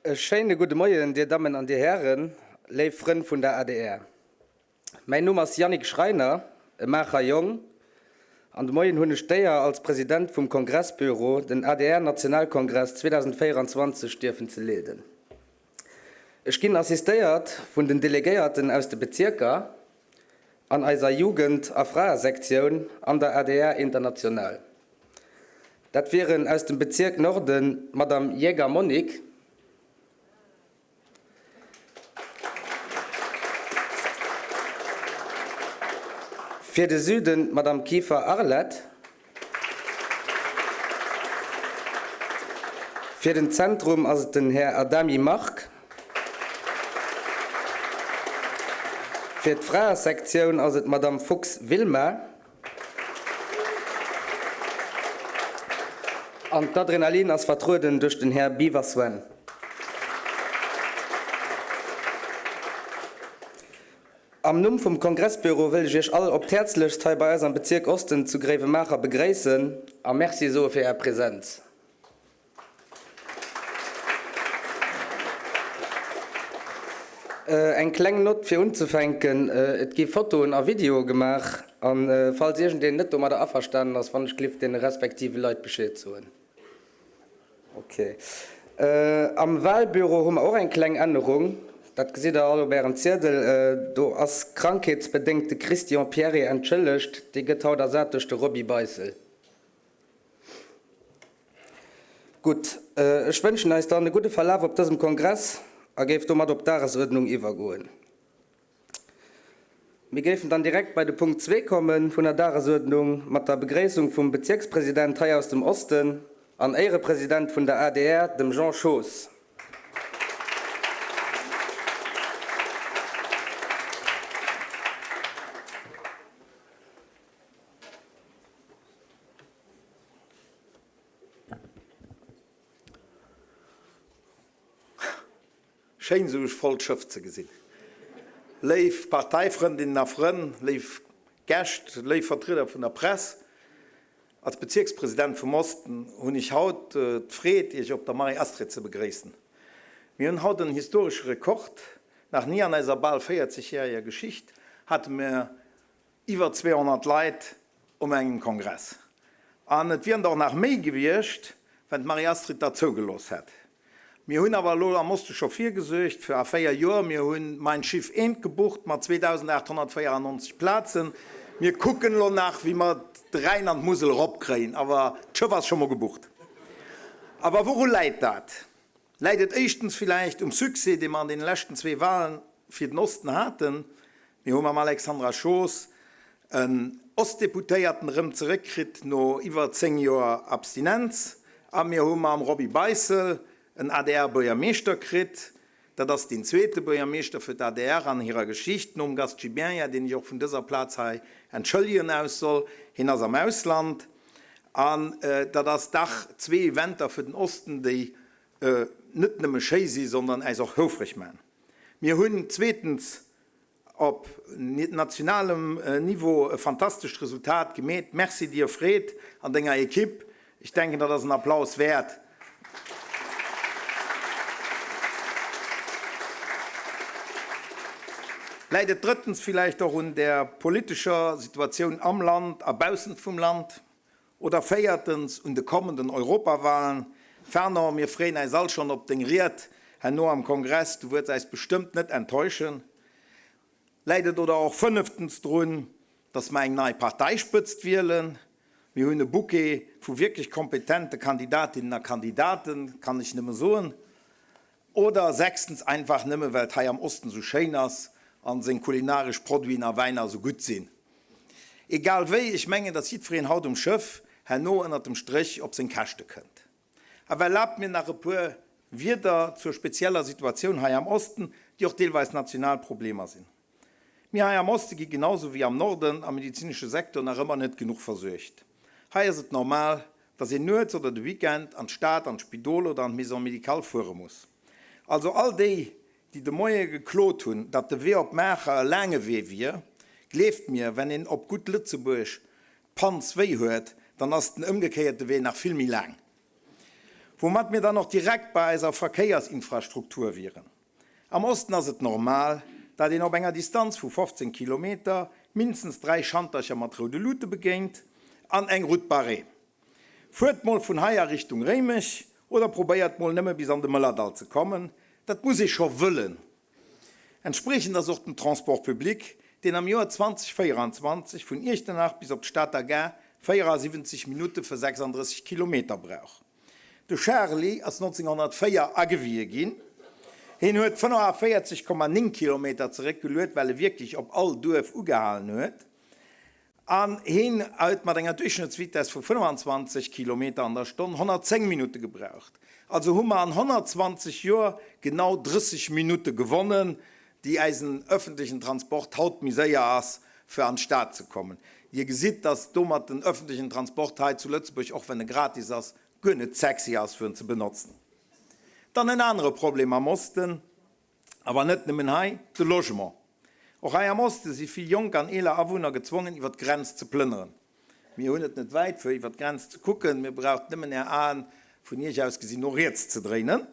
E schéine gudde Moien, Dir Dammen an Dir Hären, léif Frënn vun der adr. Mäin Numm ass Yannick Schreiner, e Maacher Jong, an de Moien hunn ech d'Éier, als President vum Kongressbüro den ADR-Nationalkongress 2024 dierfen ze leeden. Ech ginn assistéiert vun den Delegéierten aus de Bezierker an eiser Jugend a Fraesektioun an der adr International. Dat wieren aus dem Bezierk Norden d'Madame Jäger Monique, fir de Süden d'Madame Kieffer Arlette, fir den Zentrum ass et den Här Adami Marc, fir d'Fraesektioun ass et d'Madame Fuchs Wilma. An d'Adrenalin ass vertrueden duerch den Här Biwer Sven. Am Numm vum Kongressbüro wëll ech Iech all op d'Häerzlechst hei bei eis am Bezierk Osten zu Gréiwemaacher begréissen a Merci soe fir Är Präsenz. Eng kleng Nott fir unzefänken, Et gi Fotoen a Videoe gemaach, a falls iergendeen net domadder averstanen ass, wann ech glift deene respektive Leit Bescheed soen. Ok. Am Wahlbüro hu mer och eng kleng Ännerung, dat gesitt der all op ärem Ziedel. Do ass krankheetsbedéngt de Christian Pierret entschëllegt, dee gëtt haut ersat duerch de Roby Beissel. Gutt, ech wënschen eis dann e gudde Verlaf op dësem Kongress a géif domat op d'Dagesuerdnung iwwergoen. Mir géifen dann direkt bei de Punkt zwee komme vun der Dagesuerdnung mat der Begréissung vum Bezierkspresident hei aus dem Osten an Éierepresident vun der adr, dem Jean Schoos. Schéin esou e vollt Schëff ze gesinn. Léif Parteifrëndinnen a Frënn, léif Gäscht, léif Vertrieder vun der Press, als Bezierkspresident vum Osten hunn ech haut d'Freed, Iech op der Marie-Astrid ze begréissen. Mir hunn haut en historesche Rekord, Nach ni an eiser bal 40 järeger Geschicht hate mir Iwwer 200 Leit um engem Kongress. An et wieren der och nach méi gewiescht, wenn d'Marie-Astrid dat zougelooss hätt. Mir hunn awer elo am Oste scho virgesuergt fir a 4 Joer. Mir hunn Mein Schiff Eent gebucht mat 2.894 Plazen. Mir kucken elo nach, wéi mer de Rhäin an d'Musel eropkréien, awer d'Schëff ass scho mol gebucht. Awer wouru läit dat? Läit et éischtens villäicht um Succès, dee mer an deene leschten zwee Wahlen fir den Osten haten? Mir hu mam Alexandra Schoos en Ostdeputéierten erëm zeréckkritt no iwwer 10 Joer Abstinenz a mir hu mam Roby Beissel en ADR-Buergermeeschter kritt. Dat ass deen zweete Buergermeeschter fir d'ADR an hirer Geschicht, nom Gast Gibéryen, deen ech och vun dëser Plaz hei entschëllegen aus soll. Hien ass am Ausland. An dat ass dach zwee Eventer fir den Osten, déi net nëmme schéi si, sondern äis och houfreg man. Mir hunn zweetens op nationalem Niveau e fantastescht Resultat gemeet. Merci dir, Fred, an denger Equipe. Ech denken, dat ass en Applaus wäert. Läit et drëttens villäicht och un der politescher Situatioun am Land a baussent vum Land? Oder véiertens un de kommenden Europawahlen? Fernand, mir freeën äis all schonn op deng Ried herno am Kongress, du wuerts äis bestëmmt net enttäuschen. Läit et oder och fënneftens drun, datt mer eng nei Parteispëtzt wielen? Mir hunn e Bouquet vu wierklech kompetente Kandidatinnen a Kandidaten, kann ech nëmme soen. Oder sechstens einfach nëmme well et hei am Osten esou schéin ass an seng kulinaresch Produiten a Wäiner esou gutt sinn. Egal wéi, ech mengen, datt jiddwereen haut um Schëff herno ënnert dem Stréch op seng Käschte kënnt. Awer erlaabt mir nach e puer Wierder zur spezieller Situatioun hei am Osten, déi och deelweis national Problemer sinn. Mir hei am Oste gi genau sou wéi am Norden am medezinesche Sektor nach ëmmer net genuch versuergt. Hei ass et normal, dass een nuets oder de Weekend an d'Stad, an d'Spidol oder an d'Maison médicale fuere muss. Also all déi, déi de Moie geklot hunn, datt de Wee op Maacher e laange Wee wier, gleeft mir, wenn een op gutt Lëtzebuerg d'Panz wéi huet, dann ass den ëmgekéierte Wee nach vill méi laang. Woumat mir dann och direkt bei eiser Verkéiersinfrastruktur wieren. Am Osten ass et normal, dat een op enger Distanz vu 15 Kilometer mindestens 3 Schantercher mat roude Luute begéint an eng Route barrée. Fuert mol vun hei a Richtung Réimech oder probéiert mol nëmme bis an de Mëllerdall ze kommen, dat muss ee scho wëllen. Entspriechend ass och den Transport public, deen am Joer 2024 vun Iechternach bis op d'Stater Gare 74 Minutte fir 36 Kilometer brauch. De Charly ass 1904 agewie ginn. Hien huet 45,9 Kilometer zeréckgeluet, well e wierklech op all Duerf ugehalen huet. An hien huet mat enger Duerchschnëttsvitess vu 25 Kilometer an der Stonn 110 Minutte gebraucht. Also hu mer an 120 Joer genau 30 Minutte gewonnen, déi eisen öffentlechen Transport haut méi séier ass, fir an d'Stad ze kommen. Dir gesitt, dass domat den öffentlechen Transport hei zu Lëtzebuerg, och wenn e gratis ass, guer net sexy ass, fir en ze benotzen. Dann en anere Problem am Osten, Awer net nëmmen hei, de Logement. Och hei am Oste si vill jonk an eeler Awunner gezwongen iwwer d'Grenz ze plënneren. Mir hunn et net wäit fir iwwer d'Grenz ze kucken, mir braucht nëmmen är Aen vun iech aus gesinn no riets ze dréinen.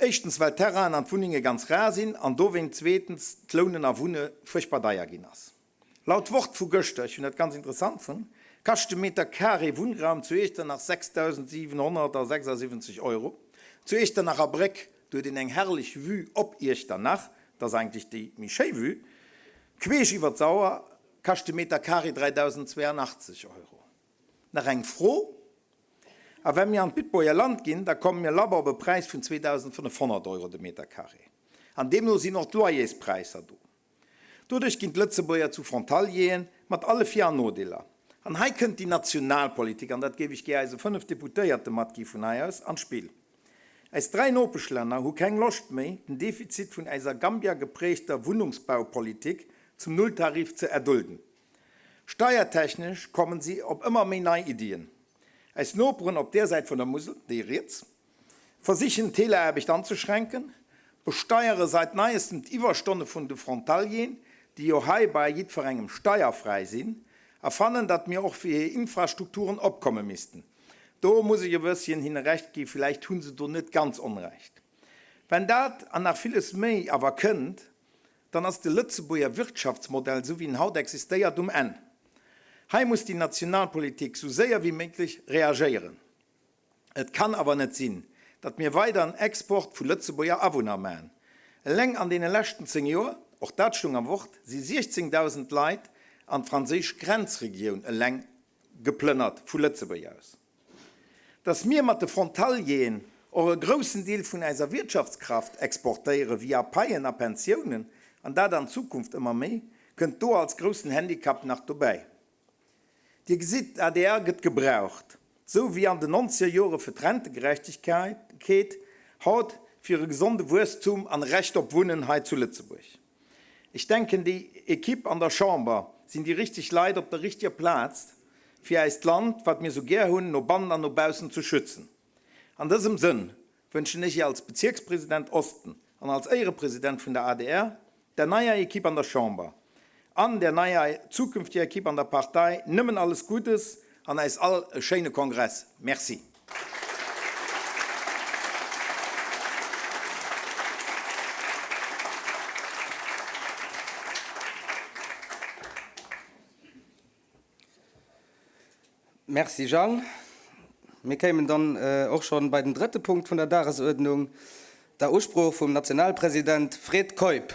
Éischtens well d'Terrainen an d'Wunnenge ganz rar sinn an dowéint zweetens d'Lounen a Wunne fuerchtbar deier ginn ass. Laut Wort vu gëschter, ech hunn dat ganz interessant fonnt, kascht de Meter Carré Wunnraum zu Iechternach 6.776 Euro. Zu Echternacher Bréck, do huet een eng herrlech Vue op Iechternach, dat ass eigentlech déi méi schéi Vue, queesch iwwer d'Sauer, kascht de Meter Carré 3.082 Euro. Nach eng Fro, A wa mir an d'Bitburger Land ginn, da komme mir labber op e Präis vun 2.500 Euro de Meter Carré. An deemno sinn och d'Loyerspräisser do. Doduerch ginn d'Lëtzebuerger zu Frontalieren, mat alle Vir an Nodeeler. An hei kënnt déi national Politik, an dat géif ech gär eise 5 Deputéierte matgi vun hei aus, an d'Spill. Eis 3 Nopeschlänner hu keng Loscht méi, den Defizit vun eiser Gambia-geprägter Wunnungsbaupolitik zum Nulltarif ze erdulden. Steiertechnesch kommen si op ëmmer méi nei Iddien. Eis Noperen op där Säit vun der Musel, déi riets, Versichen d'Teleaarbecht anzeschränken, besteiere seit neiestem d'Iwwerstonne vun de Frontalieren, déi jo hei bei jiddferengem steierfräi sinn, a fannen, datt mir och fir hir Infrastrukturen opkomme missten. Do muss ech e bësschen hinne Recht gi, villäicht hu se do net ganz Onrecht. Wenn dat an nach villes méi awer kënnt, dann ass de Lëtzebuerger Wirtschaftsmodell, esou wéi en haut existéiert, um Enn. Hei muss déi national Politik sou séier wéi méiglech reagéieren. Et kann awer net sinn, datt mir weider en Export vu Lëtzebuerger Awunner man. Eleng an deene leschten 10 Joer, och dat stoung am Wort, si 16.000 Leit an d'franséisch Grenzregioun eleng geplënnert vu Lëtzebuerg aus. Datt mir mat de Frontalieren och e groussen Deel vun eiser Wirtschaftskraft exportéiere via Paien a Pensiounen, an dat an Zukunft ëmmer méi, kënnt do als groussen Handicap nach dobäi. Dir gesitt, d'ADR gëtt gebraucht, sou wéi an den nonzeger Jore fir d'Rentegerechtegkeet, haut fir e gesonde Wuesstum an e Recht op Wunnen hei zu Lëtzebuerg. Ech denken, déi Equipe an der Chamber sinn déi richteg Leit op der richteger Plaz, fir eist Land, wat mir sou gär hunn, no bannen an no baussen ze schützen. An dësem Sënn wënschen ech als Bezierkspresident Osten an als Éierepresident vun der adr, der neier Equipe an der Chamber an der neier zukünftiger Equipe an der Partei nëmmen alles Guddes an eis all e schéine Kongress. Merci. Merci Jeanne. Mir kéimen dann och schonn bei den drëtte Punkt vun der Dagesuerdnung, der Usprooch vum Nationalpresident Fred Keup.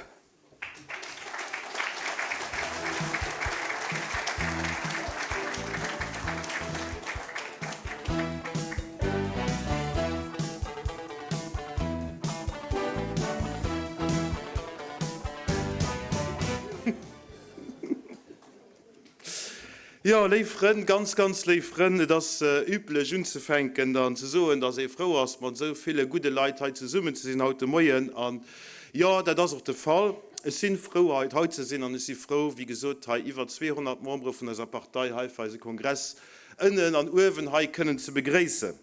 Jo, léif Frënn, ganz, ganz léif Frënn, et ass üblech unzefänken an ze soen, dass ee frou ass, mat esou ville gudde Leit hei zesummen ze sinn haut de Moien. An jo, dat ass och de Fall. Ech si frou, hei ze sinn an ech si frou, wéi gesot, hei iwwer 200 Membere vun eiser Partei hei fir eise Kongress ënnen an uewen hei kënnen ze begréissen.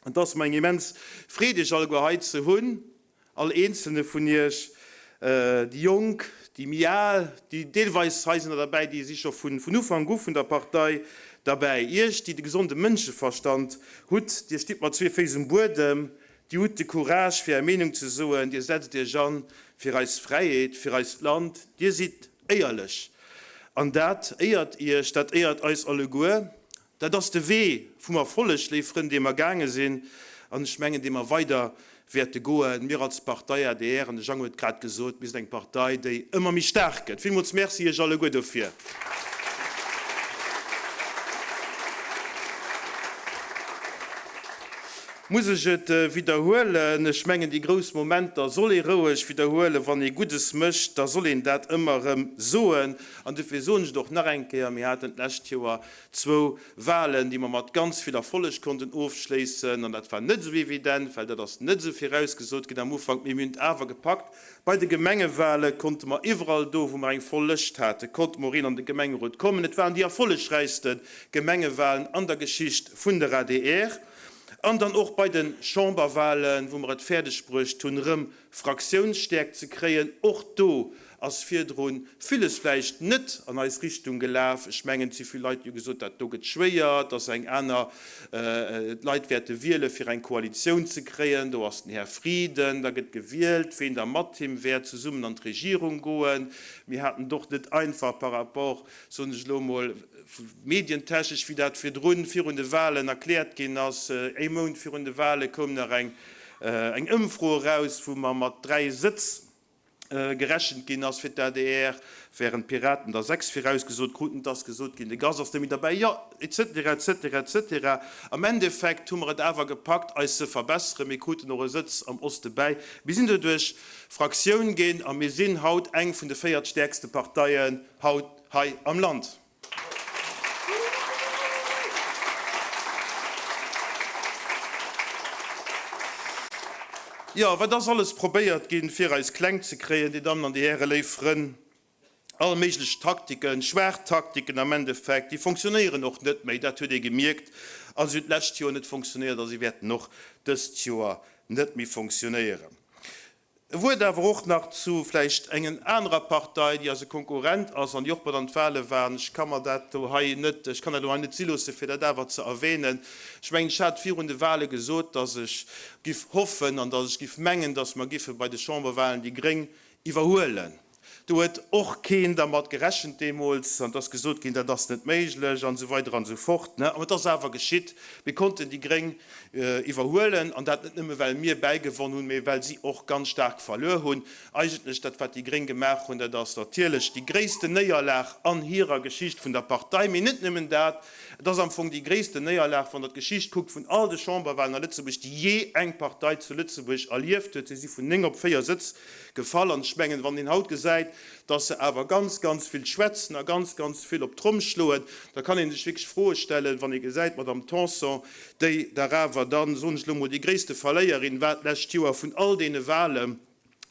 Et ass mer eng immens Freed, Iech alleguer hei ze hunn, all eenzelne vun Iech. Déi Jonk, déi méi Al, déi deelweis, hei sinn der derbäi, déi si scho vun Ufank u vun der Partei derbäi. Iech, déi de gesonde Mënscheverstand hutt, Dir stitt mat zwee Féiss um Buedem, Dir hutt de Courage, fir Är Meenung ze soen, Dir setzt Iech an fir eis Fräiheet, fir eist Land. Dir sidd éierlech an dat éiert Iech, dat éiert eis alleguer. Dat ass de Wee vum Erfolleg, léif Frënn, dee mer gaange sinn an ech mengen, dee mer weider wäerte goen. Mir als Partei adr, an de Jang huet et grad gesot, mir sinn eng Partei, déi ëmmer méi staark gëtt. Villmools Merci Iech alleguer dofir. Muss ech et widderhuelen? Ech mengen, déi grouss Momenter soll ee roueg widderhuelen. Wann ee Guddes mécht, da soll een dat ëmmer erëm soen. An dofir soen ech et och nach eng Kéier, Mir haten d'lescht Joer zwou Wahlen, déi mer mat ganz vill Erfolleg konnten ofschléissen. An dat war net esou evident, well dat ass net esou virausgesot ginn am Ufank. Mee mir hunn et awer gepackt. Bei de Gemengewale konnte mer iwwerall do, wou mer eng voll Lëscht haten, konnte mer och een an de Gemengerot kommen. Et waren déi erfollegräichste Gemengewalen an der Geschicht vun der adr. An dann och bei de Chamberwahlen, wou mer et fäerdeg bruecht hunn, erëm Fraktiounsstäerkt ze kréien. Och do ass virdru villes vläicht net an eis Richtung gelaf. Ech mengen, et si vill Leit, déi hu gesot, dat do gëtt schwéier, et ass eng aner, d'Leit wäerte wiele fir eng Koalitioun ze kréien. Do ass den Här Frieden, da gëtt gewielt, ween da mat him wäert zesummen an d'Regierung goen. Mir haten et och net einfach par rapport, soen ech elo emol, Medientechnesch, wéi dat virdrun, virun de Wahlen erkläert ginn ass, ee Mount virun de Wahle koum nach eng eng Ëmfro eraus, wou mer mat 3 Sëtz gerechent ginn ass fir d'ADR, während d'Piraten der 6 virausgesot kruten. Et ass gesot ginn, de Gast ass net méi derbäi, jo, et cetera, et cetera, et cetera. Am Endeffekt hu mer et awer gepackt, eis ze verbesseren. Mir kruten och e Sëtz am Oste bäi. Mir sinn doduerch Fraktioun ginn a mir sinn haut eng vun de véiertstäerkste Parteien haut hei am Land. Jo, wat ass alles probéiert ginn, fir eis kleng ze kréien, Dir Dammen an Dir Hären, léif Frënn. All méiglech Taktiken, schwaach Taktiken am Endeffekt, déi fonctionnéieren och net méi, dat huet ee gemierkt a se hunn d'lescht Joer net fonctionnéiert a se wäerten och dëst Joer net méi fonctionnéieren. E Wuert awer och nach zu vläicht engen anerer Partei, déi eise Konkurrent ass an déi och mat an d'Wahle waren. Ech ka mer dat do hei net, ech kann dat elo hei net si loosse fir dat awer ze erwähnen. Ech mengen, ech hat virun de Wahle gesot, dass ech giff hoffen an dass ech giff mengen, dass mer giffe bei de Chamberwahlen déi Gréng iwwerhuelen. Do huet och keen dermat gerechent deemools an et ass gesot ginn, dat ass net méiglech an esou weider an esou fort. Mä et ass awer geschitt. Mir konnten déi Gréng iwwerhuelen an dat net nëmme well mir bäigewonn hunn, mä well si och ganz staark verluer hunn. Eigentlech dat wat déi Gréng gemaach hunn, dat ass natierlech déi gréissten Néierlag an hirer Geschicht vun der Partei, mä net nëmmen dat, et ass am Fong déi gréissten Néierlag, wann Der d'Geschicht kuckt vun all de Chamberwahlen a Lëtzebuerg, déi jee eng Partei zu Lëtzebuerg erlieft huet. Si si vun 9 op 4 Sëtz Gefall. An ech mengen, wann een haut gesäit, dass se awer ganz, ganz vill schwätzen a ganz, ganz vill op d'Tromm schloen, da kann ee sech wierklech Froe stellen, wann ee gesäit, d'Madame Tanson, déi dach awer dann, soen ech elo emol, déi gréisste Verléierin war d'lescht Joer vun all deene Wahlen,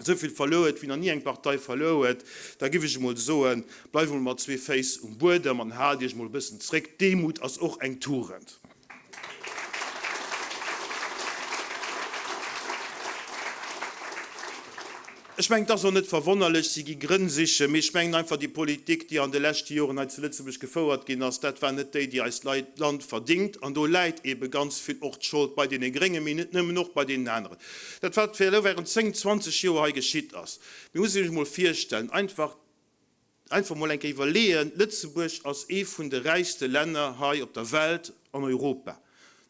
esou vill verluer huet, wéi nach ni eng Partei verluer huet, da giff ech emol soen, bleift emol mat zwee Féiss um Buedem an haalt Iech emol e bëssen zréck. D'Demut ass och eng Tugend. Ech mengen, et ass och net verwonnerlech, si gi Grënn sichen, mee ech mengen einfach, déi Politik, déi an de leschte Joren hei zu Lëtzebuerg gefouert ginn ass, dat war net déi, déi eist Land verdingt. An do läit eebe ganz vill och d'Schold bei deene Gréngen, mee net nëmmen, och bei deenen aneren. Dat, wat elo während 10, 20 Joer hei geschitt ass, mir mussen sech emol virstellen, einfach, Einfach mol eng Kéier iwwerleeën, Lëtzebuerg ass ee vun de räichste Länner hei op der Welt, an Europa.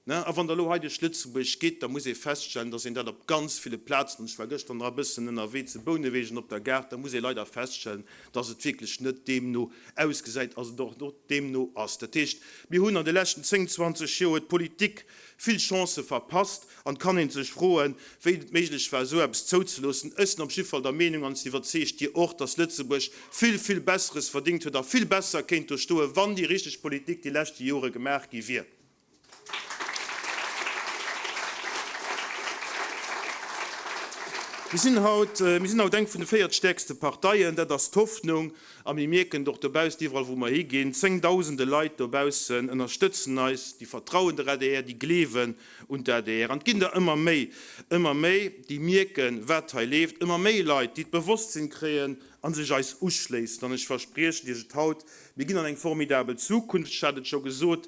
A wann Der elo hei duerch Lëtzebuerg gitt, da muss ee feststellen, datt een dat op ganz ville Plazen, an ech war gëschter nach e bëssen ënnerwee zu Bounewegen op der Gare, da muss ee leider feststellen, datt et wierklech net deemno ausgesäit a et och net deemno ass. Dat heescht, mir hunn an de leschten 10, 20 Joer d'Politik vill Chancë verpasst an et kann ee sech froen, wéi et méiglech war, esou eppes zouzeloossen. Ech sinn op jidde Fall der Meenung, an ech sinn iwwerzeegt, Dir och, dass Lëtzebuerg vill, vill Besseres verdingt huet a vill besser kéint do stoen, wann déi richteg Politik déi leschte Jore gemaach gi wier. Mir sinn haut, mir sinn haut eng vun de véiertstäerkste Parteien. Dat ass d'Hoffnung. A mir mierken et och dobaussen, iwwerall wou mer higinn, zéngdausende Leit dobaussen ënnerstëtzen eis, déi vertrauen der adr, déi gleewen un d'ADR. An et ginn der ëmmer méi, ëmmer méi, déi mierken, wat hei leeft, ëmmer méi Leit, déi d'Bewosstsinn kréien a sech eis uschléissen. An ech verspriechen Iech et haut, Mir ginn an eng formidabel Zukunft. Ech hat et scho gesot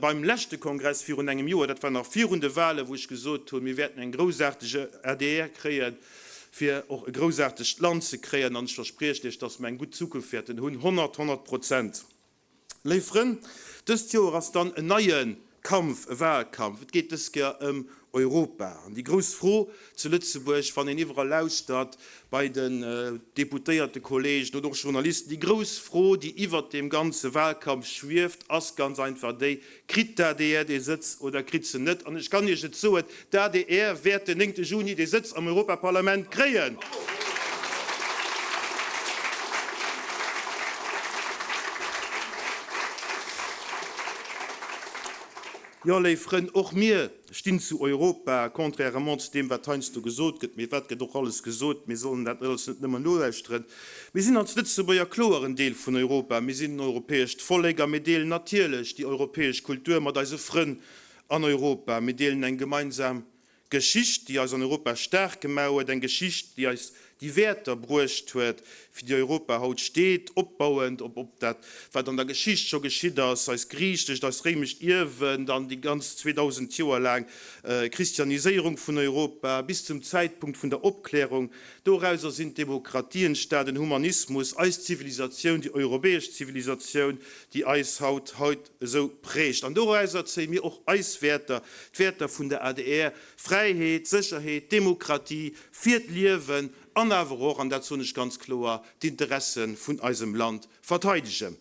beim leschte Kongress virun engem Joer, dat war nach virun de Wahlen, wou ech gesot hunn, mir wäerten eng groussaarteg adr kréien, fir och e groussaartegt Land ze kréien. An ech verspriechen Iech, dass mer eng gutt Zukunft wäerten hunn, 100, 100 Prozent. Léif Frënn, dëst Joer ass dann en neie Kampf, e Wahlkampf. Et geet dës Kéier ëm Europa. An déi grouss Fro zu Lëtzebuerg, wann een iwwerall lauschtert, bei den Deputéiertekolleegen oder och Journalisten, déi grouss Fro, déi iwwert deem ganze Wahlkampf schwieft, ass ganz einfach déi, Kritt d'ADR dee Sëtz oder kritt se net? An ech kann Iech et soen, d'ADR wäert den néngte Juni dee Sëtz am Europaparlament kréien! Jo, léif Frënn, och mir stinn zu Europa, contrairement zu deem, wat heiansdo gesot gëtt. Mee wat gëtt och alles gesot? Mir sollen dat alles net nëmmen nolauschteren. Mir sinn als Lëtzebuerger kloer en Deel vun Europa. Mir sinn en europäescht Vollek a mir deelen natierlech déi europäesch Kultur mat eise Frënn an Europa. Mir deelen eng gemeinsam Geschicht, déi eis an Europa staark gemaach huet, eng Geschicht, déi eis déi Wäerter bruecht huet, fir déi Europa haut steet, opbauend op op dat, wat an der Geschicht scho geschitt ass, eist griichescht, eist réimescht Ierwen, dann déi ganz 2000 Joer laang Christianiséierung vun Europa bis zum Zäitpunkt vun der Opklärung. Dorauser sinn d'Demokratie entstanen, den Humanismus, eis Zivilisatioun, déi europäesch Zivilisatioun, déi eis haut haut esou prägt. An dorauser zéie mir och eis Wäerter, d'Wäerter vun der adr, Fräiheet, Sécherheet, Demokratie fir d'Liewen an awer och, an dat soen ech ganz kloer, d'Interesse vun eisem Land verteidegen.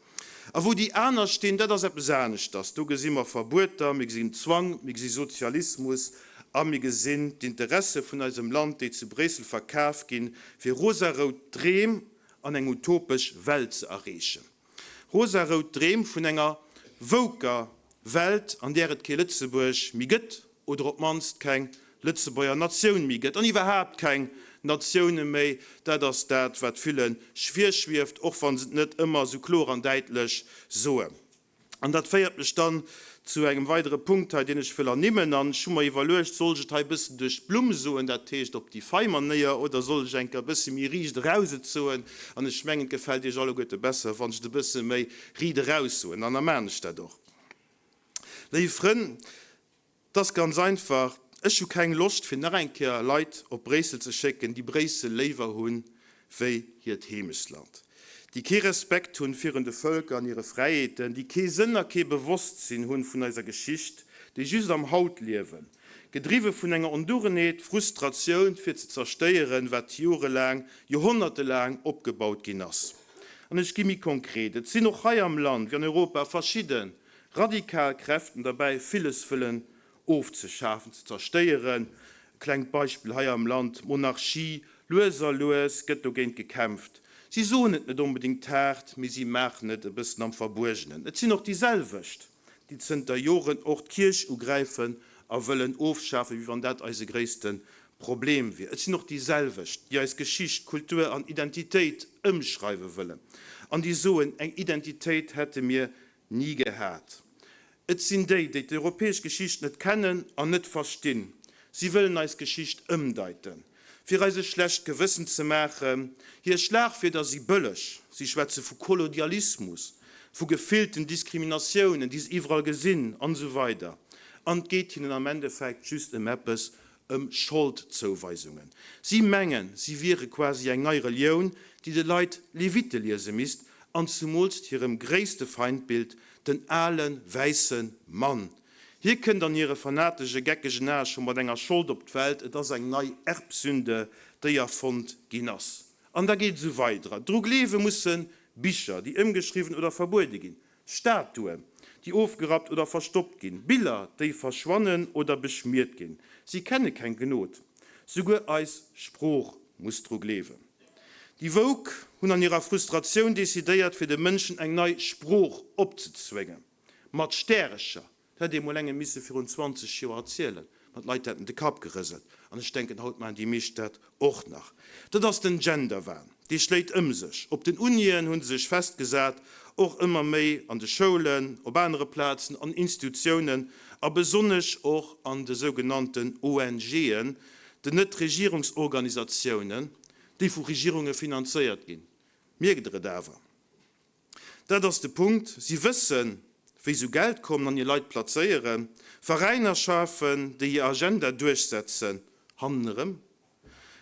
A wou déi aner stinn, dat ass eppes aneschters. Do gesi mer Verbueter, mir gesinn Zwang, mir gesi Sozialismus a mir gesinn d'Interesse vun eisem Land, déi zu Bréissel verkaf ginn, fir rosarout Dreem an eng utopesch Welt ze erreechen. Rosarout Dreem vun enger woker Welt, an där et kee Lëtzebuerg méi gëtt, oder op d'mannst keng Lëtzebuerger Natioun méi gëtt, an iwwerhaapt keng Natioune méi. Dat ass dat, wat ville virschwieft, och wa se et net ëmmer esou kloer an däitlech soen. An dat féiert mech dann zu engem weidere Punkt hei, deen ech wëll ernimmen. An ech hu mer iwwerluecht, Soll ech et hei e bëssen duerch d'Blumm soen, dat heescht op déi fei Manéier, oder soll ech eng Kéier e bësse méi riicht eraus et soen? An ech mengen, et gefält Iech alleguerte besser, wann ech et e bësse méi riit eraus soen. An da maachen ech dat och. Léif Frënn, 't ass ganz einfach, ech hu keng Loscht fir nach eng Kéier Leit op Bréissel ze schécken, déi Bréissel léiwer hunn wéi hiert Heemechtsland, déi kee Respekt hunn virun de Vëlker an hire Fräiheeten, déi kee Sënn a kee Bewosstsinn hunn vun eiser Geschicht, déi just am Haut liewen, gedriwwe vun enger Ondugenheet, Frustratioun fir ze zerstéieren, wat jorelaang, joerhonnertelaang opgebaut ginn ass. An ech gi méi konkret, Et sinn och hei am Land wéi an Europa verschidde radikal Kräften derbäi, villes wëllen ofzeschafen, ze zerstéieren. E klengt Beispill hei am Land, d'Monarchie. Lues a lues gëtt dogéint gekämpft. Si soen et net onbedéngt haart, mee si maachen et e bëssen am Verbuergenen. Et sinn och déi selwecht, déi zënter Joren och d'Kierch ugräifen a wëllen ofschafen, wéi wann dat eise gréisste Problem wier. Et sinn och déi selwecht, déi eis Geschicht, Kultur an Identitéit ëmschreiwe wëllen an déi soen, eng Identitéit hätte mir Ni gehat. Et sinn déi, déi d'europäesch Geschicht net kennen an net verstinn. Si wëllen eis Geschicht ëmdeiten, fir eis e schlecht Gewëssen ze maachen. Hir Schlagwierder si bëlleg, si schwätze vu Kolonialismus, vu gefillten Diskriminatiounen, déi se iwwerall gesinn, an esou weider. An et geet hinnen am Endeffekt just ëm eppes, ëm Scholdzouweisungen. Si mengen, si wiere quasi eng nei Relioun, déi de Leit Levite liese misst, an zumools hirem gréisste Feindbild, den ale wäisse Mann. Hie kënnt an hire fanatesche, geckegen Ae scho mat enger Schold op d'Welt, et ass eng nei Erbsünde, déi erfonnt ginn ass. An da geet esou weider. Dru gleewe musse Bicher, déi ëmgeschriwwen oder verbuede ginn, Statuen, déi ofgerappt oder verstoppt ginn, Biller, déi verschwannen oder beschmiert ginn. Si kenne keng Gnod. Souguer eis Sprooch muss dru gleewen. Déi Woke hunn an hirer Frustratioun decidéiert, fir de Mënschen eng nei Sprooch opzezwéngen. Mat Stärecher, Dat hätt ee mol engem misse virun 20 Joer erzielen, ma d'Leit hätten de Kapp gerëselt. An ech denken, haut maachen déi meescht dat och nach. Dat ass den Genderwahn. Dee schléit ëm sech. Op den Unien hu se sech festgesat, och ëmmer méi an de Schoulen, op anere Plazen, an Institutiounen a besonnesch och an de sougenannten ONGen, den Net-Regierungsorganisatiounen, déi vu Regierunge finanzéiert ginn. Mierkt Der et awer? Dat ass de Punkt. Si wëssen, wéi s'u Geld kommen an hir Leit plazéieren, Veräiner schafen, déi hir Agenda duerchsetzen, hannenerëm.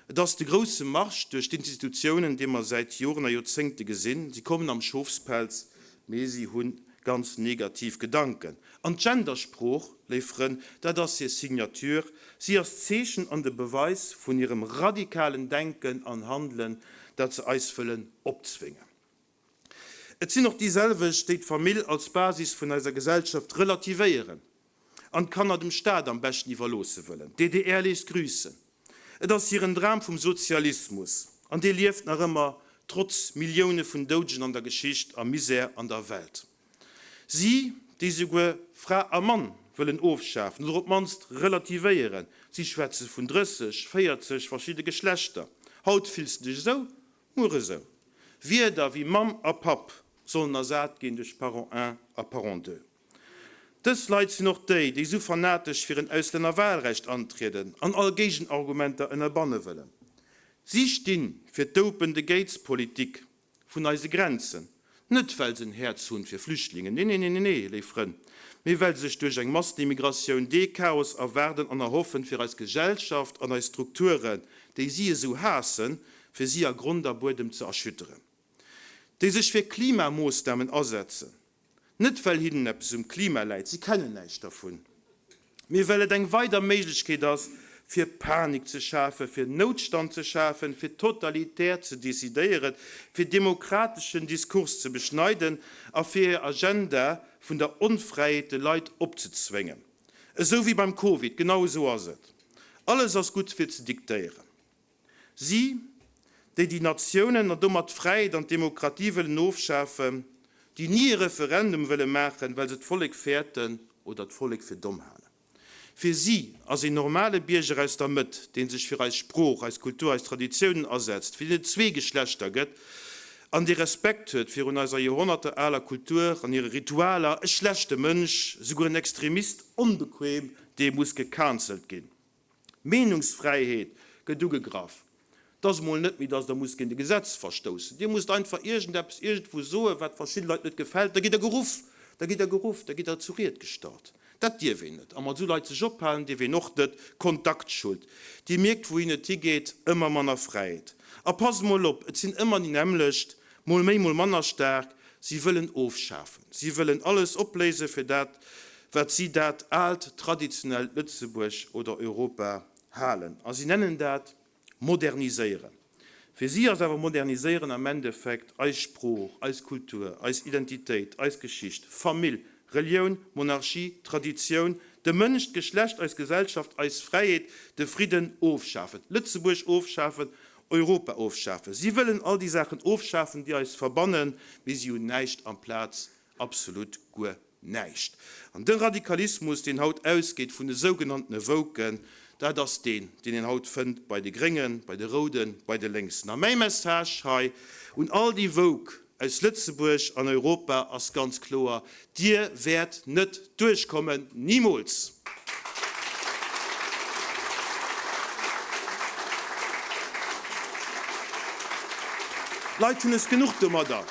Et ass de grousse Marsch duerch d'Institutiounen, dee mer säit Joren a Joerzéngte gesinn. Si kommen am Schofspelz, mee si hu ganz negativ Gedanken. An d'Gendersprooch, léif Frënn, dat ass hir Signature. Si ass d'Zeechen an de Beweis vun hirem radikalen Denken an Handelen, dat se eis wëllen opzwéngen. Et sinn och déi selwecht, déi d'Famill als Basis vun eiser Gesellschaft relativéieren an d'Kanner dem Staat am beschten iwwerloosse wëllen. D'DDR léisst grüssen. Et ass hiren Dram vum Sozialismus an dee lieft nach ëmmer, trotz Millioune vun Doudegen an der Geschicht a Misär an der Welt. Si, déi souguer Fra a Mann wëllen ofschafen oder op d'mannst relativéieren, si schwätze vun 30, 40 verschidde Geschlechter. Haut fills de dech esou, Muer esou. Wierder wéi Mamm a Papp sollen ersat ginn duerch Parent un a Parent deux. Dës Leit sinn och déi, déi esou fanatesch fir en Auslännerwahlrecht antrieden an all Géigenargumenter ënnerbanne wëllen. Si sti fir d'Open the Gates Politik vun eise Grenzen, Net well se en Häerz hunn fir Flüchtlingen, nee, nee, nee, nee, léif Frënn, mee well se sech duerch eng Massenimmigratioun dee Chaos erwaarden an erhoffen, fir eis Gesellschaft an eis Strukturen, déi si esou haassen, fir si a Grond a Buedem ze erschütteren. Déi sech fir Klimamoossnamen asetzen, net well hinnen eppes um Klima läit, si kennen näischt dervun, mee well et eng weider Méiglechkeet ass, fir Panik ze schafen, fir Noutstand ze schafen, fir totalitär ze decidéieren, fir demokrateschen Diskurs ze beschneiden a fir hir Agenda vun der Onfräiheet de Leit opzezwéngen. Esou wéi beim Covid, genau esou ass et. Alles ass gutt fir ze diktéieren. Si, déi déi Natiounen an domat d'Fräiheet an d'Demokratie wëllen ofschafen, déi ni e Referendum wëlle maachen, well se d'Vollek fäerten oder d'Vollek fir domm halen. Fir si ass een normale Bierger aus der Mëtt, dee sech fir eis Sprooch, eis Kultur, eis Traditiounen asetzt, fir deen et zwee Geschlechter gëtt an dee Respekt huet virun eiser Joerhonnerter aler Kultur an hire Ritualer, e schlechte Mënsch, esouguer en Extremist, onbequem, dee muss gecancelt ginn. D'Meenungsfräiheet gëtt ugegraff. Et ass emol net méi, datt Der musst géint e Gesetz verstoussen. Dir musst einfach iergendeppes iergendwou soen, wat verschidde Leit net gefält, da gitt Der geruff, da gitt Der geruff, da gitt Der zu Ried gestallt. Dat dierf een net. A mat esou Leit sech ophalen, dierf een och net. Kontaktschuld. Dir mierkt, wouhin et higeet, ëmmer manner Fräiheet. A passt emol op, et sinn ëmmer déi nämmlecht, mol méi, mol manner staark, si wëllen ofschafen, si wëllen alles opléisen, fir dat, wat si dat aalt, traditionellt Lëtzebuerg oder Europa halen. A si nennen dat moderniséieren. Fir si ass awer moderniséieren am Endeffekt eis Sprooch, eis Kultur, eis Identitéit, eis Geschicht, Famill, Relioun, Monarchie, Traditioun, de Mënsch, d'Geschlecht, eis Gesellschaft, eis Fräiheet, de Fridden ofschafen, Lëtzebuerg ofschafen, Europa ofschafen. Si wëllen all déi Saachen ofschafen, déi eis verbannen, mee si hunn näischt amplaz, absolut guer näischt. An de Radikalismus, deen haut ausgeet vun de sougenanntene Woken, dat ass deen, deen een haut fënnt bei de Gréngen, bei de Rouden, bei de Lénksen. A mäi Message hei un all déi Woke aus Lëtzebuerg an Europa ass ganz kloer, Dir wäert net duerchkommen, nimools! D'Leit hunn es genuch domadder.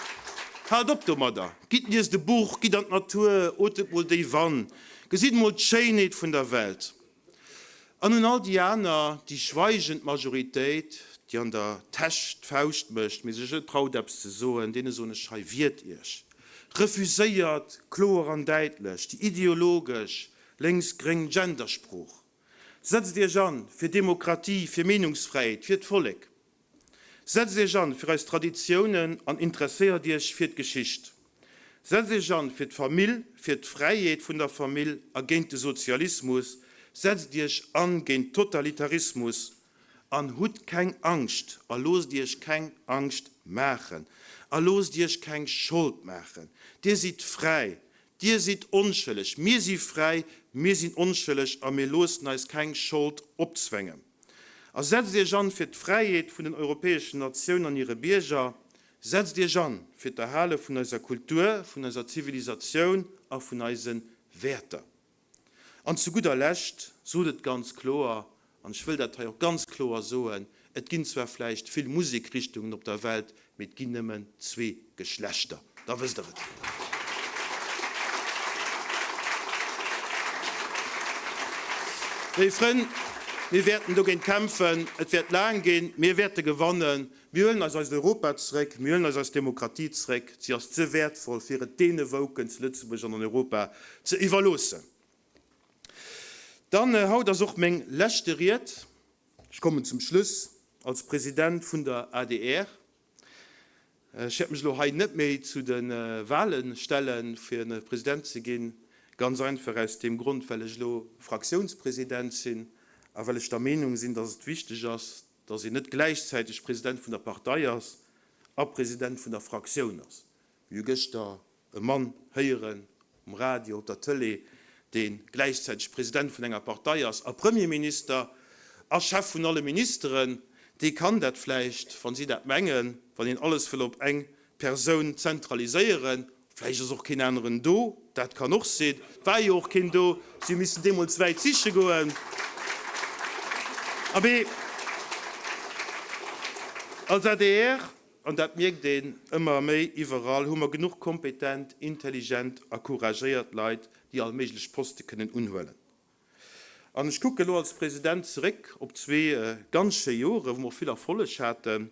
Haalt op domadder! Gitt, liest e Buch, gitt an d'Natur, otemt mol déif an, gesitt mol d'Schéinheet vun der Welt. An un all déi aner, déi schweigend Majoritéit, déi an der Täsch d'Fauscht mécht, mee sech net traut eppes ze soen, deene soen ech hei, Wiert Iech! Refuséiert kloer an däitlech déi ideologesch lénks-gréng Gendersprooch! Setzt Iech an fir Demokratie, fir Meenungsfräiheet, fir d'Vollek! Setzt Iech an fir eis Traditiounen an interesséiert Iech fir d'Geschicht. Setzt Iech an fir d'Famill, fir d'Fräiheet vun der Famill a géint de Sozialismus. Setzt Iech an géint Totalitarismus an hutt keng Angscht a loosst Iech keng Angscht maachen a loosst Iech keng Schold maachen. Dir sidd fräi, Dir sidd onschëlleg. Mir si fräi, mir sinn onschëlleg a mir loossen eis keng Schold opzwängen. A setzt Iech an fir d'Fräiheet vun den europäeschen Natiounen an hire Bierger. Setzt Iech an fir d'Erhale vun eiser Kultur, vun eiser Zivilisatioun a vun eise Wäerter. An zu gudder Lescht, sot et ganz kloer, an ech wëll dat hei och ganz kloer soen, Et ginn zwar vläicht vill Musekrichtungen op der Welt, mee et ginn nëmmen zwee Geschlechter. Da wësst Der et. Léif Frënn, mir wäerten dogéint kämpfen. Et wäert laang ginn. Mir wäerte gewannen. Mir huelen eis eist Europa zréck. Mir huelen eis eis Demokratie zréck. Si ass ze wäertvoll, fir et deene Woken zu Lëtzebuerg an an Europa ze iwwerloossen. Dann, haut ass och meng leschte Ried. Ech kommen zum Schluss als President vun der adr. Ech wäert mech elo hei net méi zu de Wahle stellen, fir President ze ginn, ganz einfach aus deem Grond, well ech elo Fraktiounspresident sinn a well ech der Meenung sinn, dass et wichteg ass, dass een net gläichzäiteg President vun der Partei ass a President vun der Fraktioun ass. Mir hu gëschter e Mann héieren um Radio, op der Tëlee, dee gläichzäiteg President vun enger Partei ass a Premierminister a Chef vun alle Ministeren. Dee kann dat vläicht, wa si dat mengen, wann een alles wëll op eng Persoun zentraliséieren. Vläicht ass och keen aneren do, dat kann och sinn. Et war jo och keen do, si hu missen deemools wäit siche goen. Abee, als adr An dat mierkt een ëmmer méi iwwerall, hu mer genuch kompetent, intelligent a couragéiert Leit, déi all méiglech Poste kënnen unhuelen. An ech kucke elo als President zeréck op zwee ganz schéi Jore, wou mer och vill Erfolleg haten,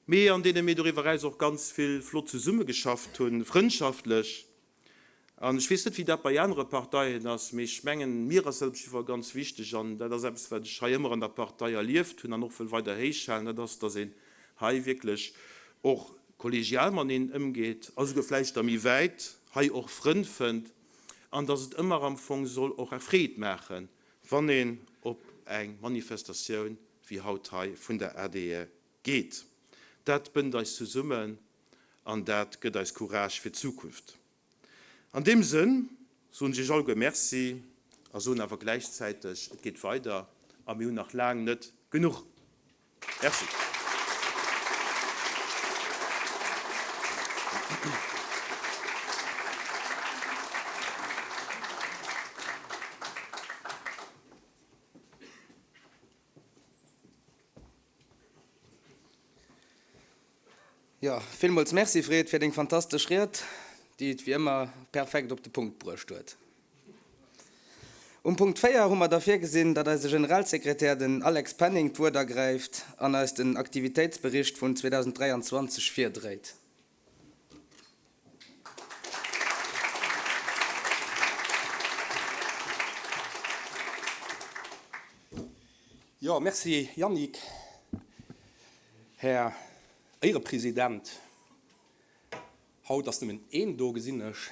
mee an deene mir doriwwer eraus och ganz vill flott zesummegeschafft hunn, frëndschaftlech. An ech weess net, wéi dat bei anere Parteien ass, mee ech mengen, mir ass dat op jidde Fall ganz wichteg, an dat ass eppes, wat ech hei ëmmer an der Partei erlieft hunn an och wëll weider héichhalen, dat ass, dass een hei wierklech och kollegial mateneen ëmgeet a souguer vläicht da méi wäit hei och Frënn fënnt, an dass et ëmmer am Fong soll och Freed maachen, wann een op eng Manifestatioun wéi haut hei vun der adr geet. Dat bënnt eis zesummen an dat gëtt eis Courage fir d'Zukunft. An deem Sënn soen ech Iech alleguer Merci a soen awer gläichzäiteg, et geet weider a mir hunn nach laang net genuch. Merci. Jo, villmools Merci Fred fir deng fantastesch Ried, déi et wéi ëmmer perfekt op de Punkt bruecht huet. Um Punkt 4 hu mer da virgesinn, datt eise Generalsekretär, den Alex Penning, d'Wuert ergräift an eis den Aktivitéitsbericht vun 2023 virdréit. Jo, merci Yannick. Här Éierepresident, haut ass nëmmen een do, gesinn ech.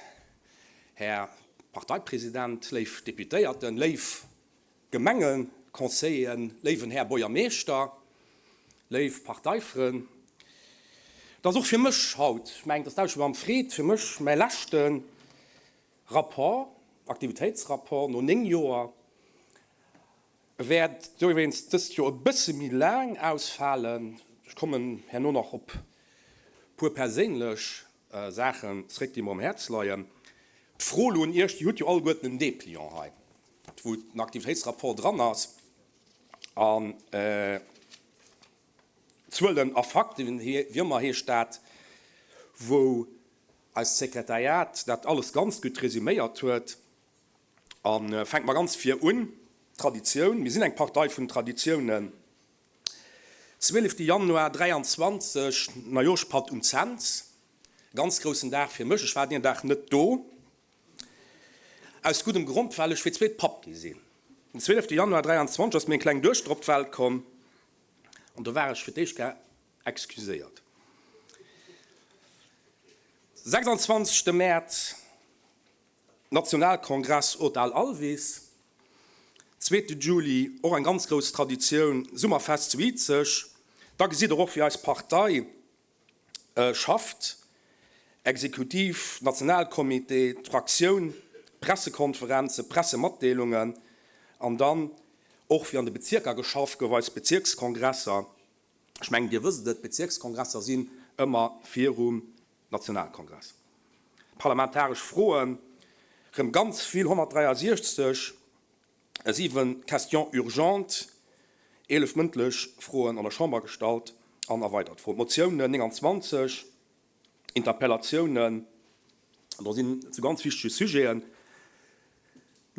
Här Parteipresident, léif Deputéierten, léif Gemengeconseilleren, léiwen Här Buergermeeschter, léif Parteifrënn, et ass och fir mech haut, ech mengen, et ass d'selwecht wéi mam Fred, fir mech mäi leschte Rapport, Aktivitéitsrapport no 9 Joer. E wäert dowéinst dëst Joer e bësse méi laang ausfalen. Ech kommen herno nach op e puer perséinlech Saachen zréck, déi mer um Häerz leien. D'Fro elo un Iech, Dir hutt jo alleguerten en Dépliant hei, wou den Aktivitéitsrapport dran ass an Zuelen a Fakten, wéi ëmmer heescht dat, wou eist Sekretariat dat alles ganz gutt resüméiert huet. A fänke mer ganz vir un, Traditioun, Mir sinn eng Partei vun Traditiounen. 12 Januar 23, Neijooschpatt um Cents, ganz groussen Dag fir mech, ech war deen Dag net do. Aus guddem Grond, well ech fir d'zweet Papp gi sinn. Den 12 Januar 23 ass meng kleng Duechter op d'Welt komm an do war ech fir d'éischt gar excuséiert. 26 Mäerz, Nationalkongress Otal Alvis. Zweete Juli, och eng ganz grouss Traditioun, Summerfest zu Izeg. Da gesitt der och wéi eis Partei schafft, Exekutiv, Nationalcomité, d'Fraktioun, Pressekonferenzen, Pressematdeelungen an dann. Och wéi an de Bezierker geschafft gouf, eis Bezierkskongresser, ech mengen Dir wësst et, d'Bezierkskongresser sinn ëmmer virum Nationalkongress. Parlamentaresch Froen, rëm ganz vill, 163, 7 Questions urgentes, 11 mëndlech Froen an der Chamber gestallt an erweidert Froen, Motiounen 29, Interpellatiounen, do sinn zu ganz wichtege Sujeten,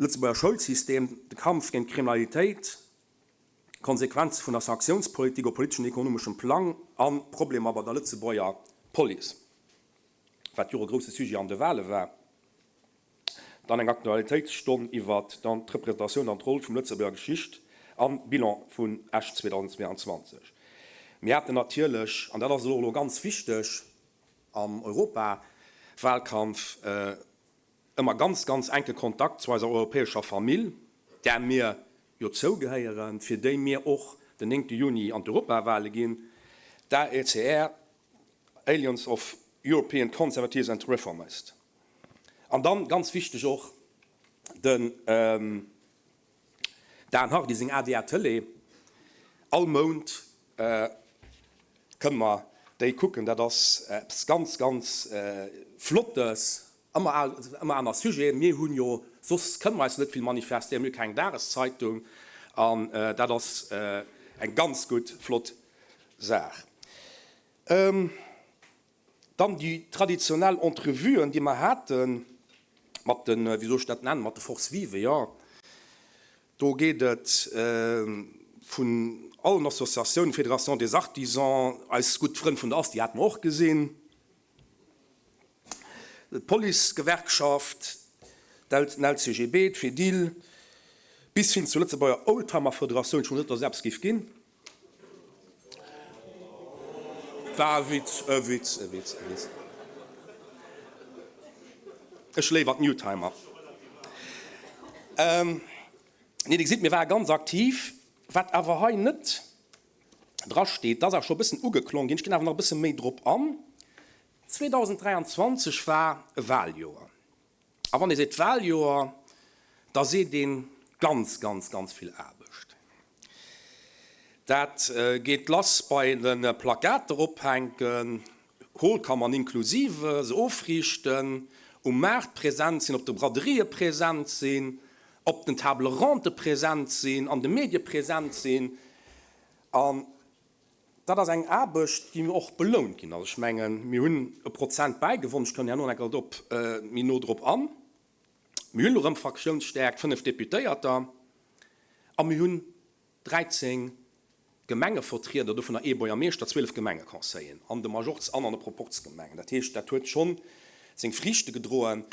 Lëtzebuerger Schoulsystem, de Kampf géint d'Kriminalitéit, Konsequenze vun der Sanktiounspolitik op politeschem an ekonomeschem Plang a Problemer bei der Lëtzebuerger Police, wat jo och e grousse Sujet an de Wale war. Dann eng Aktualitéitsstonn iwwert d'Representatioun an d'Roll vum Lëtzebuerger Geschicht an Bilan vun Esch 2022. Mir haten natierlech, an dat ass elo elo ganz wichteg am Europawahlkampf, ëmmer ganz, ganz enke Kontakt zu eiser europäescher Famill, där mir jo zougehéieren, fir déi mir och den 9 Juni an d'Europawale ginn, d'AECR, Alliance of European Conservatives and Reformists. An dann, ganz wichteg och, den Dan Hardy seng ADR Tëlee. All Mount kënne mer déi kucken. Dat ass eppes ganz, ganz Flottes. Ëmmer, ëmmer aner Sujeten. Mir hunn jo, soss kënne mer eis net vill manifestéieren, mir hu keng Dageszeitung. An dat ass eng ganz gutt, flott Saach. Dann déi traditionell Entrevuen, déi mer hate mat den, wéi soll ech dat nennen, mat de Forces vives, jo. Do geet et vun allen Associatiounen, Fédération des Artisans, eis gutt Frënn vun der Asti hate mer och gesinn, d'Policegewerkschaft, den LCGB, d'Fedil, bis hin zur Lëtzebuerger Oldtimer-Federatioun, ech wosst net, datt et eppes géif ginn. War e Witz, e Witz, e Witz, e Witz. Ech léiwer d'Newtimer. Nee, Dir gesitt, mir ware ganz aktiv. Wat awer hei net drasteet, dat ass awer scho e bëssen ugeklong ginn, ech ginn awer nach e bësse méi drop an, 2023 war e Wahljoer. A wann ee seet Wahljoer, da seet ee ganz, ganz, ganz vill Aarbecht. Dat geet lass bei de Plakater ophänken, Holkammern inklusive, se ofriichten, um Maart present sinn, op de Braderië present sinn, op den Table ronde present sinn, an de Medie present sinn. An Dat ass eng Aarbecht, déi och belount ginn ass. Ech mengen, mir hunn e Prozent bäigewonn. Ech kommen herno nach enker drop, méi no drop an. Mir hunn elo erëm Fraktiounsstärkt, 5 Deputéierter, a mir hunn 13 Gemengevertrieder, dovunner ee Buergermeeschter, 12 Gemengeconseilleren an de Majorz an an de Proporzgemengen. Dat heescht, dat huet scho seng Friichte gedroen.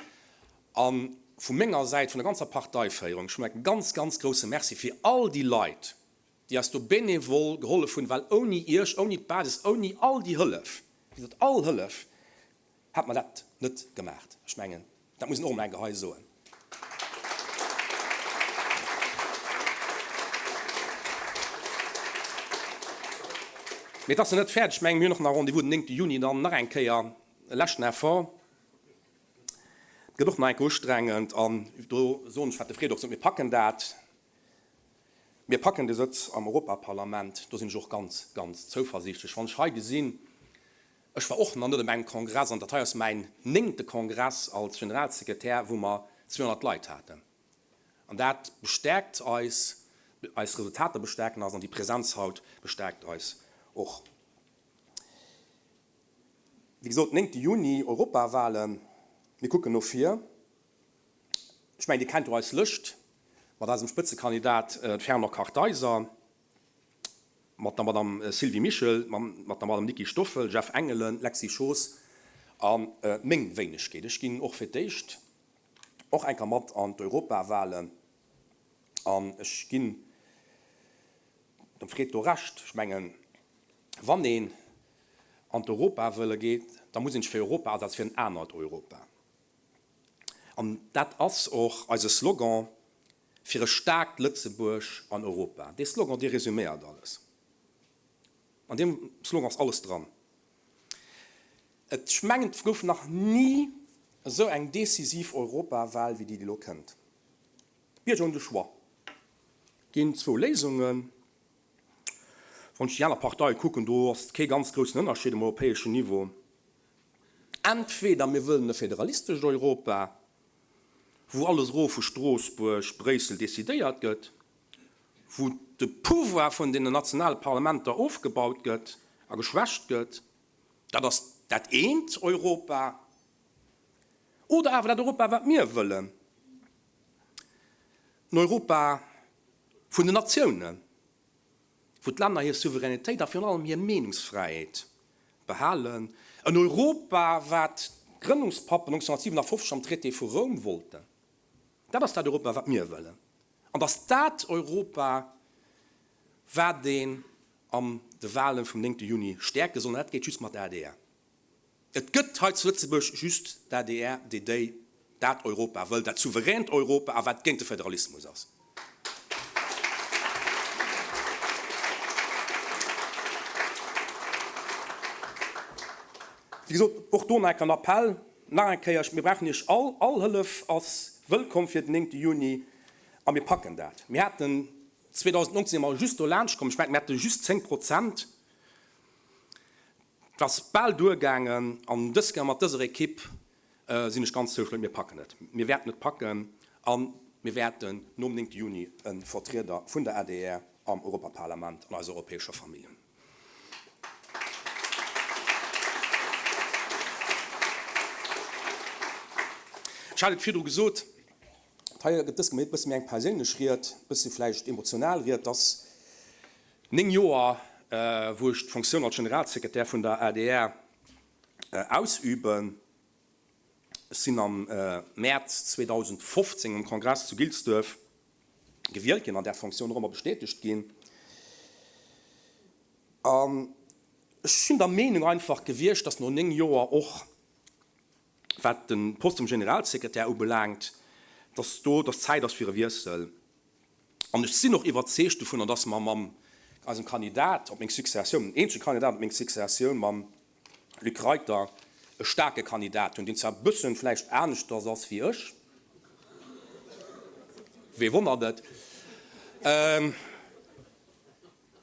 A vu menger Säit, vun der ganzer Parteiféierung, ech mengen, e ganz, ganz grouse Merci fir all déi Leit, déi eis do bénévol gehollef hunn, well ouni Iech, ouni d'Basis, ouni all déi Hëllef, wéi gesot, all Hëllef, hätt mer dat net gemaacht. Ech mengen, dat muss een och emol eng Kéier hei soen. Mee et ass nach net fäerdeg. Ech mengen, mir hunn och nach Rendez-vous den 9 Juni dann nach eng Kéier, e leschten Effort. Et gëtt och nach eng Kéier ustrengend an do soen ech, wat de Fred och sot, mir packen dat. Mir packen de Sëtz am Europaparlament, do sinn ech och ganz, ganz zouversiichtlech. Wann ech hei gesinn, ech war och nach net op engem Kongress, an dat hei ass mäin néngte Kongress als Generalsekretär, wou mer 200 Leit haten. An dat bestäerkt eis, eis Resultater bestäerken eis an déi Präsenz haut bestäerkt eis och. Wéi gesot, néngte Juni, Europawahlen, mir kucken no vir. Ech mengen, Dir kennt jo eis Lëscht mat eisem Spëtzekandidat Fernand Kartheiser, mat der Madame Sylvie Mischel, mat der Madame Nicky Stoffel, Jeff Engelen, Lexy Schoos a meng Wéinegkeet. Ech ginn och fir d'éischt och eng Kéier mat an d'Europawahlen an ech ginn dem Fred do Recht. Ech mengen, wann een an d'Europawëlle geet, da muss een sech fir Europa asetzen, fir en anert Europa. An dat ass och eise Slogan fir e staarkt Lëtzebuerg an Europa. Dee Slogan, dee resüméiert alles. An deem Slogan ass alles dran. Ech mengen, et gouf nach ni esou eng decisiv Europawal wéi déi, déi elo kënnt. D'Bierger hunn de Choix. Ginn zwou Léisungen. Wann ech déi aner Parteie kucken, do ass kee ganz groussen Ënnerscheed um europäeschen Niveau. Entweder mir wëllen e federalistescht Europa, wou alles erof vu Stroossbuerg, Bréissel decidéiert gëtt, wou de Pouvoir vun deenen nationale Parlamenter ofgebaut gëtt a geschwächt gëtt, dat ass dat eent Europa, oder awer dat Europa, wat mir wëllen, en Europa vun den Natiounen, wou d'Länner hir Souveränitéit a virun allem hir Meenungsfräiheet behalen, en Europa, wat d'Grënnungspappen 1957 am Traité vu Roum wollten. Dat ass dat Europa, wat mir wëllen. An et ass dat Europa, wat een an de Wahlen vum 9 Juni stäerke soll. An dat geet just mat der adr. Et gëtt hei zu Lëtzebuerg just d'ADR, déi déi dat Europa wëll, dat souveränt Europa a wat géint de Federalismus ass. Wéi gesot, och do nach en Appell, nach eng Kéier, mir brauchen Iech all, all Hëllef ass wëllkomm fir den 9 Juni a mir packen dat. Mir haten 2019 si mer just do laanscht komm, ech mengen, mir hate just 10 Prozent. Et ass bal duergaangen an dës Kéier mat dëser Ekipp sinn ech ganz zouverlëttlech, mir packen et, mir wäerten et packen a mir wäerten nom 9 Juni e Vertrieder vun der adr am Europaparlament an eiser europäescher Famill hunn. Ech hat et virdru gesot, hei gëtt dës Kéier e bësse méi eng perséinlech Ried, e bësse vläicht emotional Ried, dass 9 Joer, wou ech d'Fonctioun als Generalsekretär vun der adr ausüben. Ech sinn am Mäerz 2015 um Kongress zu Gilsduerf gewielt ginn, an där Fonctioun och ëmmer bestätegt ginn. An ech sinn der Meenung einfach gewiescht, dass no 9 Joer och, wat de Poste vum Generalsekretär ubelaangt, dass do, dass Zäit ass fir e Wiessel. An ech sinn och iwwerzeegt dovunner, dass mer mam eisem Kandidat op meng Successioun, dem eenzege Kandidat op meng Successioun, mam Luc Reiter, e staarke Kandidat hunn, deen zwar e bëssen vläicht aneschters ass wéi ech, wee wonnert et,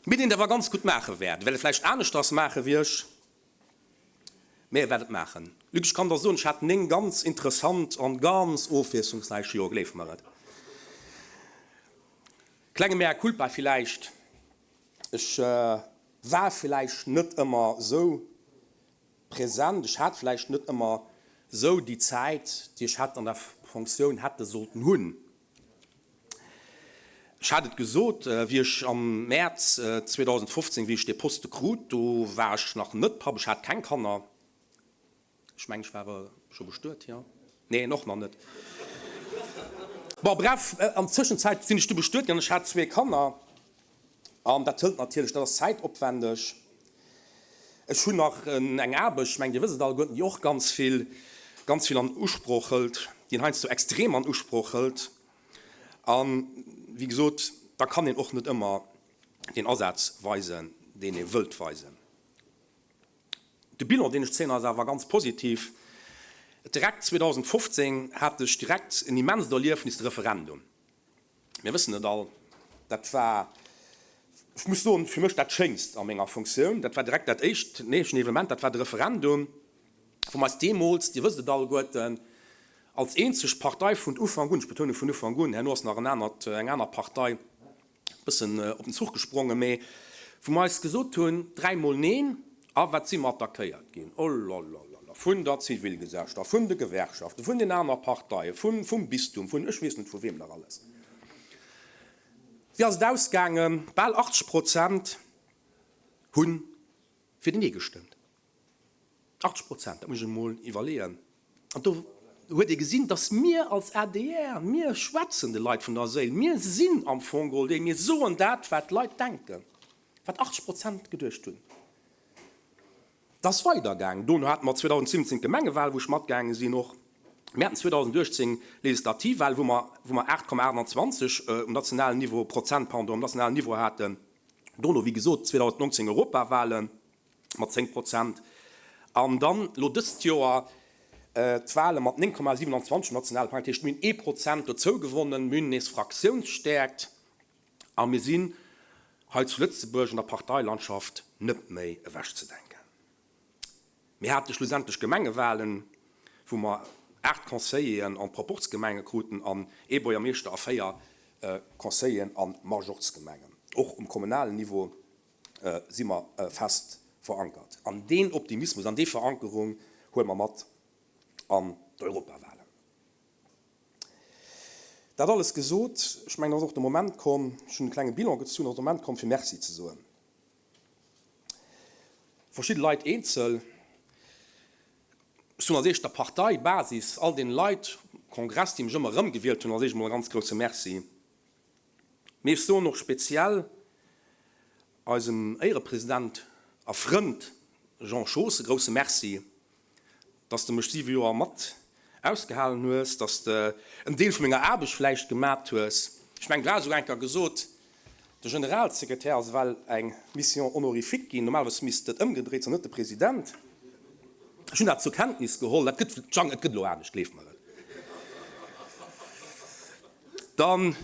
mee deen et awer ganz gutt maache wäert. E wäert et vläicht aneschters maache wéi ech. Mä e wäert et maachen. Luc, ech kann der soen, ech hat 9 ganz interessant an ganz ofwiesslungsräich Joer, gleef mer et. Klenge Mea culpa villäicht, ech war villäicht net ëmmer esou präsent, ech hat villäicht net ëmmer esou déi Zäit, déi ech hätt an der Fonctioun hätte sollten hunn. Ech hat et gesot, wéi ech am Mäerz 2015, wéi ech dee Poste krut, do war ech nach net Papp, ech hat keng Kanner. Ech mengen, ech war awer scho bestuet, jo? Neen, och nach net. Bon, bref, an Tëschenzäit sinn ech du bestuet ginn an ech hat zwee Kanner. An dat hëlt natierlech, dat ass zäitopwändeg. Ech hunn nach eng Aarbecht, ech mengen, Dir wësst et alleguerten, déi och ganz vill, ganz vill an Usproch hëlt, déi een heiansdo extrem an Usproch hëlt. A wéi gesot, da kann een och net ëmmer deen Asaz weisen, deen ee wëllt weisen. De Bilan, deen ech zéien, ass awer ganz positiv. Direkt 2015 hat ech direkt en immenst Erliefnis, de Referendum. Mir wëssen et all, dat war, ech muss soen, fir mech dat Schéinst a menger Funktioun. Dat war direkt dat éischt, den éischten Evenement, dat war de Referendum, wou mer eis deemools, Dir wësst et alleguerten, als eenzeg Partei vun Ufank un, ech betoune vun Ufank un, herno ass nach en anert, eng aner Partei e bëssen op den Zuch gesprongen, mee wou mer eis gesot hunn, dräimol Neen, A wat si mer attackéiert ginn, ololololo, vun der Zivilgesellschaft, vun de Gewerkschaften, vun den aner Parteien, vum Bistum, vun ech weess net vu weem nach alles. Wéi ass et ausgaangen? Bal 80 Prozent hu fir den Nee gestëmmt. 80 Prozent, dat muss ech emol iwwerleeën. An do huet ee gesinn, datt mir als adr, mir schwätzen de Leit vun der Séil, mir sinn am Fong geholl déi, mir soen dat, wat d'Leit denken, wat 80 Prozent geduecht hunn. Et ass weidergaangen. Dono hate mer 2017 d'Gemengewal, wou ech matgaange sinn och. Mir haten 2018 d'Legislativwal, wou mer, wou mer 8,28 um nationalen Niveau, Prozent, pardon, um nationalen Niveau haten. Dono, wéi gesot, 2019 Europawalen. mat 10 Prozent an dann elo dëst Joer d'Wale mat 9,27 um nationale Plang. Dat heescht, mir hunn ee Prozent dozou gewonnen, mir hunn nees Fraktiounsstäerkt. A mir sinn hei zu Lëtzebuerg an der Parteilandschaft net méi ewechzedenken. Mir hate schlussendlech Gemengewahlen, wou mer 8 Conseilleren an Proporzgemenge kruten an ee Buergermeeschter a 4 Conseilleren a Majorzgemengen. Och um kommunalen Niveau si mer fest verankert. An deen Optimismus an déi Verankerung huele mer mat an d'Europawahlen. Dat alles gesot, ech mengen, et ass och de Moment komm, ech hunn e klenge Bilan gezunn, et ass de Moment komm fir Merci ze soen. Verschidde Leit eenzel, ech soen als éischt der Partei, Basis, all deene Leit, Kongress, déi mech ëmmer erëmgewielt hunn, als éischt emol e ganz grousse Merci. Mee ech soen och speziell eisem Éierepresident a Frënd Jean Schoos e grousse Merci, dass de mech 7 Joer mat ausgehalen hues, dass de en Deel vu menger Aarbecht vläicht gemat hues. Ech mengen, du has esouguer eng Kéier gesot, de Generalsekretär ass ewell eng Mission honorifique ginn, normalerweis misst et ëmgedréit sinn, net de President. Ech hunn dat zur Kenntnis geholl. Dat gëtt, Jang, et gëtt elo anescht, gleef mer et. Dann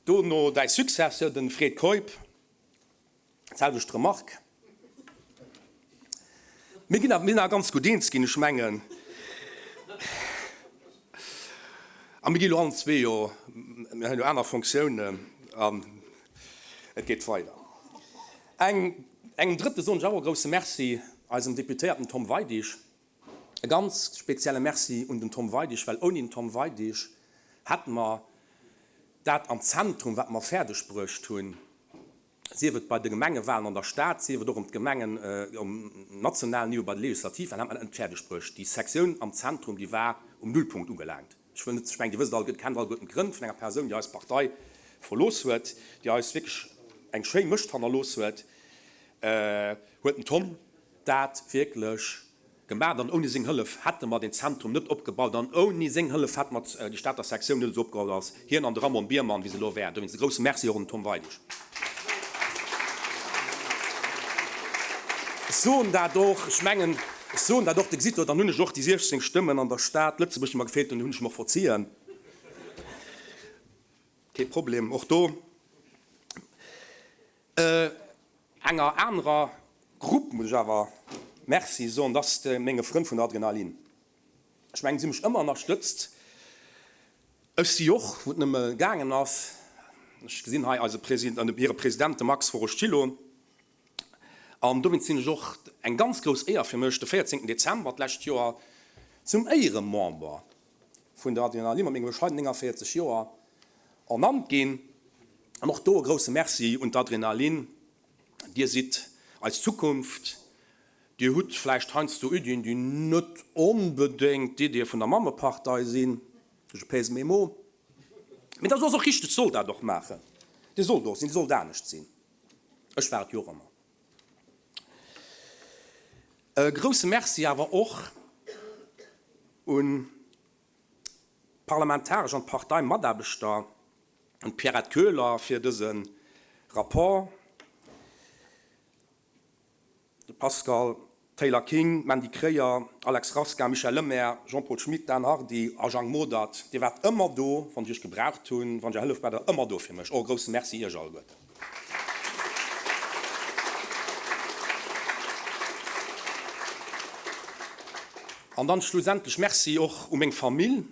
dono däi Successeur, de Fred Keup. D'selwecht Remarque. Mir ginn awer, mir sinn awer ganz gutt eens ginn, ech mengen. A mir gi lo allen zwee jo, mir hunn jo aner Fonctiounen an et geet weider. Eng, engem Drëtte soen ech awer och e grouse Merci, eisem Deputéierten Tom Weidig. E ganz spezielle Merci un den Tom Weidig, well ouni den Tom Weidig hätte mer dat am Zentrum, wat mer fäerdeg bruecht hunn, sief et bei de Gemengewahlen an der Stad, sief et och ëm d'Gemengen um nationalen Niveau bei de Legislativwahlen, hat mer dat net fäerdeg bruecht. Déi Sektioun am Zentrum, déi war um Nullpunkt ugelaangt. Ech wëll net, ech mengen, Dir wësst alleguerten, kennt alleguerten d'Grënn vun enger Persoun, déi eis Partei verlooss huet, déi eis wierklech eng schéi Mëscht hannerlooss huet, huet den Tom dat wierklech Gemaat an ouni seng Hëllef hätte mer den Zentrum net opgebaut an ouni seng Hëllef hätte mer déi Stater Sektioun net esou opgebaut als hien an de Ramon Biermann wéi se elo wären. Dowéinst e grousse Merci och un den Tom Weidig. Ech soen dat och, ech mengen, ech soen dat och, de gesitt Der, dann hunn ech och déi 16 Stëmmen an der Stad Lëtzebuerg, déi mer gefeelt hunn, déi hunn ech mer verzien. Kee Problem och do. Enger anerer Grupp muss ech awer Merci soen, dat ass menge Frënn vun der Adrenalin. Ech mengen, si hu mech ëmmer ënnerstëtzt. Ech si och, wou et nëmme gaangen ass, ech gesinn hei eise President, hire President, de Max Woroszylo, an dowéinst sinn ech och, eng ganz grouss Éier fir mech, de 14 Dezember d'lescht Joer zum Éieremember vun der Adrenalin mat menge bescheidenen 49 Joer ernannt ginn. An och do e grousse Merci un d'Adrenalin, Dir sidd eis Zukunft. Dir hutt vläicht heiansdo Iddien, déi net onbedéngt d'Iddie vun der Mammepartei sinn, je pèse mes mots, mee dat ass och richteg, sollt dat och maachen. Dir sollt och sinn, Dir sollt anescht sinn. Ech war et jo och ëmmer. E grousse Merci awer och un d'parlamentaresch an d'Parteimataarbechter, un d'Pierrette Köhler fir dëse Rapport, de Pascal Taylor-King, d'Mandy Kreyer, Alex Rasquin, Michel Lemaire, Jean-Paul Schmit, Dan Hardy a Jang Modert. Dir waart ëmmer do, wann ech iech gebraucht hunn, wann ech Är Hëllef braucht, der ëmmer do fir mech. Och e grousse Merci iech alleguerten. An dann schlussendlech Merci och u meng Famill,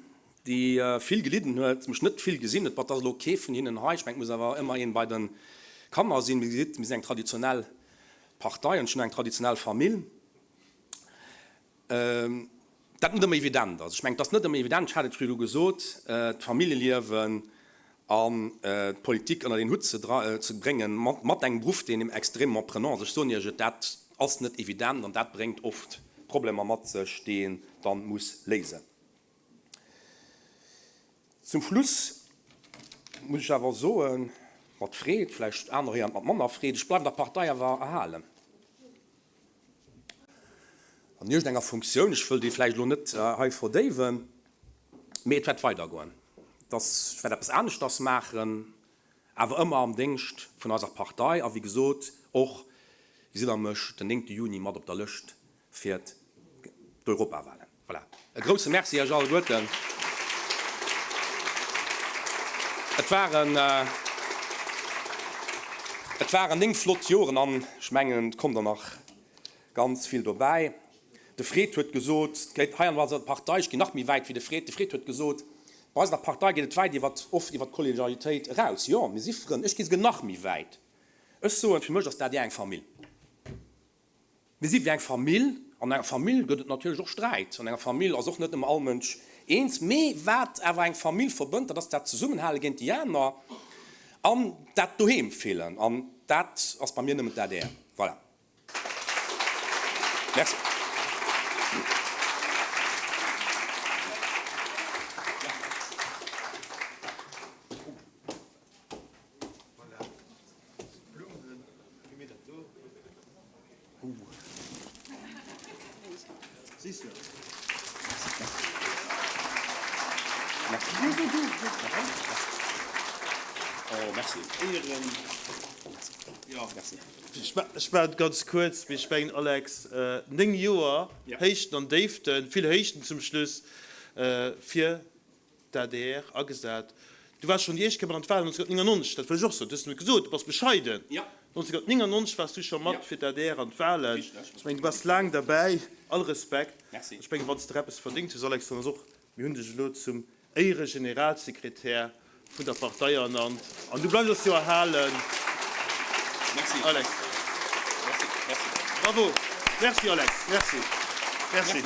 déi vill gelidden huet, mech net vill gesinn huet. Bon, et ass elo kee vun hinnen hei, ech mengen, et muss awer ëmmer een bei de Kanner sinn. Mir sinn eng traditionell Partei an ech hunn eng traditionell Famill. Dat net ëmmer evident ass. Ech mengen, et ass net ëmmer evident, ech hat et virdru gesot, d'Familljeliewen an d'Politik ënnert een Hutt ze bréngen, mat engem Beruff, deen extrêmement prenant ass. Ech soen Iech et, dat ass net evident an dat bréngt oft Problemer mat sech, déi een da muss léisen. Zum Schluss muss ech awer soen, mat Freed, vläicht aner héieren et mat manner Freed, ech bleiwen der Partei awer erhalen. An iergendenger Funktioun, ech wëll déi vläicht elo net hei verdéiwen, mee et wäert weidergoen, dass ech wäert eppes aneschters maachen, awer ëmmer am Déngscht vun eiser Partei a wéi gesot och, gesitt Der mech den 9 Juni mat op der Lëscht fir d'Europawahlen. Voilà. E grouse Merci Iech alleguerten. Et waren. Et waren 9 flott Joren an ech mengen, et kommt der nach ganz vill dobäi. De Fred huet gesot, et geet hei an eiser Partei, ech ginn nach méi wäit wéi de Fred, de Fred huet gesot, bei eiser Partei geet et wäit iwwer, oft iwwer d'Kollegialitéit eraus. Jo, mir si Frënn. Ech gi souguer nach méi wäit, ech soen, fir mech ass d'ADR eng Famill. Mir si wéi eng Famill. An enger Famill gëtt et natierlech och Sträit. An enger Famill ass och net ëmmer all Mënsch eens. Mee wat awer eng Famill verbënnt, dat ass dat Zesummenhale géint déi aner an dat Doheem-Fillen. An dat ass bei mir nëmmen d'ADR. Voilà. Merci. Ech maachen et ganz kuerz, mee ech mengen, Alex, 9 Joer, Héichten an Déiften, vill Héichten zum Schluss fir d'ADR agesat. Du waars schonn déi éischt Kéier mat an d'Wahlen 1999, dat wëll ech och soen. Du hues net gesot, du bass bescheiden. 1999 waars du scho mat fir d'ADR an d'Wahlen. Ech mengen, du bass laang derbäi. All Respekt. Ech mengen, wann s de der eppes verdéngt hues, Alex, dann ass och, mir hunn dech elo zum Éieregeneralsekretär vun der Partei ernannt an du bleifs eis jo erhalen. Alex. Bravo. Merci, Alex. Merci. Merci.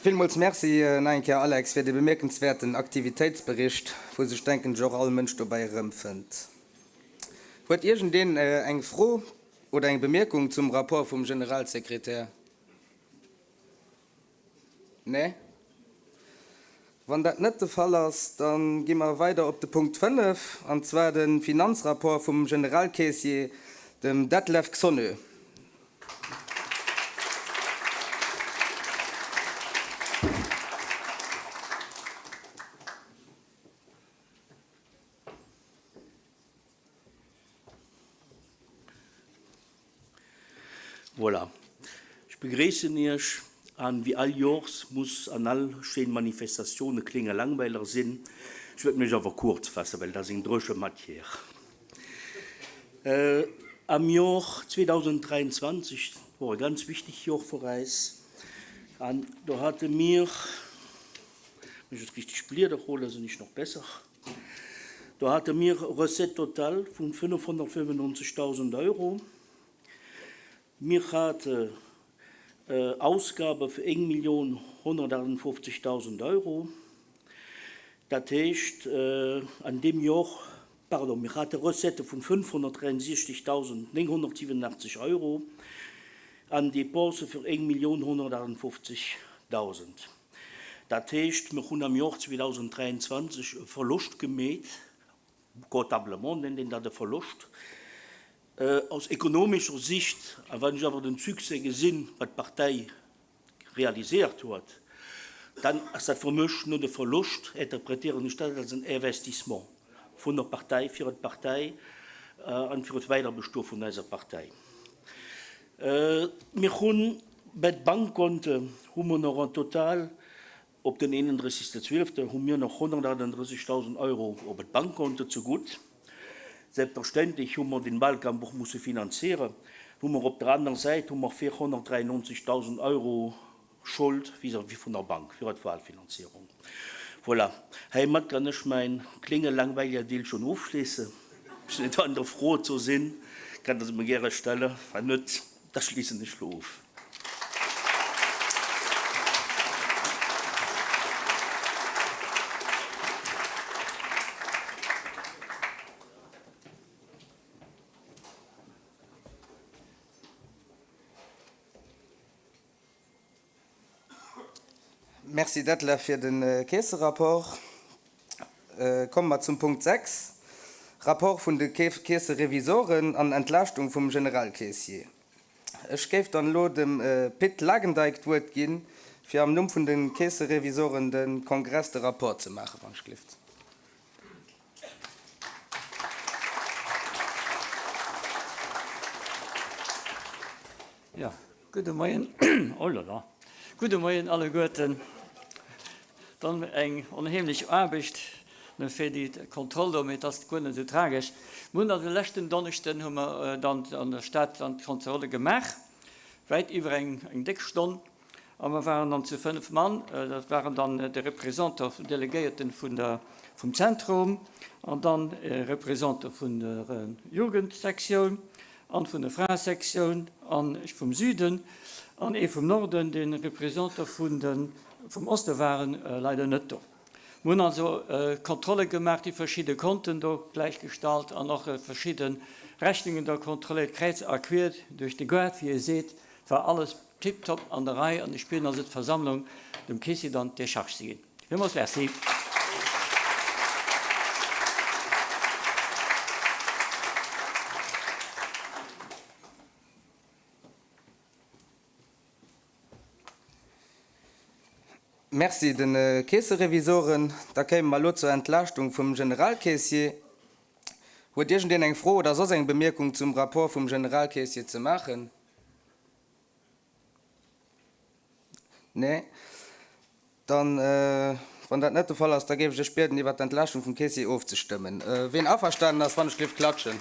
Villmools Merci nach eng Kéier Alex fir dee bemierkenswäerten Aktivitéitsbericht, wou sech denken ech och all Mënsch dobäi erëmfënnt. Huet iergendeen eng Fro oder eng Bemierkung zum Rapport vum Generalsekretär? Nee? Wann dat net de Fall ass, da gi mer weider op de Punkt 5, an zwar de Finanzrapport vum Generalkeessier, dem Detlef Xonnö. Voilà. Ech begréissen Iech an wéi all Joers muss an all schéin Manifestatioun e klénge Langweiler sinn. Ech wëllt mech awer kuerz faassen, well et ass eng dréche Matière. Am Jor 2023 wor e ganz wichteg Jor fir eis an do hate mir, wann ech et richteg blieder holen, sinn ech nach besser, Do hate mir e Recette totale vu 595.000 Euro. Mir hate Ausgabe fir 1.158.000 Euro. Dat heescht, an deem Jor, pardon, mir hate Recettë vun 563.987 Euro an Dépensë fir 1.158.000. Dat heescht, mir hunn am Jor 2023 e Verloscht gemeet, comptablement nennt een dat e Verloscht, aus ekonomescher Sicht. A wann ech awer den Succès gesinn, wat d'Partei realiséiert huet, dann ass dat fir mech net e Verloscht, interpretéieren ech dat als en Investissement vun der Partei, fir d'Partei an fir d'Weiderbestoe vun eiser Partei. Mir hunn bei d'Bankkonte hu mer nach en total op den 31. 12. hu mir nach 138.000 Euro op d'Bankkonte zegutt. Selbstverständlech hu mer den Wahlkampf och musse finanzieren. Hu mer op der aner Säit hu mer 493.000 Euro Schold vis-à-vis vun der Bank fir d'Wahlfinanzierung. Voilà, heimat kann ech mäin klénge langweiliger Deel schon ofschléissen. Wann der Froen zou sinn, kennt der se mir gäre stellen, wann net, da schléissen ech lo of. Merci Detlef fir de Keesserapport. Komme mer zum Punkt 6, Rapport vun de Keesserevisoren an Entlaaschtung vum Generalkeessier. Ech géif dann elo dem Pit Lagendijk d'Wuert ginn, fir am Numm vun de Keesserevisoren de Kongress de Rapport ze maachen, wann ech glift. Jo, gudde Moien, oh là là, gudde Moien alleguerten. Dann eng onheemlech Aarbecht fir déi Kontroll do, mee et ass guer net esou tragesch. Mir hunn also leschten Donneschden hu mer dann an der Stad dann d'Kontrolle gemaach, wäit iwwer eng eng déck Stonn. A mer waren dann zu 5 Mann, dat waren dann de Représentant, Delegéierten vun der, vum Zentrum an dann e Représentant vun der Jugendsektioun an vun der Fraesektioun an ech vum Süden an ee vum Norden, de Représentant vun de, vum Oste waren leider net do. Mer hunn also Kontrolle gemaach, déi verschidde Konten do gläichgestallt an och verschidde Rechnungen do kontrolléiert, kräiz a quier duerch de Gaart, wéi ee seet. Et war alles tiptop an der Rei an ech bieden also d'Versammlung, dem Caissier dann d'Décharge ze ginn. Villmools Merci. Merci de Keesserevisoren. Da kéime mer elo zur Entlaaschtung vum Generalkeessier. Huet iergendeen eng Fro oder soss eng Bemierkung zum Rapport vum Generalkeessier ze maachen? Nee? Dann, wann dat net de Fall ass, da géif ech Iech bieden, iwwert d'Entlaaschtung vum Keessier ofzestëmmen. Ween averstanen ass, wann ech géif klatschen.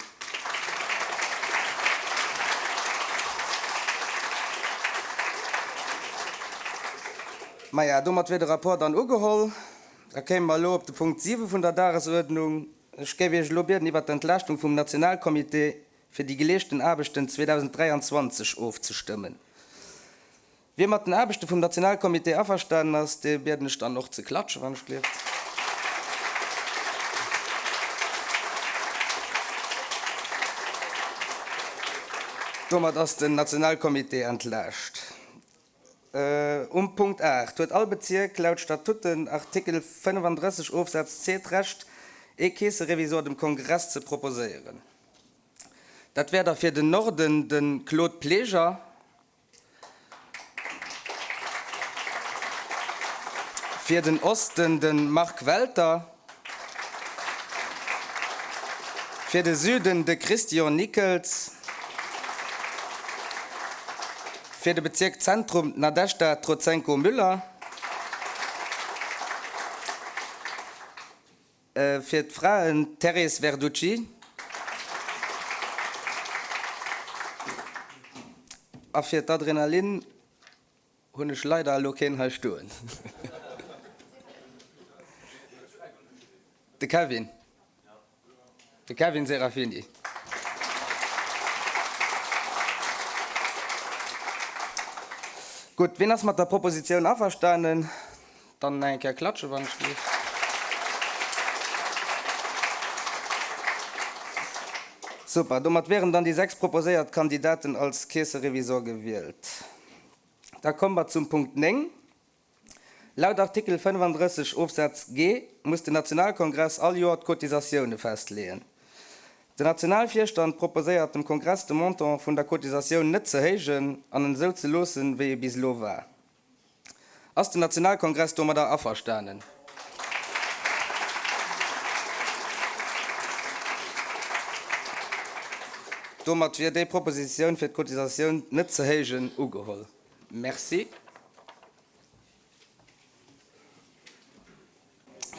Maja, domat wier de Rapport dann ugeholl. Da kéime mer elo op de Punkt 7 vun der Dagesuerdnung. Ech géif Iech elo bieden, iwwert d'Entlaaschtung vum Nationalcomité fir déi geleeschten Aarbechten 2023 ofzestëmmen. Wie mat den Aarbechte vum Nationalcomité averstanen ass, dee bieden ech dann och ze klatschen, wann ech gleeft. Domat ass den Nationalcomité entlaascht. Um Punkt 8 huet all Bezierk laut Statuten, Artikel 35 Ofsaz C, d'Recht, ee Keesserevisor dem Kongress ze proposéieren. Dat wär da fir den Norden de Claude Pleger, fir den Osten de Marc Welter, fir de Süden de Christian Nickels, fir de Bezierk Zentrum d'Nadezhda Trotsenko-Müller, Fir d'Fraen d'Thérèse Verducci a fir d'Adrenalin hunn ech leider elo keen hei stoen. De Kevin. De Kevin Serafini. Gutt, wien ass mat der Propositioun averstanen? Dann nach eng Kéier klatschen, wann ech dierf. Super, domat wieren dann déi 6 proposéiert Kandidaten als Keesserevisor gewielt. Da komme mer zum Punkt 9. Laut Artikel 35 Ofsaz G muss den Nationalkongress all Joer d'Cotisatioune festleeën. Den Nationalvirstand proposéiert dem Kongress de Montant vun der Cotisatioun net ze héijen an en esou ze loossen, wéi e bis elo war. Ass den Nationalkongress domadder averstanen? Domat wier déi Propositioun fir d'Cotisatioun net ze héijen ugeholl. Merci.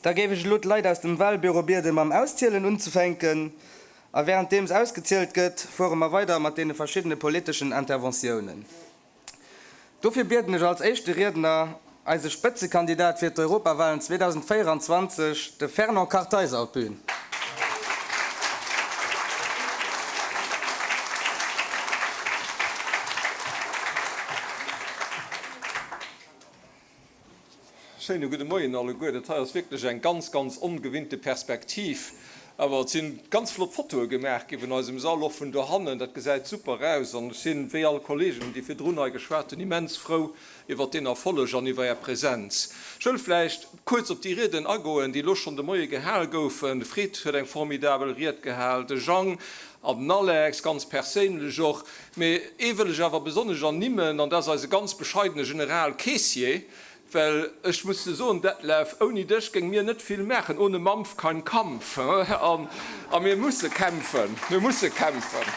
Da géif ech elo d'Leit aus dem Wahlbüro bieden, mam Auszielen unzefänken. A währenddeems ausgezielt gëtt, fuere mer weider mat deene verschiddene politeschen Interventiounen. Dofir bieden ech als éischte Riedner eise Spëtzekandidat fir d'Europawahlen 2024, de Fernand Kartheiser, op d'Bühn. Schéine gudde Moien alleguer. Dat hei ass wierklech eng ganz, ganz ongewinnte Perspektiv. Awer et sinn ganz flott Fotoe gemaach gi vun eisem Sall, och vun dohannen. Dat gesäit super aus an ech sinn, wéi all Kollegen, déi virdrun hei geschwat hunn, immens frou iwwert deen Erfolleg an iwwer Är Präsenz. Ech wëll vläicht kuerz op déi Rieden agoen, déi elo schonn de Moie gehal goufen. De Fred huet eng formidabel Ried gehal, de Jang an den Alex, ganz perséinlech och. Mee ee wëll ech awer besonnesch ernimmen, an dat ass eise ganz bescheidene General Caissier, Well ech muss de soen, Detlef, ouni dech géing mir net vill maachen. Ohne Mampf kein Kampf. A mir musse kämpfen, mir musse kämpfen.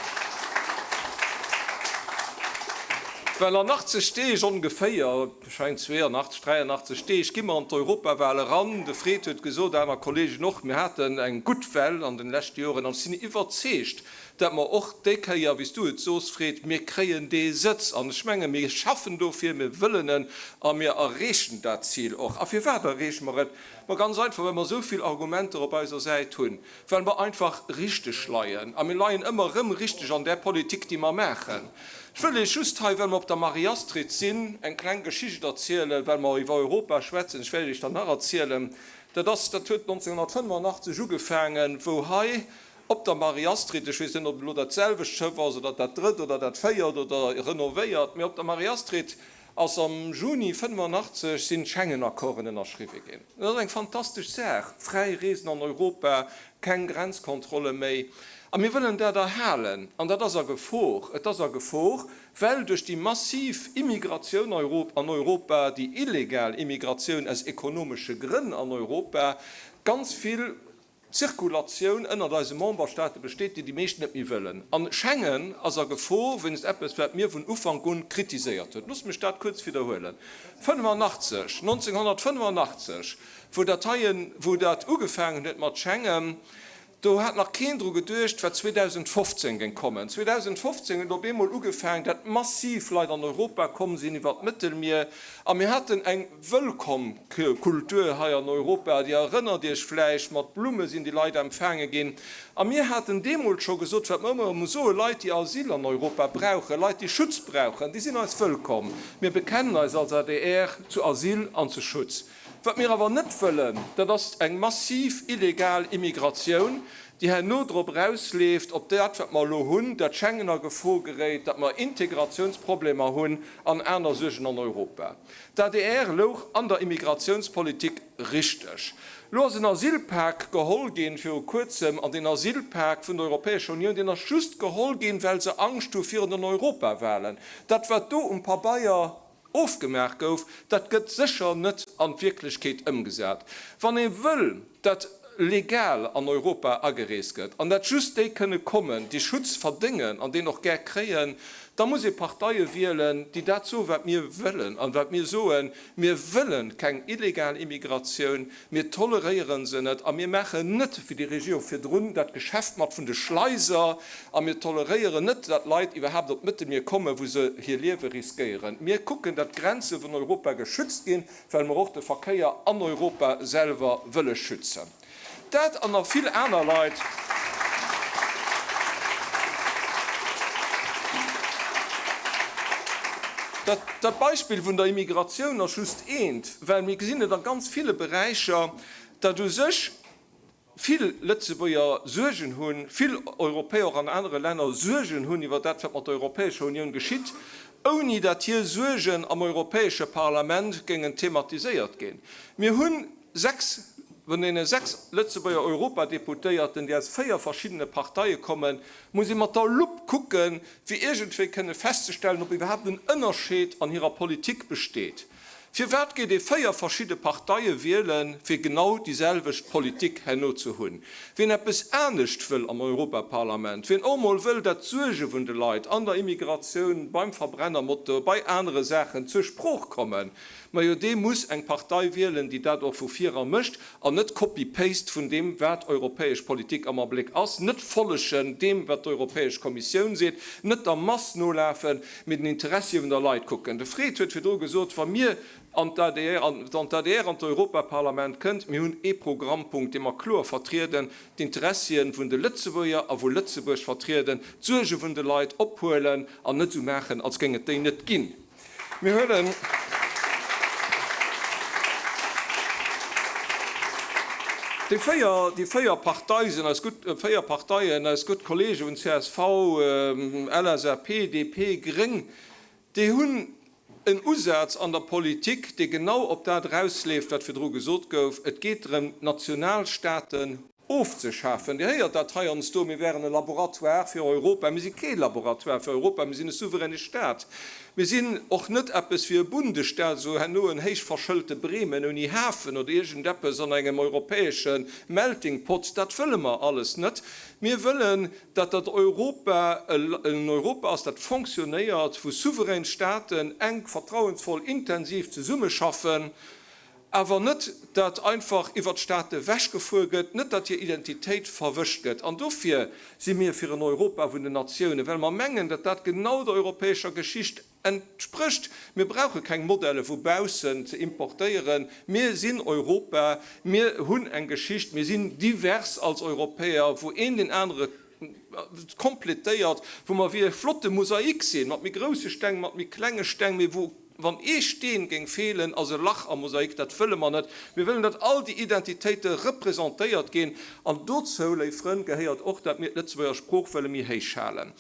Well an 80 Deeg ongeféier, ech mengen 82, 83 Deeg, gi mer an d'Europawahl eran. De Fred huet gesot, aner Kollegen och, mir haten eng gutt Well an den leschte Joren. An ech sinn iwwerzeegt, dat mer och déi Kéier, wéi s du et soos, Fred, mir kréien dee Sëtz. An ech menge mir schaffen dofir, mir wëllen en a mir erreechen dat Zil och. A firwat erreeche mer et? Ma ganz einfach, well mer esou vill Argumenter op eiser Säit hunn, well mer einfach richteg leien. A mir leien ëmmer erëm richteg an där Politik, déi mer maachen. Ech wëll Iech just hei, well mer op der Marie-Astrid sinn, eng kleng Geschicht erzielen, well mer iwwer Europa schwätzen. Ech wäert Iech dann nach erzielen, dat ass, dat huet 1985 ugefaangen, wou hei Op der Marie-Astrid, ech weess net, ob et elo dat selwecht Schëff ass oder dat drëtt oder dat véiert oder renovéiert, mee op der Marie-Astrid ass am Juni 85 sinn d'Schengen-Accorden ënnerschriwwe ginn. Dat ass eng fantastesch Saach, fräi Reesen an Europa, keng Grenzkontrolle méi. A mir wëllen dat erhalen. An dat ass a Gefor. Et ass a Gefor, well duerch déi massiv Immigratioun an Europa, déi illegal Immigratioun aus ekonomesche Grënn an Europa, ganz vill Zirkulatioun ënnert eise Memberstaate besteet, déi déi meescht net méi wëllen. An Schengen ass a Gefor wéinst eppes, wat mir vun Ufank un kritiséiert hunn. Loosst mech dat kuerz widderhuelen. 85, 1985, wou dat heien, wou dat ugefaangen huet mat Schengen, do hat nach keen dru geduecht, wat 2015 géing kommen. 2015 huet op eemol ugefaangen, dat massiv Leit an Europa komm sinn iwwert d'Mëttelmier a mir haten eng, Wëllkomm-Kultur hei an Europa, Dir erënnert Iech vläicht, mat Blumme sinn déi Leit empfaange ginn. A mir haten deemools scho gesot, wat mer ëmmer erëm soen, Leit, déi Asyl an Europa brauchen, Leit, déi Schutz brauchen, déi sinn eis wëllkomm. Mir bekennen eis als adr zu Asyl an zu Schutz. Wat mir awer net wëllen, dat ass eng massiv illegal Immigratioun, déi herno drop erausleeft, op dat, wat mer elo hunn, dat Schengen a Gefor geréit, datt mer Integratiounsproblemer hunn an aner Suergen an Europa. D'adr louch an der Immigratiounspolitik richteg. Lo ass en Asylpak geholl ginn viru kuerzem, an deen Asylpak vun der Europäescher Unioun, deen ass just geholl ginn, well se Angscht hu virun den Europawahlen. Dat wat do um Pabeier ofgemaach gouf, dat gëtt sécher net an d'Wierklechkeet ëmgesat. Wann ee wëll, dat legal an Europa agereest gëtt an dat just déi kënne kommen, déi Schutz verdéngen an deen och gär kréien, da muss ee Parteie wielen, déi dat soen, wat mir wëllen an wat mir soen, Mir wëlle keng illegal Immigratioun, mir toleréiere se net a mir maachen net, wéi déi Regierung virdrun, dat Geschäft mat vun de Schleiser a mir toleréieren net, dat Leit iwwerhaapt op d'Mëttelmier kommen, wou se hir Liewe riskéieren. Mir kucken, dat d'Grenze vun Europa geschützt ginn, well mer och de Verkéier an Europa selwer wëlle schützen. Dat an nach vill aner Leit. Dat Beispill vun der Immigratioun ass just eent, well mir gesinn et a ganz ville Beräicher, datt u sech vill Lëtzebuerger Suergen hunn, vill Europäer och an anere Länner Suergen hunn iwwer dat, wat mat der Europäescher Unioun geschitt, ouni datt hir Suergen am Europäesche Parlament géingen thematiséiert ginn. Mir hu sechs vun deene sechs Lëtzebuerger Europadeputéierten, déi aus véier verschiddene Parteie kommen, muss ee mat der Lupp kucken, fir iergendwéi kënne festzestellen, ob iwwerhaapt en Ënnerscheed an hirer Politik besteet. Firwat geet ee 4 verschidde Parteie wielen, fir genau déi selwecht Politik herno ze hunn? Wien eppes anescht wëll am Europaparlament, wien och mol wëll, dat d'Suerge vun de Leit an der Immigratioun, beim Verbrennermotor, bei anere Saachen zur Sprooch kommen, majo dee muss eng Partei wielen, déi dat och vu vir mécht an net Copy-Paste vun deem, wat europäesch Politik am Abléck ass, net follegen deem, wat d'Europäesch Kommissioun seet, net der Mass nolafen, mee den Interessie vun der Leit kucken. De Fred huet virdru gesot, wa mir an d'ADR, wann d'ADR an d'Europaparlament kënnt, mir hunn ee Programmpunkt, dee mer kloer vertrieden, d'Interessien vun de Lëtzebuerger a vu Lëtzebuerg vertrieden, d'Suerge vun de Leit ophuelen an net esou maachen, als géing et déi net ginn. Mir huelen Déi 4, déi 4 Parteisen, eis gutt 4 Parteien, eis gutt Kollege vun csv, LSAP, DP, Gréng, déi hunn en Usaz an der Politik, dee genau op dat erausleeft, wat virdru gesot gouf, Et geet drëm, d'Nationalstaaten ofzeschafen. Dir héiert dat heiansdo, mir wären e Laboratoire fir Europa. Mir si kee Laboratoire fir Europa, mir sinn e souveräne Staat. Mir sinn och net eppes wéi e Bundesstaat, esou herno en héichverschëlte Bremen ouni Hafen oder iergendeppes an engem europäesche Melting Pot. Dat wëlle mer alles net. Mir wëllen, datt dat Europa en Europa ass, dat fonctionnéiert, wou souverän Staaten enk, vertrauensvoll, intensiv zesummeschaffen, awer net, datt einfach iwwert d'Staate wechgefuer gëtt, net datt hir Identitéit verwëscht gëtt. An dofir si mir fir en Europa vun den Natiounen, well mer mengen, datt dat genau der europäescher Geschicht entsprécht. Mir brauche keng Modelle vu baussen ze importéieren. Mir sinn Europa, mir hunn eng Geschicht, mir sinn divers als Europäer, wou een deen anere kompletéiert, wou mer wéi e flotte Mosaik sinn, mat méi grousse Steng, mat méi klenge Steng, mee wou, wann ee Steen géing feelen, ass e Lach am Mosaik. Dat wëlle mer net. Mir wëllen, datt all déi Identitéite representéiert ginn. An dozou, léif Frënn, gehéiert och, datt mir d'Lëtzebuerger Sprooch wëlle méi héich halen.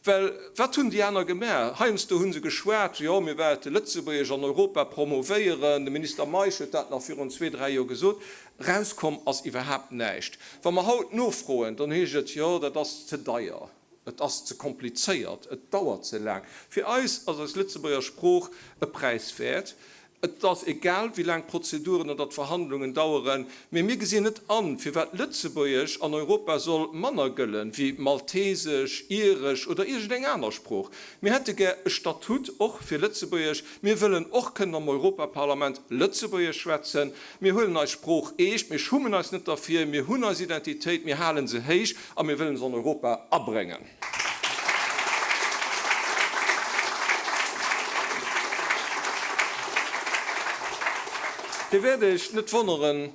Well wat hunn déi aner gemaach? Heiansdo hu se geschwat, jo, mir wäerte Lëtzebuergesch an Europa promovéieren, de Minister Meisch huet dat nach virun zwee, dräi Joer gesot. Erauskomm ass iwwerhaapt näischt. Wa mer haut nofroen, dann heescht et, jo, dat ass ze deier, et ass ze komplizéiert, et dauert ze laang. Fir eis ass eis Lëtzebuerger Sprooch e Präis wäert. Et ass egal, wéi laang d'Prozeduren oder d'Verhandlungen daueren, mee mir gesinn net an, firwat Lëtzebuergesch an Europa soll manner gëllen, wéi Maltesesch, Iresch oder iergendeng aner Sprooch. Mir hätte gär e Statut och fir Lëtzebuergesch. Mir wëllen och kënnen am Europaparlament Lëtzebuergesch schwätzen. Mir huelen eis Sprooch eescht, mir schummen eis net derfir, mir hunn eis Identitéit, mir hale se héich a mir wëllen se an Europa abréngen. Dir wäert Iech net wonneren,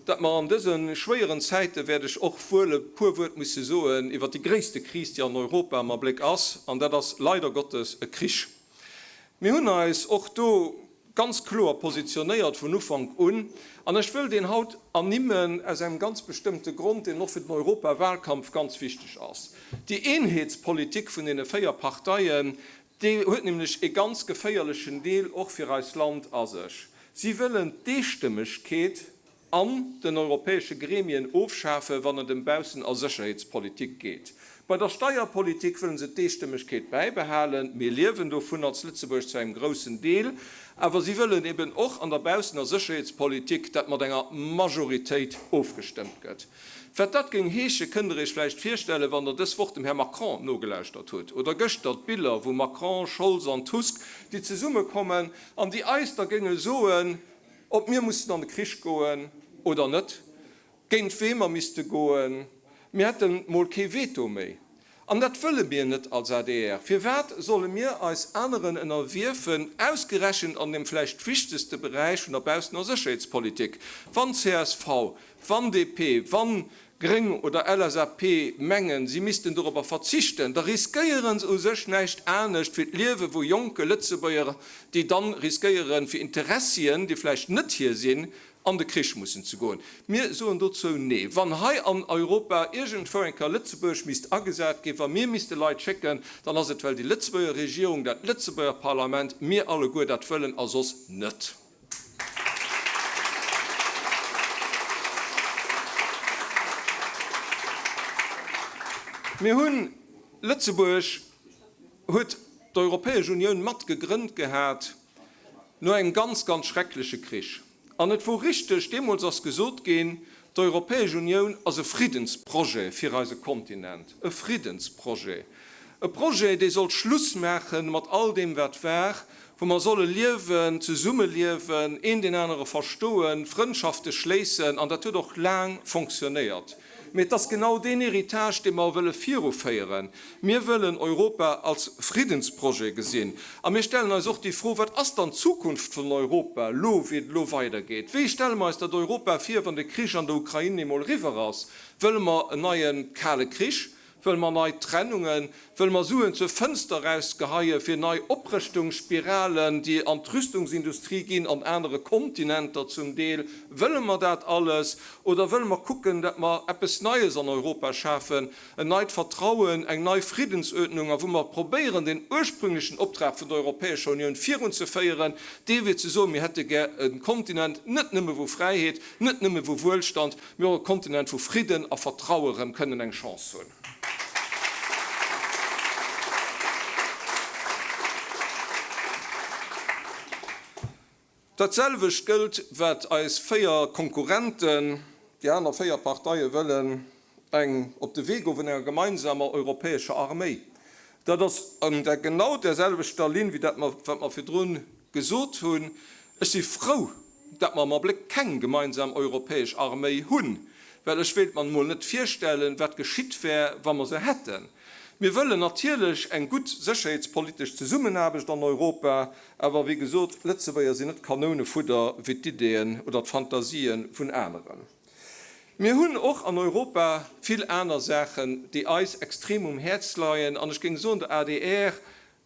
datt mer an dëse schwéieren Zäite wäert ech och wuel e puer Wuert musse soen iwwert déi gréisste Kris, déi an Europa am Abléck ass, an dat ass leider Gottes e Krich. Mir hunn eis och do ganz kloer positionéiert vun Ufank un, an ech wëll deen haut ernimmen aus engem ganz bestëmmte Grond, deen och fir den Europawahlkampf ganz wichteg ass. Déi Eenheetspolitik vun deene 4 Parteien, déi huet nämlech e ganz geféierlechen Deel och fir eist Land a sech. Si wëllen d'Eestëmmegkeet an den europäesche Gremien ofschafen, wann et ëm Baussen a Sécherheetspolitik geet. Bei der Steierpolitik wëllen se d'Eestëmmegkeet bäibehalen, mir liewen dovun als Lëtzebuerg zu engem groussen Deel, awer si wëllen eben och an der Baussen a Sécherheetspolitik, dat mat enger Majoritéit ofgestëmmt gëtt. Wat dat géing heesche kënnt der Iech vläicht virstellen, wann der dës Woch dem Här Macron nogelauschtert hutt, oder gëschter d'Biller wou Macron, Scholz an Tusk, déi zesummekommen an déi eis da géinge soen, Ob mir mussen an de Krich goen oder net, géint wee mer misste goen, mir hätte mol kee Veto méi. An dat wëlle mir net als adr. Firwat solle mir eis aneren ënnerwierfen, ausgerechent an deem vläicht wichtegste Beräich vun der Baussen a Sécherheetspolitik? Wann csv, wann DP, wann Gréng oder LSAP mengen, si missten dorobber verzichten, da riskéiere se u sech näischt anescht wéi d'Liewe vu jonke Lëtzebuerger, déi dann riskéieren, fir Interessien, déi vläicht net hir sinn, an de Krich mussen ze goen. Mir soen dozou Nee. Wann hei an Europa iergendwou eng Kéier Lëtzebuerg misst agesat ginn, wa mir misste Leit schécken, dann ass et, well déi Lëtzebuerger Regierung, dat Lëtzebuerger Parlament, mir alleguer dat wëllen a soss net. Mir hunn, Lëtzebuerg huet d'Europäesch Unioun mat gegrënnt gehat no engem ganz, ganz schreckleche Krich. An et wor richteg, deemools ass gesot ginn, D'Europäesch Unioun ass e Friddensprojet fir eise Kontinent, e Friddensprojet, e Projet, dee sollt Schluss maache mat all deem, wat war, wou mer solle liewen, zesummeliewen, een deen anere verstoen, Frëndschafte schléissen. An dat huet och laang fonctionnéiert. Mee et ass genau deen Héritage, dee mer wëlle viruféieren. Mir wëllen Europa als Friddensprojet gesinn. A mir stellen eis och déi Fro, Wat ass dann d'Zukunft vun Europa elo, wéi et elo weidergeet? Wéi stelle mer eis dat Europa vir, wann de Krich an der Ukrain eemol eriwwer ass? Wëlle mer en neie Kale Krich? Wëlle mer nei Trennungen? Wëlle mer Suen zur Fënster erausgeheie fir nei Oprëschtungsspiralen, déi an d'Rüstungsindustrie ginn, an anere Kontinenter zum Deel? Wëlle mer dat alles? Oder wëlle mer kucken, dat mer eppes Neies an Europa schafen, en neit Vertrauen, eng nei Friddensuerdnung, a wou mer probéieren, den ursprünglechen Optrag vun der Europäescher Unioun virunzeféieren, dee wier ze soen, mir hätte gär e Kontinent, net nëmme wou Fräiheet, net nëmme wou Wuelstand, mee och e Kontinent, wou Fridden a Vertraue rëm kënnen eng Chance hunn. Dat selwecht gëllt, wat eis 4 Konkurrenten, déi aner 4 Parteie wëllen, eng op de Wee goe vun enger gemeinsamer europäescher Arméi. Dat ass an der genau där selwechter Linn wéi dat, wat mer virdrun gesot hunn. Ech si frou, dat mer am Abléck keng gemeinsam europäesch Arméi hunn, well ech wéilt mer emol net virstellen, wat geschitt wär, wa mer se hätten. Mir wëllen natierlech eng gutt sécherheetspolitesch Zesummenaarbecht an Europa, awer wéi gesot, Lëtzebuerger sinn net Kanounefudder wéi d'Ideeën oder d'Fantasië vun aneren. Mir hunn och an Europa vill aner Saachen, déi eis extrem um Häerz leien, an ech géing soen, der adr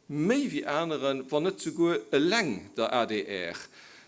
méi wéi aneren, wann net souguer eleng der adr.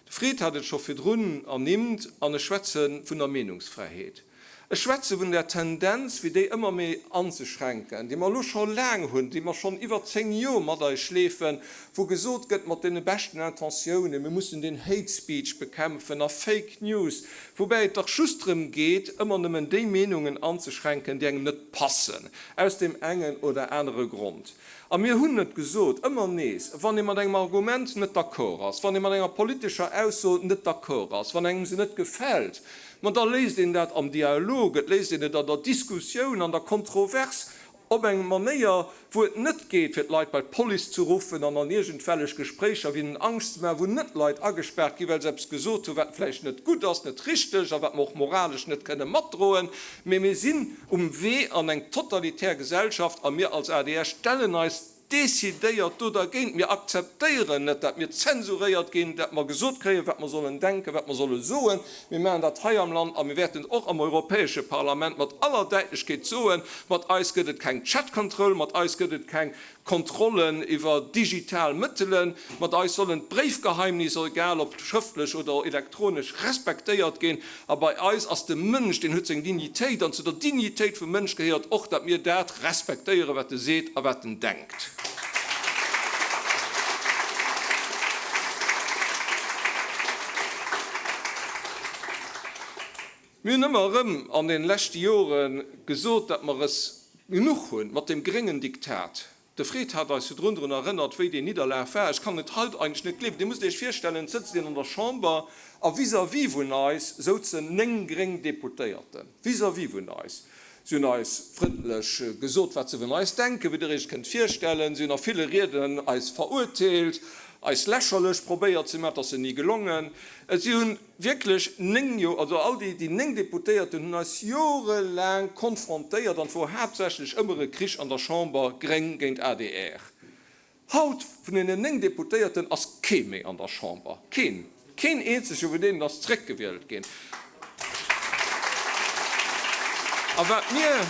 De Fred hat et scho virdrun ernimmt, an ech schwätze vun der Meenungsfräiheet. Ech schwätze vun der Tendenz, fir déi ëmmer méi anzeschränken, déi mer elo scho laang hunn, déi mer schonn iwwer 10 Joer mat eis schleefen, wou gesot gëtt mat deene beschten Intentiounen, mir mussen den Hate Speech bekämpfen a Fake News, woubäi et dach just drëm geet, ëmmer nëmmen déi Meenungen anzeschränken, déi engem net passen, aus deem engen oder anere Grond. A mir hunn et gesot, ëmmer nees, wann ee mat engem Argument net d'accord ass, wann ee mat enger politescher Ausso net d'accord ass, wann engem se net gefält, ma da léist een dat am Dialog, et léist een et an der Diskussioun, an der Kontrovers, op eng Manéier, wou et net geet, fir d'Leit bei d'Police ze ruffen an an iergendwellech Gespréicher fir hinnen Angscht ze maachen, wou net Leit agespaart ginn, well se eppes gesot hunn, wat vläicht net gutt ass, net richteg a wat mer och moralesch net kënne matdroen. Mee mir sinn um Wee an eng totalitär Gesellschaft a mir als adr stellen eis decidéiert do dergéint. Mir akzeptéieren net, dat mir zensuréiert ginn, dat mer gesot kréien, wat mer sollen denken, wat mer solle soen. Mir maachen dat hei am Land a mir wäerten et och am Europäesche Parlament mat aller Däitlechkeet soen, Mat eis gëtt et keng Chat-Control, mat eis gëtt et keng Kontrollen iwwer digital Mëttelen. Mat eis sollen d'Bréifgeheimnisser, egal ob schrëftlech oder elektronesch, respektéiert ginn. A bei eis ass de Mënsch, deen huet seng Dignitéit, an zu der Dignitéit vum Mënsch gehéiert och, datt mir dat respektéieren, wat e seet a wat en denkt. Mir hunn ëmmer erëm an deene leschte Jore gesot, datt mer es genuch hunn mat deem gréngen Diktat. De Fred hat eis virdrun drun erënnert, wéi deen Nidderlag war. Ech kann et haut eigentlech net gleewen. Dir musst Iech virstellen, et sëtzt een an der Chamber a vis-à-vis vun eis souzen 9 gréng Deputéierten, vis-à-vis vun eis. Si hunn eis frëndlech gesot, wat se vun eis denken, wéi Der Iech kënnt virstellen. Si hunn a ville Rieden eis verurteelt, eis lächerlech probéiert ze maachen. Et ass se ni gelongen. Si hunn. Wierklech 9 Joer, also all déi, déi 9 Deputéierten hunn eis jorelaang konfrontéiert an et wor haaptsächlech ëmmer e Krich an der Chamber, Gréng géint adr. Haut, vun deenen 9 Deputéierten ass kee méi an der Chamber, keen, keen eenzege vun deenen ass zréckgewielt ginn. A wat mir,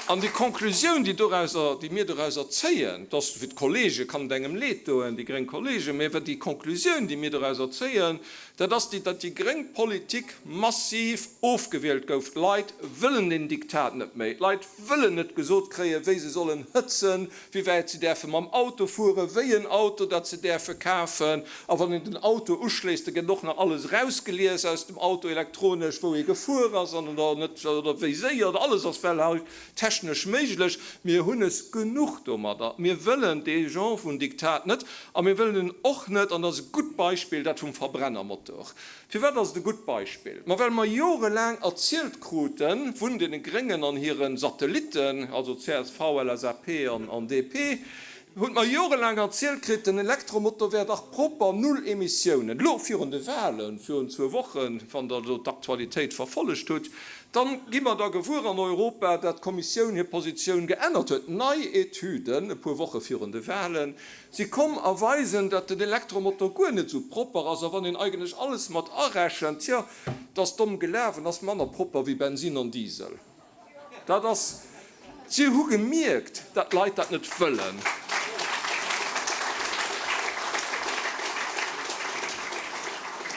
an déi Konklusioun, déi dorauser, déi mir dorauser zéien, Et ass fir d'Kollege, kann et engem Leed doen, déi gréng Kollegen, mä déi Konklusioun, déi mir dorauser zéien, dat ass déi, datt déi gréng Politik massiv ofgewielt gouf. D'Leit wëllen deen Diktat net méi. D'Leit wëllen net gesot kréien, wéi se sollen hëtzen, wéi wäit se däerfe mam Auto fueren, wéi en Auto dat se däerfe kafen. A wann een den Auto uschléisst, da gëtt och nach alles erausgelies aus dem Auto elektronesch, wou ee gefuer ass an oder net oder wéi séier. Alles ass well haut Technesch méiglech. Mir hunn es genuch domadder. Mir wëllen dee Genre vun Diktat net. A mir wëllen en och net, an dat ass e gutt Beispill, dat vum Verbrennermotor. Firwat ass et e gutt Beispill? Ma well mer jorelaang erzielt krute vun deene Gréngen an hire Satellitten, also csv, LSAP an DP, hunn mer jorelaang erzielt kritt, den Elektromotor wär dach propper, null Emissiounen. Elo virun de Wahlen, virun zwou Wochen, wann Der elo d'Aktualitéit verfollegt hutt. Dann gi mer da gewuer an Europa, dat d'Kommissioun hir Positioun geännert huet. Nei Etüden, e puer Woche virun de Wahlen, si komm a weisen, dat den Elektromotor guer net esou propper ass a wann een eigentlech alles mat arechent, tjo, 't ass domm gelaf, en ass manner propper wéi Bensin an Diesel. Dat ass, si hu gemierkt, dat d'Leit dat net wëllen.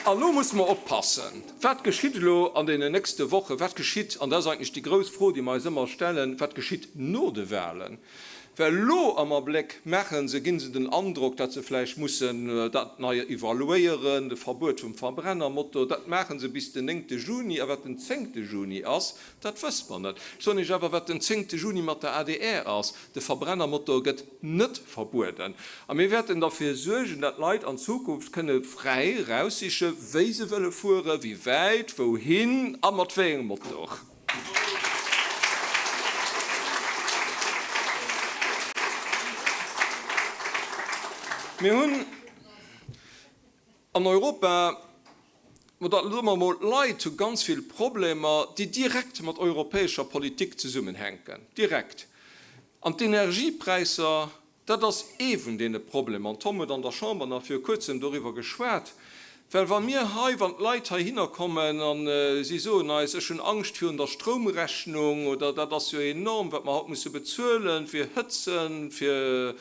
An elo musse mer oppassen, Wat geschitt elo an deenen nächste Wochen? Wat geschitt, an dat ass eigentlech déi grouss Fro, déi mer eis ëmmer stellen, wat geschitt no de Wahlen? Well elo am Abléck maache se, gi se den Androck, datt se vläicht mussen dat nei evaluéieren, de Verbuet vum Verbrennermotor. Dat maache se bis den néngte Juni. A wat den zéngte Juni ass, dat wësse mer net. Ech soen Iech awer, wat den zéngte Juni mat der adr ass, De Verbrennermotor gëtt net verbueden. A mir wäerten derfir suergen, datt d'Leit an Zukunft kënne fräi eraussiche wéi se wëlle fueren, wéi wäit, wouhin a mat wéi engem Motor. Mir hunn an Europa, oder soe mer emol, d'Leit hu ganz vill Problemer, déi direkt mat europäescher Politik zesummenhänken, direkt. An d'Energiepräisser, Dat ass ee vun deene Problemer, an d'Tom huet an der Chamber nach viru Kuerzem doriwwer geschwat, well wa mir hei, wann d'Leit heihinner kommen a si soen eis, ech hunn Angscht virun der Stroumrechnung oder dat ass jo enorm, wat mer haut musse bezuelen fir Hëtzen, fir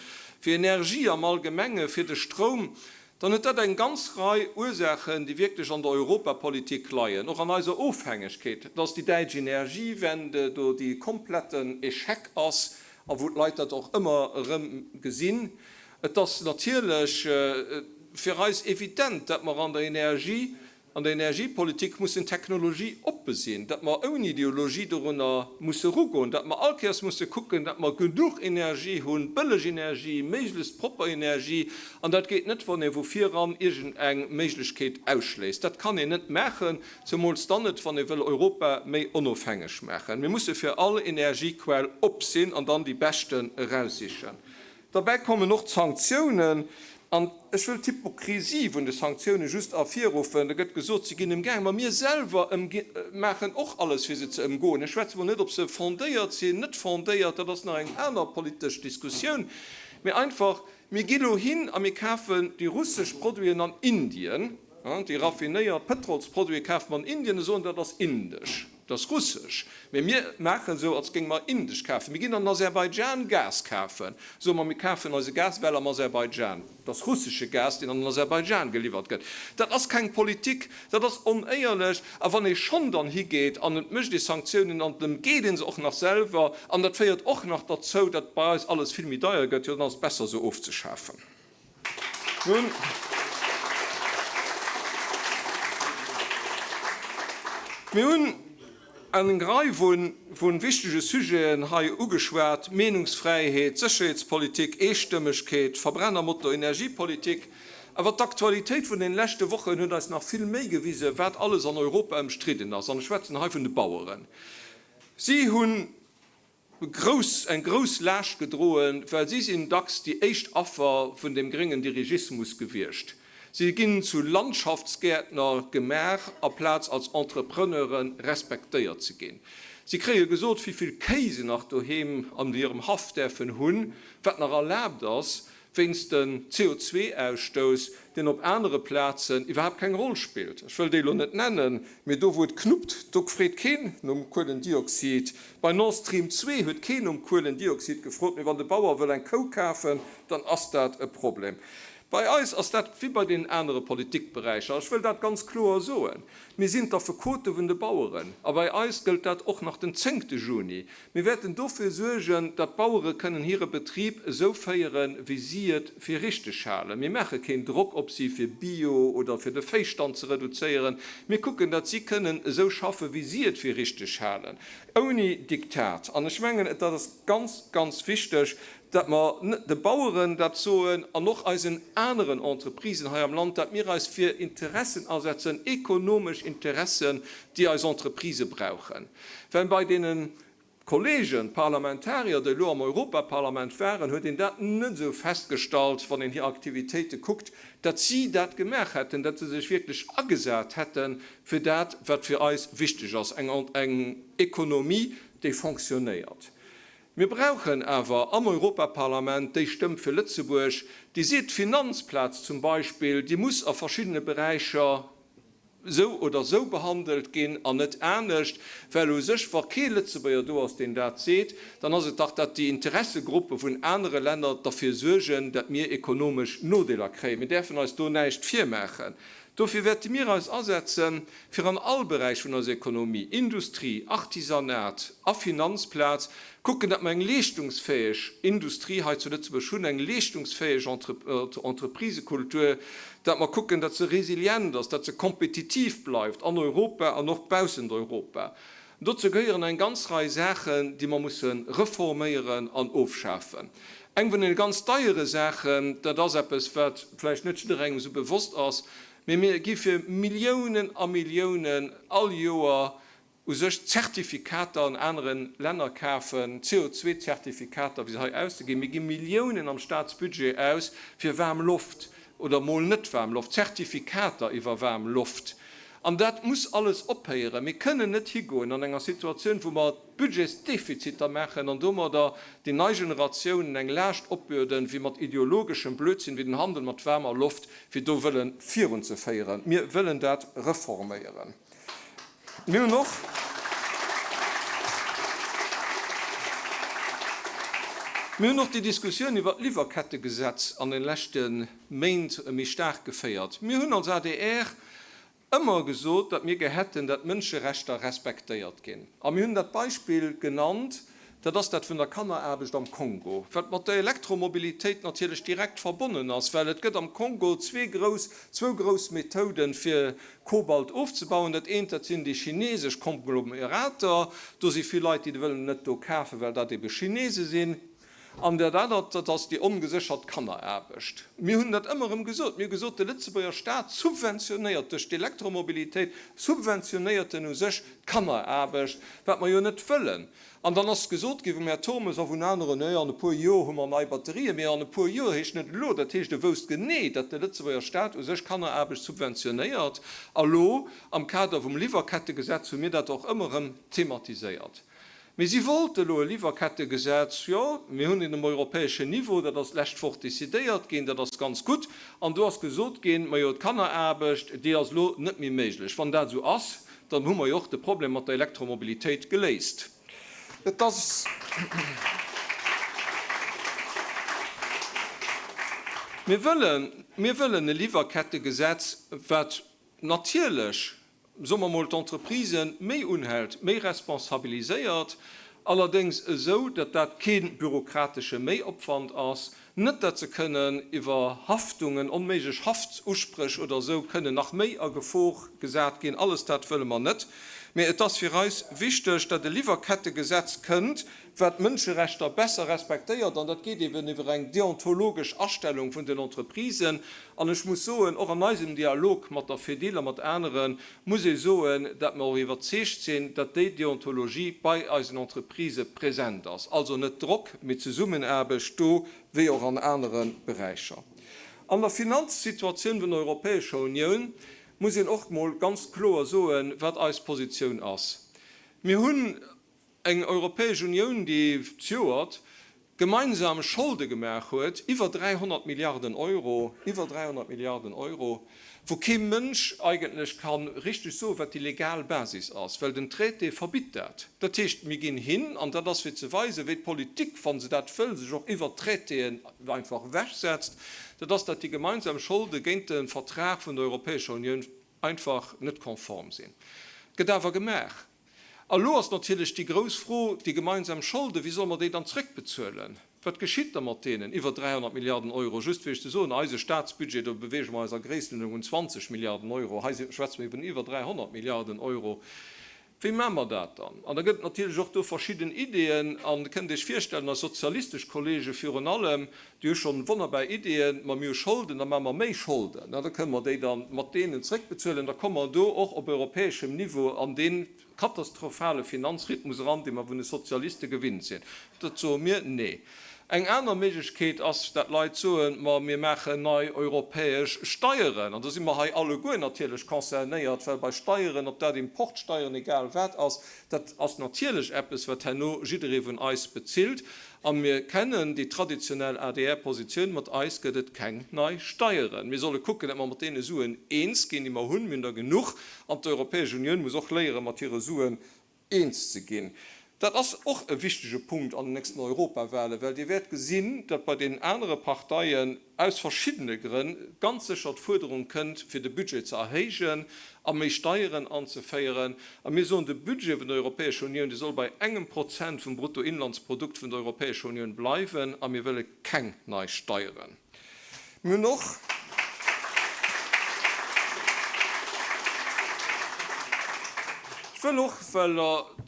Energie am Allgemenge, fir de Stroum, dann huet dat eng ganz Rei Ursaachen, déi wierklech an der Europapolitik leien, och an eiser Ofhängegkeet, dass déi däitsch Energiewende do déi kompletten Échec ass a wou d'Leit dat och ëmmer erëm gesinn. Et ass natierlech fir eis evident, dat mer an der Energie, an der Energiepolitik mussen technologieoppe sinn, dat mer ouni Ideologie dorunner musse erugoen, dat mer all Kéiers musse kucken, dat mer genuch Energie hunn, bëlleg Energie, méiglechst propper Energie. An dat geet net, wann ee vu viran iergendeng Méiglechkeet ausschléisst. Dat kann een net maachen. Zemools dann net, wann ee wëll Europa méi onofhängeg maachen. Mir musse fir all Energiequell op sinn an dann déi beschten eraussichen. Derbäi kommen och d'Sanktiounen. An ech wëll d'Hypokrisie vun de Sanktioune just ervirruffen. Da gëtt gesot, se ginn ëmgaangen. Ma mir selwer maachen och alles, fir se ze ëmgoen. Ech schwätze mol net, ob se fondéiert sinn, net fondéiert, dat ass nach eng aner politesch Diskussioun. Mee einfach, mir gi lo hin a mir kafen déi russesch Produiten an Indien. Déi raffinéiert Pëtrolsproduite kafe mer an Indien a soen, dat ass indesch. Dat ass russesch. Mee mir maachen esou, als géinge mer indesch kafen. Mir ginn an den Aserbaidschan Gas kafen, soe mer, mir kafen eise Gas well am Aserbaidschan. Dat ass russesche Gas, deen an den Aserbaidschan geliwwert gëtt. Dat ass keng Politik, dat ass onéierlech. A wann ee schonn dann higeet an et mécht ee Sanktiounen an et ëmgeet ee se och nach selwer an dat féiert och nach derzou, datt bei eis alles vill méi deier gëtt, jo dann ass et besser se ofzeschafen. Nun, mir hunn eng Rei vu wichtege Sujeten hei ugeschwat, Meenungsfräiheet, Sécherheetspolitik, Eestëmmegkeet, Verbrennermotor, Energiepolitik. Awer d'Aktualitéit vun den leschte Wochen huet eis nach vill méi gewisen, wat alles an Europa ëmstridden ass. An ech schwätzen hei vun de Baueren. Si hunn grouss, eng grouss Laascht gedroen, well si sinn dacks déi éischt Affer vun dem gréngen Dirigismus gewiescht. Si ginn zu Landschaftsgäertner gemaach, aplaz als Entrepreneure respektéiert ze ginn. Si kréie gesot, wéi vill Kéi se nach doheem an hirem Haff däerfen hunn, wat nach erlaabt ass, wéinst den CO2-Ausstouss, deen op anere Plazen iwwerhaapt keng Roll spillt. Ech wëll déi elo net nennen, mee do wou et knuppt, do freet keen nom Kuelendioxid. Bei Nord Stream 2 huet keen nom Kuelendioxid gefrot, mee wann de Bauer wëll eng Kou kafen, dann ass dat e Problem. Bei eis ass dat wéi bei deenen anere Politikberäicher, ech wëll dat ganz kloer soen, Mir sinn d'Affekote vun de Baueren a bei eis gëllt dat och nach den zéngte Juni. Mir wäerten dofir suergen, datt d'Bauere kënnen hire Betrib esou féieren, wéi si et fir richteg halen. Mir maache keen Drock op si, fir Bio oder fir de Véistand ze reduzéieren. Mir kucken, datt si kënnen esou schaffen, wéi si et fir richteg halen, ouni Diktat. An ech mengen, et ass ganz, ganz wichteg, datt mer de Baueren dat soen an och eisen aneren Entreprisen hei am Land, datt mir eis fir Interessen asetzen, ekonomesch Interessen, déi eis Entreprisë brauchen. Well bei deene. Kollegen, d'Parlamentarier, déi elo am Europaparlament waren, huet een dat net esou festgestallt, wann een hir Aktivitéite kuckt, datt si dat gemaach hätten, datt se sech wierklech agesat hätte fir dat, wat fir eis wichteg ass, eng Ekonomie, déi fonctionnéiert. Mir brauchen awer am Europaparlament déi Stëmm fir Lëtzebuerg, déi seet, d'Finanzplaz zum Beispill, déi muss a verschiddene Beräicher esou oder esou behandelt ginn an net anescht, well u sech, wa kee Lëtzebuerger do ass, deen dat seet, dann ass et dach, datt déi Interessegruppe vun anere Länner derfir suergen, datt mir ekonomesch Nodeeler kréien. Mir däerfen eis do näischt virmaachen. Dofir wäerte mir eis asetzen, fir an all Beräich vun eiser Ekonomie, Industrie, Artisanat a Finanzplaz, kucken, datt mer eng leeschtungsfäeg Industrie hei zu Lëtzebuerg hunn, eng leeschtungsfäeg Entreprisekultur, datt mer kucken, datt se resilient ass, datt se kompetitiv bleift an Europa an och baussent Europa. Dozou gehéieren eng ganz Rei Saachen, déi mer musse reforméieren an ofschafen. Eng vun deene ganz deiere Saachen, dat ass eppes, wat vläicht net jidderengem esou bewosst ass, mee mir gi fir Milliounen a Milliounen all Joer u sech Zertifikater an anere Länner kafen, CO2-Zertifikater, wéi se hei ausginn. Mir gi Milliounen am Staatsbudget aus fir waarm Loft oder mol net waarm Loft, Zertifikater iwwer waarm Loft. An dat muss alles ophéieren. Mir kënnen net higoen an enger Situatioun, wou mer Budgetsdefiziter maachen an domadder déi nei Generatiounen eng Laascht opbürden, wéi mat ideologeschem Blödsinn wéi den Handel mat waarmer Loft, fir do wëlle virunzeféieren. Mir wëllen dat reforméieren. Mir hunn och Mir hunn och déi Diskussioun iwwert d'Liwwerkettegesetz an de leschte Méint méi staark geféiert. Mir hunn als adr ëmmer gesot, datt mir gär hätten, datt d'Mënscherechter respektéiert ginn. A mir hunn dat Beispill genannt, Dat ass dat vun der Kanneraarbecht am Kongo, wat mat der Elektromobilitéit natierlech direkt verbonnen ass, well et gëtt am Kongo zwee grouss, zwou grouss Methoden, fir Kobalt ofzebauen. Dat eent, dat sinn déi chinesesch Konglomerater. Do si vill Leit, déi wëllen net do kafen, well dat ebe Chinese sinn. An dat anert, dat ass déi ongeséchert Kanneraarbecht. Mir hunn dat ëmmer erëm gesot. Mir hu gesot, de Lëtzebuerger Staat subventionéiert duerch d'Elektromobilitéit, subventionéiert en u sech d'Kanneraarbecht, wat mer jo net wëllen. An dann ass gesot gi vum Här Turmes a vun aneren, Jo, an e puer Joer hu mer nei Batterien. Mee an e puer Joer heescht net elo. Dat heescht, e wousst genee, datt de Lëtzebuerger Staat u sech Kanneraarbecht subventionéiert. A lo, am Kader vum Liwwerkettegesetz, hu mir dat och ëmmer erëm thematiséiert. Mee si wollte elo e Liwwerkettegesetz. Jo, mir hunn en um europäeschen Niveau, dat ass d'lescht Woch decidéiert ginn, dat ass ganz gutt. An do ass gesot ginn, Majo, d'Kanneraarbecht, déi ass elo net méi méiglech. Wann dat esou ass, Dann hu mer jo och de Problem mat der Elektromobilitéit geléist. Et ass. Mir wëllen, mir wëllen e Liwwerkettegesetz, wat natierlech, soe mer emol, d'Entreprisen méi unhält, méi responsabiliséiert, allerdéngs esou, datt dat kee bürokratesche Méiopwand ass, Net dat se kënnen iwwer Haftungen, onméiglech Haftuspréch oder esou kënnen nach méi a Gefor gesat ginn. Alles dat wëlle mer net. Mee et ass fir eis wichteg, datt e Liwwerkettegesetz kënnt, wat d'Mënscherechter besser respektéiert. An dat geet eben iwwer eng deontologesch Astellung vun den Entreprisen. An ech muss soen, och an eisem Dialog mat der Fedil a mat anere muss ee soen, datt mer och iwwerzeegt sinn, datt déi Deontologie bei eisen Entreprisë present ass. Also net Drock, mee Zesummenaarbecht do wéi och an anere Beräicher. An der Finanzsituatioun vun der Europäescher Unioun muss een och mol ganz kloer soen, wat eis Positioun ass. Mir hunn eng Europäesch Unioun, déi zejoert gemeinsam Scholde gemaach huet, iwwer 300 Milliarden Euro, iwwer 300 Milliarden Euro, wou kee Mënsch eigentlech ka richteg soen, wat déi legal Basis ass, well den Traité verbitt dat. Dat heescht, mir ginn hin, an dat ass fir ze weisen, wéi d'Politik, wa se dat wëll, sech och iwwert d'Traitéen einfach ewechsetzt, dat ass, datt déi gemeinsam Scholde géint de Vertrag vun der Europäescher Unioun einfach net konform sinn. Gëtt awer gemaach. A lo ass natierlech déi grouss Fro, déi gemeinsam Scholden, wéi solle mer déi dann zrëckbezuelen? Wat geschitt da mat deenen iwwer 300 Milliarden Euro? Just fir Iech ze soen, eise Statsbudget, do beweege mer eis a Gréisstenuerdnung vun 20 Milliarden Euro, hei schwätze mer vun iwwer 300 Milliarden Euro. Wéi maache mer dat dann? An da gëtt et natierlech och do verschidden Ideeën. An Der kënnt Iech virstellen, eis sozialistesch Kollege virun allem, déi hu schonn wonnerbar Ideeën, Ma mir hu Scholden, da maache mer méi Scholden, da kënne mer déi da mat deenen zréckbezuelen, da komme mer do och op europäeschem Niveau an dee katastrophale Finanzrhythmus eran, dee mer vun de Sozialiste gewinnt sinn. Dat soe mir, Nee. Eng aner Méiglechkeet ass, dat Leit soen, Ma mir maachen nei europäesch Steieren. An do si mer hei alleguer natierlech concernéiert, well bei Steieren, ob dat Importsteieren, egal wat ass, dat ass natierlech eppes, wat herno jidderee vun eis bezilt. A mir kennen déi traditionell ADR-Positioun, Mat eis gëtt et keng nei Steieren. Mir solle kucken, datt mer mat deene Suen eens ginn, déi mer hunn. Mir hunn der genuch. An d'Europäesch Unioun muss och léieren, mat hire Suen eens ze ginn. Dat ass och e wichtege Punkt an den nächsten Europawahlen, well Dir wäert gesinn, datt bei deenen anere Parteien aus verschiddene Grënn ganz sécher d'Fuerderung kënnt, fir de Budget ze erhéijen a méi Steieren anzeféieren. A mir soen, de Budget vun der Europäescher Unioun, dee soll bei engem Prozent vum Bruttoinlandsprodukt vun der Europäescher Unioun bleiwen a mir wëlle keng nei Steieren. Mir hunn och. Ech wëll och, well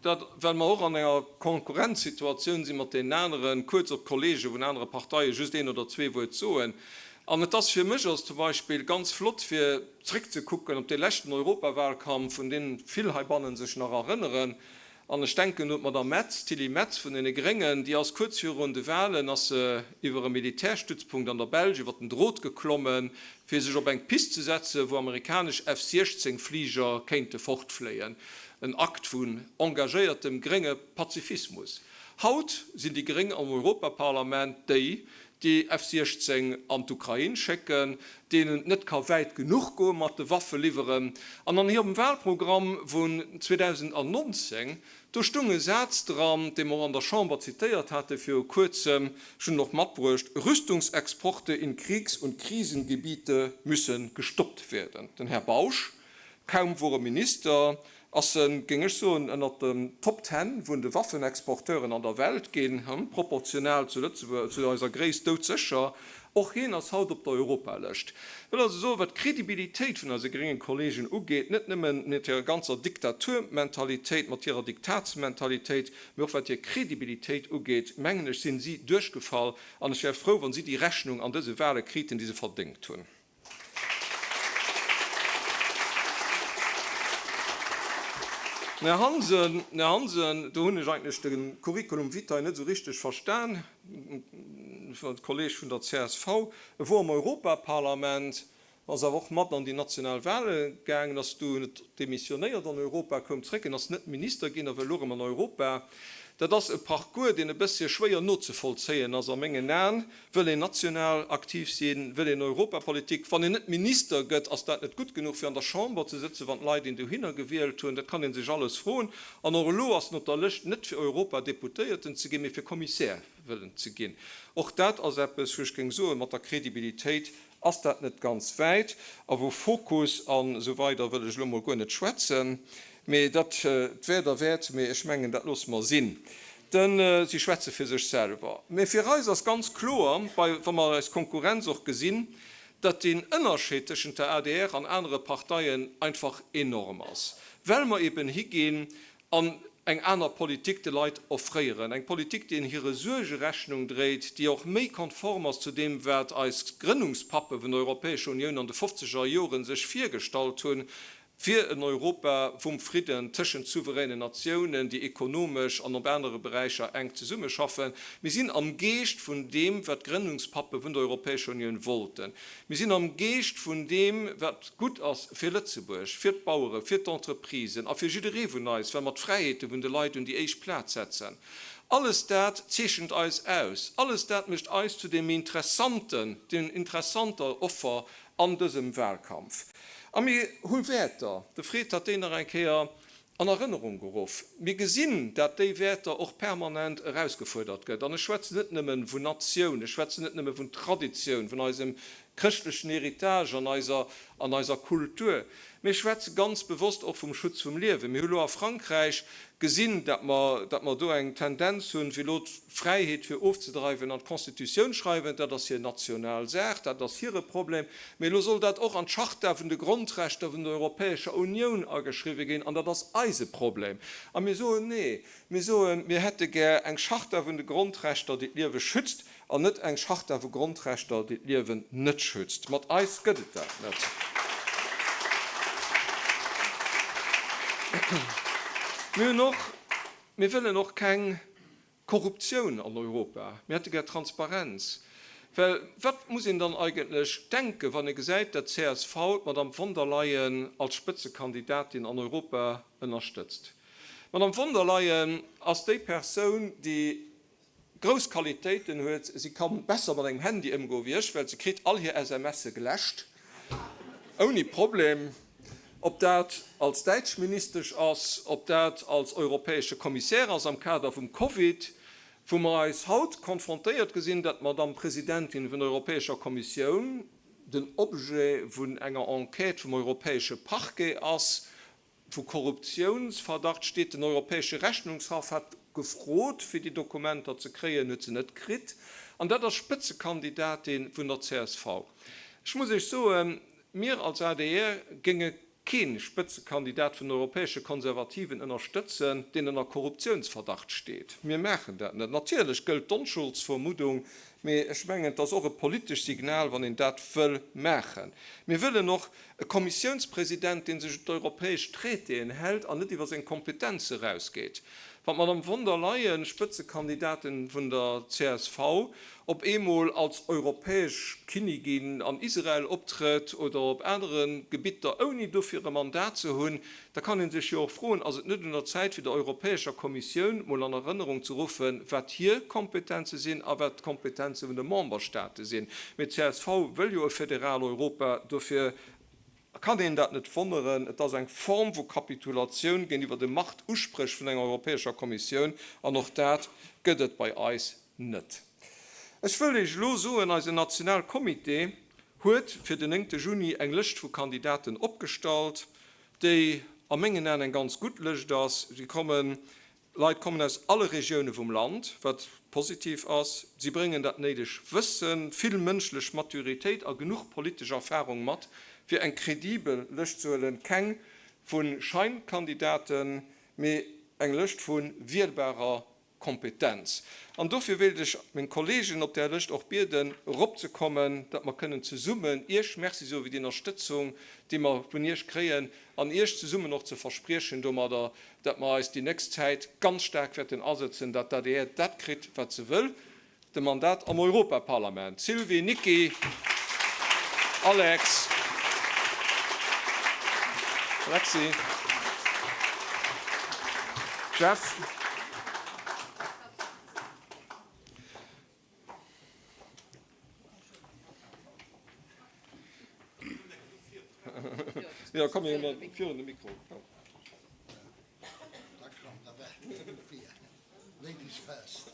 Der dat, well mer och an enger Konkurrenzsituatioun si mat deenen aneren, kuerz op d'Kollege vun anere Parteie just een oder zwee Wuert soen. An et ass fir mech ass zum Beispill ganz flott, fir zréckzekucken op dee leschten Europawahlkampf, un dee vill heibannen sech nach erënneren, An ech denken un d'Madame Metz, d'Tilly Metz vun deene Gréngen, déi ass kuerz virun de Wahlen ass se iwwer e Militärstützpunkt an der Belsch iwwer den Drot geklommen, fir sech op eng Pist ze setzen, wou amerikanesch F 16 Fliger kéinte fortfléien. En Akt vun engagéiertem grénge Pazifismus. Haut sinn déi Gréng am Europaparlament déi, déi F 16 an d'Ukrain schécken, deenen et net ka wäit genuch goe mat de Waffe liwweren. An an hirem Wahlprogramm vun 2019, do stung e Saz dran, dee mer och an der Chamber zitéiert hate viru kuerzem, ech hunn en och matbruecht, Rüstungsexporte in Kriegs und Krisengebiete müssen gestoppt werden. Den Här Bausch, kaum wor e Minister, ass en, géing ech soen, ënnert den Top Ten vun de Waffenexporteuren an der Welt ginn, proportional zu Lëtzebuerg, zu eiser Gréisst doudsécher. Och hien ass haut op der Europalëscht. Wëll also soen, wat d'Credibilitéit vun eise grénge Kollegen ugeet, net nëmmen mat hirer ganzer Diktaturmentalitéit, mat hirer Diktatsmentalitéit, mee och wat hir Credibilitéit ugeet, mengen ech, sinn si duerchgefall. An ech wär frou, wa si déi Rechnung an dëse Wahle kriten, déi se verdéngt hunn. Här Hansen, Här Hansen, do hunn ech eigentlech de Curriculum vitae net esou richteg verstan, de Kolleeg vun der csv, e wor am Europaparlament, ass awer och mat an déi national Wahle gaangen, ass du huet demissionéiert an Europa, koum zréck en ass net Minister ginn a wëll elo erëm an Europa. Dat ass e Parcours, deen e bëssche schwéier nozevollzéien ass a mengen Aen. Wëll een national aktiv sinn, wëll een Europapolitik, wann een net Minister gëtt, ass dat net gutt genuch fir an der Chamber ze sëtzen, wann d'Leit een dohinner gewielt hunn? Dat kann ee sech alles froen. An och elo ass en op der Lëscht net fir Europadeputéierten ze ginn, mee fir Kommissär wëllen ze ginn. Och dat ass eppes, wou ech géing soen, mat der Kredibilitéit ass dat net ganz wäit. A wou Fokus an esou weider wëll ech elo mol guer net schwätzen. Mee dat wär derwäert. Mee ech mengen, dat loosse mer sinn. Denn si schwätze fir sech selwer. Mee fir eis ass ganz kloer, bei wa mer eis Konkurrenz och gesinn, datt deen Ënnerscheed tëschent der adr an anere Parteien einfach enorm ass, well mer eben higinn an eng aner Politik de Leit offréieren, eng Politik, déi hire Suerge Rechnung dréit, déi och méi konform ass zu deem, wat eis Grënnungspappe vun der Europäescher Unioun an de fofzeger Jore sech virgestallt hunn, fir en Europa vum Fridden tëschent souveränen Natiounen, déi ekonomesch an op anere Beräicher enk zesummeschaffen. Mir sinn am Geescht vun deem, wat d'Grënnungspappe vun der Europäescher Unioun wollten. Mir sinn am Geescht vun deem, wat gutt ass fir Lëtzebuerg, fir d'Baueren, fir d'Entreprisen a fir jidderee vun eis, well mer d'Fräiheete vun de Leit un déi éischt Plaz setzen. Alles dat zeechent eis aus. Alles dat mécht eis zu deem interessanten, den interessanter Offer an dësem Wahlkampf. A mir hu Wäerter, de Fred hat déi nach eng Kéier an Erënnerung geruff. Mir gesinn, dat déi Wäerter och permanent erausgefuerdert gëtt. An ech schwätzen net nëmme vun Natioun, ech schwätzen net nëmme vun Traditioun, vun eisem. chrëschtlechen Héritage, an eiser, an eiser Kultur. Mir schwätze ganz bewosst och vum Schutz vum Liewen. Mir hu lo a Frankräich gesinn, datt mer, datt mer do eng Tendenz hunn, fir elo d'Fräiheet fir ofzedreiwen an d'Constitutioun schreiwen. Dat ass hir national Saach, dat ass hire Problem. Mee elo soll dat och an d'Charta vun de Grondrechter vun der Europäescher Unioun ageschriwwe ginn, an dat ass eise Problem. A mir soen, Nee, mir soen, mir hätte gär eng Charta vun de Grondrechter, déi d'Liewe schützt, An net eng Charta vu Grondrechter, déi d'Liewen net schützt. Mat eis gëtt et dat net. Mir hunn och, mir wëllen och keng Korruptioun an Europa. Mir hätte gär Transparenz. Well wat muss een dann eigentlech denken, wann ee gesäit, dat csv d'Madame von der Leyen als Spëtzekandidatin an Europa ënnerstëtzt? D'Madame von der Leyen ass déi Persoun, déi grouss Qualitéiten huet, si ka besser mat engem Handy ëmgoe wéi ech, well se kritt all hir SMSe geläscht ouni Problem. Ob dat als däitsch Ministesch ass, ob dat als europäesche Kommissär ass am Kader vum Covid, wou mer eis haut konfrontéiert gesinn, datt d'Madamm Presidentin vun der Europäescher Kommissioun den Objet vun enger Enquête vum europäesche Parquet ass, Vu Korruptiounsverdacht steet. Den Europäesche Rechnungshaff hat gefrot, fir déi Dokumenter ze kréien, huet se net kritt. An dat ass Spëtzekandidatin vun der csv. Ech muss Iech soen, mir als adr géinge kee Spëtzekandidat vun den Europäesche Konservativen ënnerstëtzen, deen ënner Korruptiounsverdacht steet. Mir maachen dat net. Natierlech gëllt d'Onschuldsvermuddung, mee ech mengen, et ass och e politesch Signal, wann een dat wëll maachen. Mir wëllen och E Kommissiounspresident, dee sech un d'europäesch Traitéen hält an net iwwer seng Kompetenze erausgeet. Wann d'Madame von der Leyen, Spëtzekandidatin vun der csv, op eemol als europäesch Kinnigin an Israel optrëtt oder op anere Gebitter, ouni dofir e Mandat ze hunn, da kann ee sech jo och froen, Ass et net un der Zäit fir der Europäescher Kommissioun mol an Erënnerung ze ruffen, wat hir Kompetenze sinn a wat d'Kompetenze vun de Memberstaate sinn? Mee d'CSV wëll jo e federal Europa, dofir kann een dat net wonneren. Et ass eng Form vu Kapitulatioun géintiwwer de Machtuspréch vun enger Europäescher Kommissioun, an och dat gëtt et bei eis net. Ech wëll Iech elo soen, eisen Nationalcomité huet fir den 9 Juni eng Lëscht vu Kandidaten opgestallt, déi a mengen Aen eng ganz gutt Lëscht ass. Si kommen, Leit kommen aus alle Regioune vum Land, wat positiv ass. Si bréngen dat néideg Wëssen, vill mënschlech Maturitéit a genuch politesch Erfarung mat, fir eng kredibel Lëscht ze huelen, keng vu Scheinkandidaten, mee eng Lëscht vu wielbarer Kompetenz. An dofir wéilt ech meng Kollegen op där Lëscht och bieden, eropzekommen, datt mer kënnen zesummen Iech Merci soe fir déi Ënnerstëtzung, déi mer vun Iech kréien, an Iech zesummen och ze verspriechen domadder, datt mer eis déi nächst Zäit ganz staark wäerten asëtzen, datt d'ADR dat kritt, wat se wëll, De Mandat am Europaparlament, Sylvie, Nicky, Alex, Alexi, Jeff. Jo, komm virun de Mikro. Ladies first.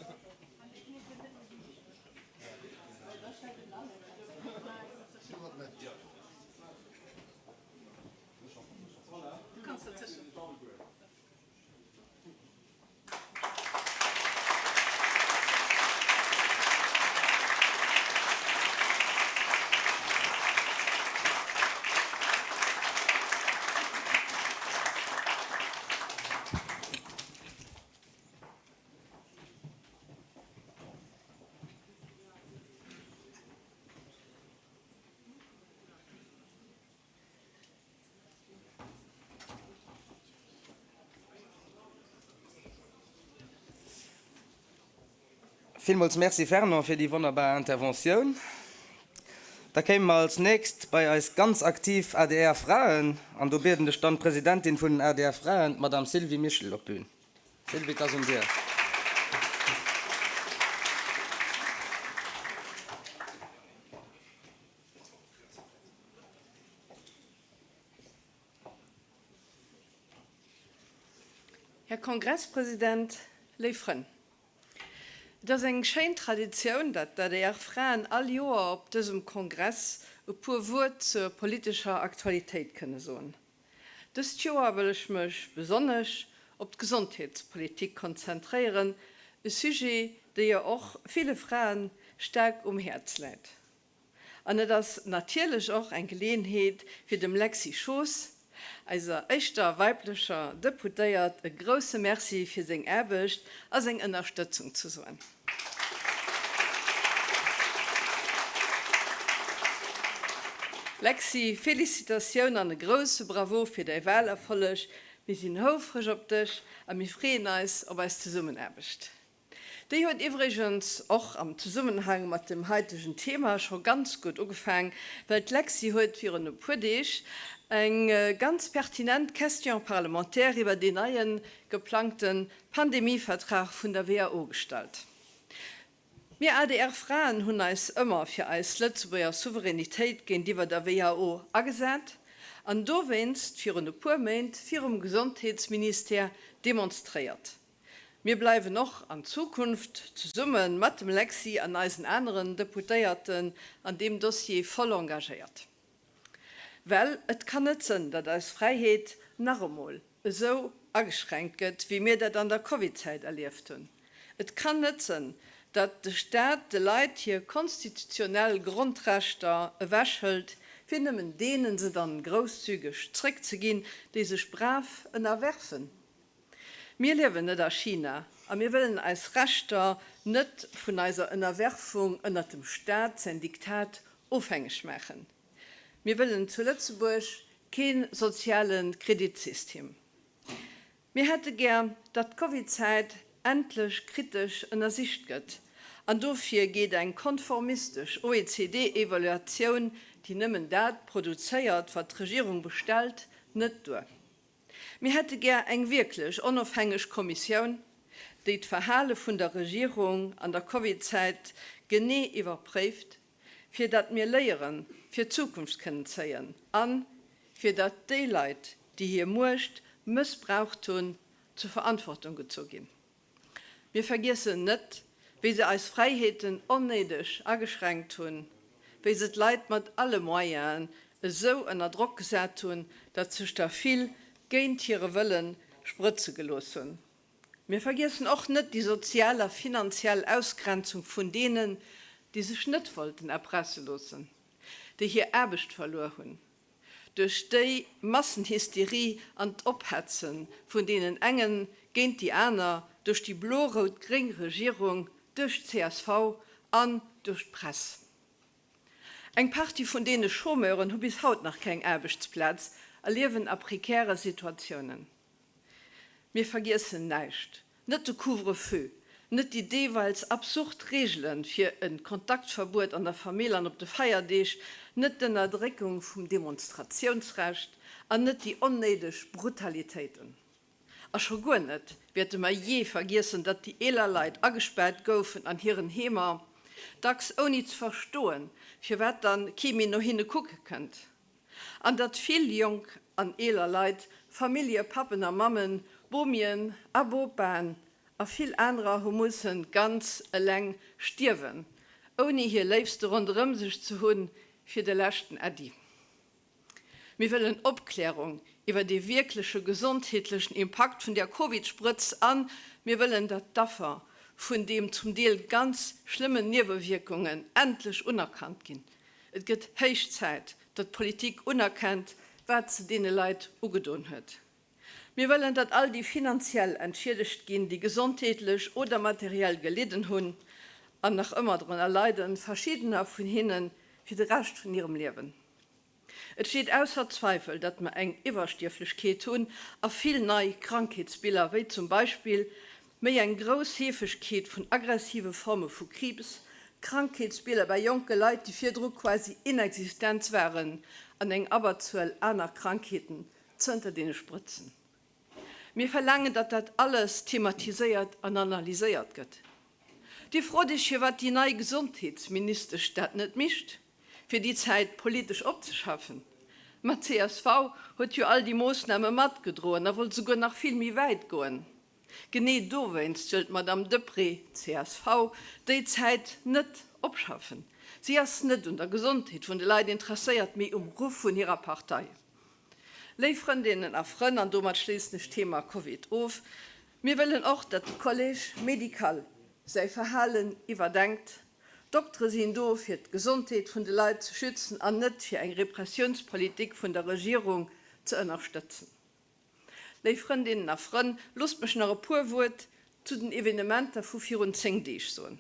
Villmools Merci Fernand fir déi wonnerbar Interventioun. Da kéime mer als nächst bei eis ganz aktiv adr Fraen an do bieden ech dann d'Presidentin vun den adr Fraen, d'Madame Sylvie Mischel op d'Bün. Sylvie, et ass un dir. Här Kongresspresident, léif Frënn. Et ass eng schéin Traditioun, datt d'ADR-Fraen all Joer op dësem Kongress e puer Wuert zur politescher Aktualitéit kënne soen. Dëst Joer wëll ech mech besonnesch op d'Gesondheetspolitik konzentréieren, e Sujet, dee jo och ville Frae staark um Häerz läit. An et ass natierlech och eng Geleeënheet, fir dem Lexy Schoos, eiser éischter weiblecher Deputéiert, e grousse Merci fir seng Aarbecht a seng Ënnerstëtzung ze soen. Lexy, Felicitatioun an e grousse Bravo fir däi Wahlerfolleg. Mir sinn houfreg op dech a mir freeën eis op eis Zesummenaarbecht. Déi huet iwwregens och am Zesummenhang mat dem haitegen Thema scho ganz gutt ugefaang, well d'Lexy huet virun e puer Deeg eng ganz pertinent Question parlementaire iwwer deen neie geplangte Pandemievertrag vun der WHO gestallt. Mir ADR-Fraen hunn eis ëmmer fir eis Lëtzebuerger Souveränitéit géintiwwer der WHO agesat an dowéinst virun e puer Méint virum Gesondheetsministère demonstréiert. Mir bleiwen och an Zukunft zesumme mat dem Lexy an eisen aneren Deputéierten an deem Dossier voll engagéiert. Well et kann net sënn, datt eis Fräiheet nach emol esou ageschränkt gëtt, wéi mir dat an der Covid-Zäit erlieft hunn. Et kann net sënn, datt de Staat de Leit hir konstitutionell Grondrechter ewechhëlt, fir nëmmen deenen se dann grousszügeg zréckzeginn, déi sech brav ënnerwerfen. Mir liewen net a China a mir wëllen eis Rechter net vun eiser Ënnerwerfung ënnert dem Staat säin Diktat ofhängeg maachen. Mir wëllen zu Lëtzebuerg kee soziale Kreditsystem. Mir hätte gär, datt d'Covidzäit endlech kritesch ënnersicht gëtt. An dofir geet eng konformistesch OECD-Evaluatioun, déi nëmmen dat produzéiert, wat d'Regierung bestellt, net duer. Mir hätte gär eng wierklech onofhängeg Kommissioun, déi d'Verhale vun der Regierung an der Covidzäit genee iwwerpréift, fir datt mir Léiere fir d'Zukunft kënnen zéien a fir datt déi Leit, déi hir Muecht mëssbraucht hunn, zur Verantwortung gezu ginn. Mir vergiessen net, wéi se eis Fräiheeten onnéideg ageschränkt hunn, wéi se d'Leit mat alle Moyenen esou ënner Drock gesat hunn, datt sech der vill géint hire Wëlle sprëtze gelooss hunn. Mir vergiessen och net déi sozial a finanziell Ausgrenzung vun deenen, déi sech net wollten erpresse loossen, déi hir Aarbecht verluer hunn duerch déi Massenhysterie an d'Ophetze vun deenen engen géint déi aner duerch déi blo-rout-gréng Regierung, duerch d'CSV an duerch d'Press. Eng Partie vun deene Chômeuren hu bis haut nach keng Aarbechtsplaz a liewen a prekäre Situatiounen. Mir vergiessen näischt, net de Couvre-feu, net déi deeweils absurd Reegele fir e Kontaktverbuet an der Famill an op de Feierdeeg, net d'Ënnerdréckung vum Demonstratiounsrecht an net déi onnéideg Brutalitéiten. A scho guer net wäerte mer jee vergiessen, datt déi eeler Leit agespaart goufen an hiren Heemer, dacks ouni ze verstoen, firwat dann kee méi no hinne kucke kënnt. An datt vill jonk an eeler Leit, Familljepappen a Mammen, Bomien a Bopaen a vill anerer hu mussen ganz eleng stierwen, ouni hir Léifste ronderëm sech ze hunn fir de leschten Äddi. Mir wëllen Opklärung iwwer dee wierkleche gesondheetlechen Impakt vun der Covid-Sprëtz an mir wëllen, datt d'Affer vun deem zum Deel ganz schlëmmen Niewewierkungen endlech unerkannt ginn. Et gëtt héich Zäit, datt d'Politik unerkennt, wat se deene Leit ugedoen huet. Mir wëllen, datt all déi finanziell entschiedegt ginn, déi gesondheetlech oder materiell gelidden hunn an nach ëmmer drënner leiden, verschiddener vun hinne fir de Rescht vun hirem Liewen. Et steet ausser Zweifel, datt mer eng Iwwerstierflechkeet hunn a vill nei Krankheetsbiller, wéi zum Beispill méi eng grouss Heefegkeet vun aggressive Forme vu Kriibs, Krankheetsbiller bei jonke Leit, déi virdru quasi inexistent waren, an eng Abberzuel aner Krankheeten zënter deene Sprëtzen. Mir verlaangen, datt dat alles thematiséiert an analyséiert gëtt. Dir frot Iech, firwat déi nei Gesondheetsministesch dat net micht, fir déi Zäit politesch opzeschaffen. Ma csv huet jo all déi Moossname matgedroen a wollt souguer nach vill méi wäit goen. Genee dowéinst wëll d'Madame Deprez, csv, déi Zäit net opschaffen. Si ass net un der Gesondheet vun de Leit interesséiert, mee um Ruff vun hirer Partei. Léif Frëndinnen a Frënn, an domat schléissen ech d'Thema Covid of, mir wëllen och, datt de Collège médical säi Verhalen iwwerdenkt. D'Doktere sinn do, fir d'Gesondheet vun de Leit ze schützen an net fir eng Repressiounspolitik vun der Regierung ze ënnerstëtzen. Léif Frëndinnen a Frënn, loosst mech nach e puer Wuert zu den Evenementer vu virun 10 Deeg soen.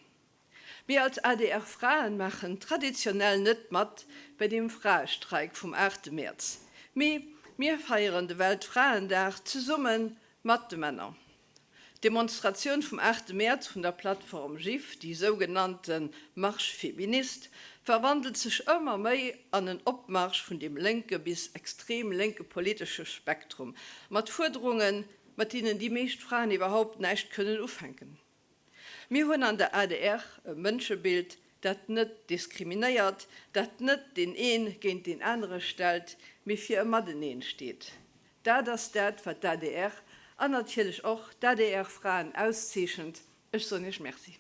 Mir als adr Fraen maachen traditionell net mat bei deem Fraestreik vum 8 Mäerz, mee mir feieren de Weltfraendag zesumme mat de Männer. D'Demonstratioun vum 8 Mäerz vun der Plattform GIF, déi sougenannte Marche féministe, verwandelt sech ëmmer méi an en Opmarsch vun dem lénke bis extrem lénke politesche Spektrum, mat Fuerderungen, mat deenen déi meescht Fraen iwwerhaupt näischt kënnen ufänken. Mir hunn an der adr e Mënschebild, dat net diskriminéiert, dat net deen een géint deen anere stellt, mee fir e Mateneen steet. Dat ass dat, wat d'ADR an natierlech och d'ADR-Fraen auszeechent. Ech soen Iech Merci.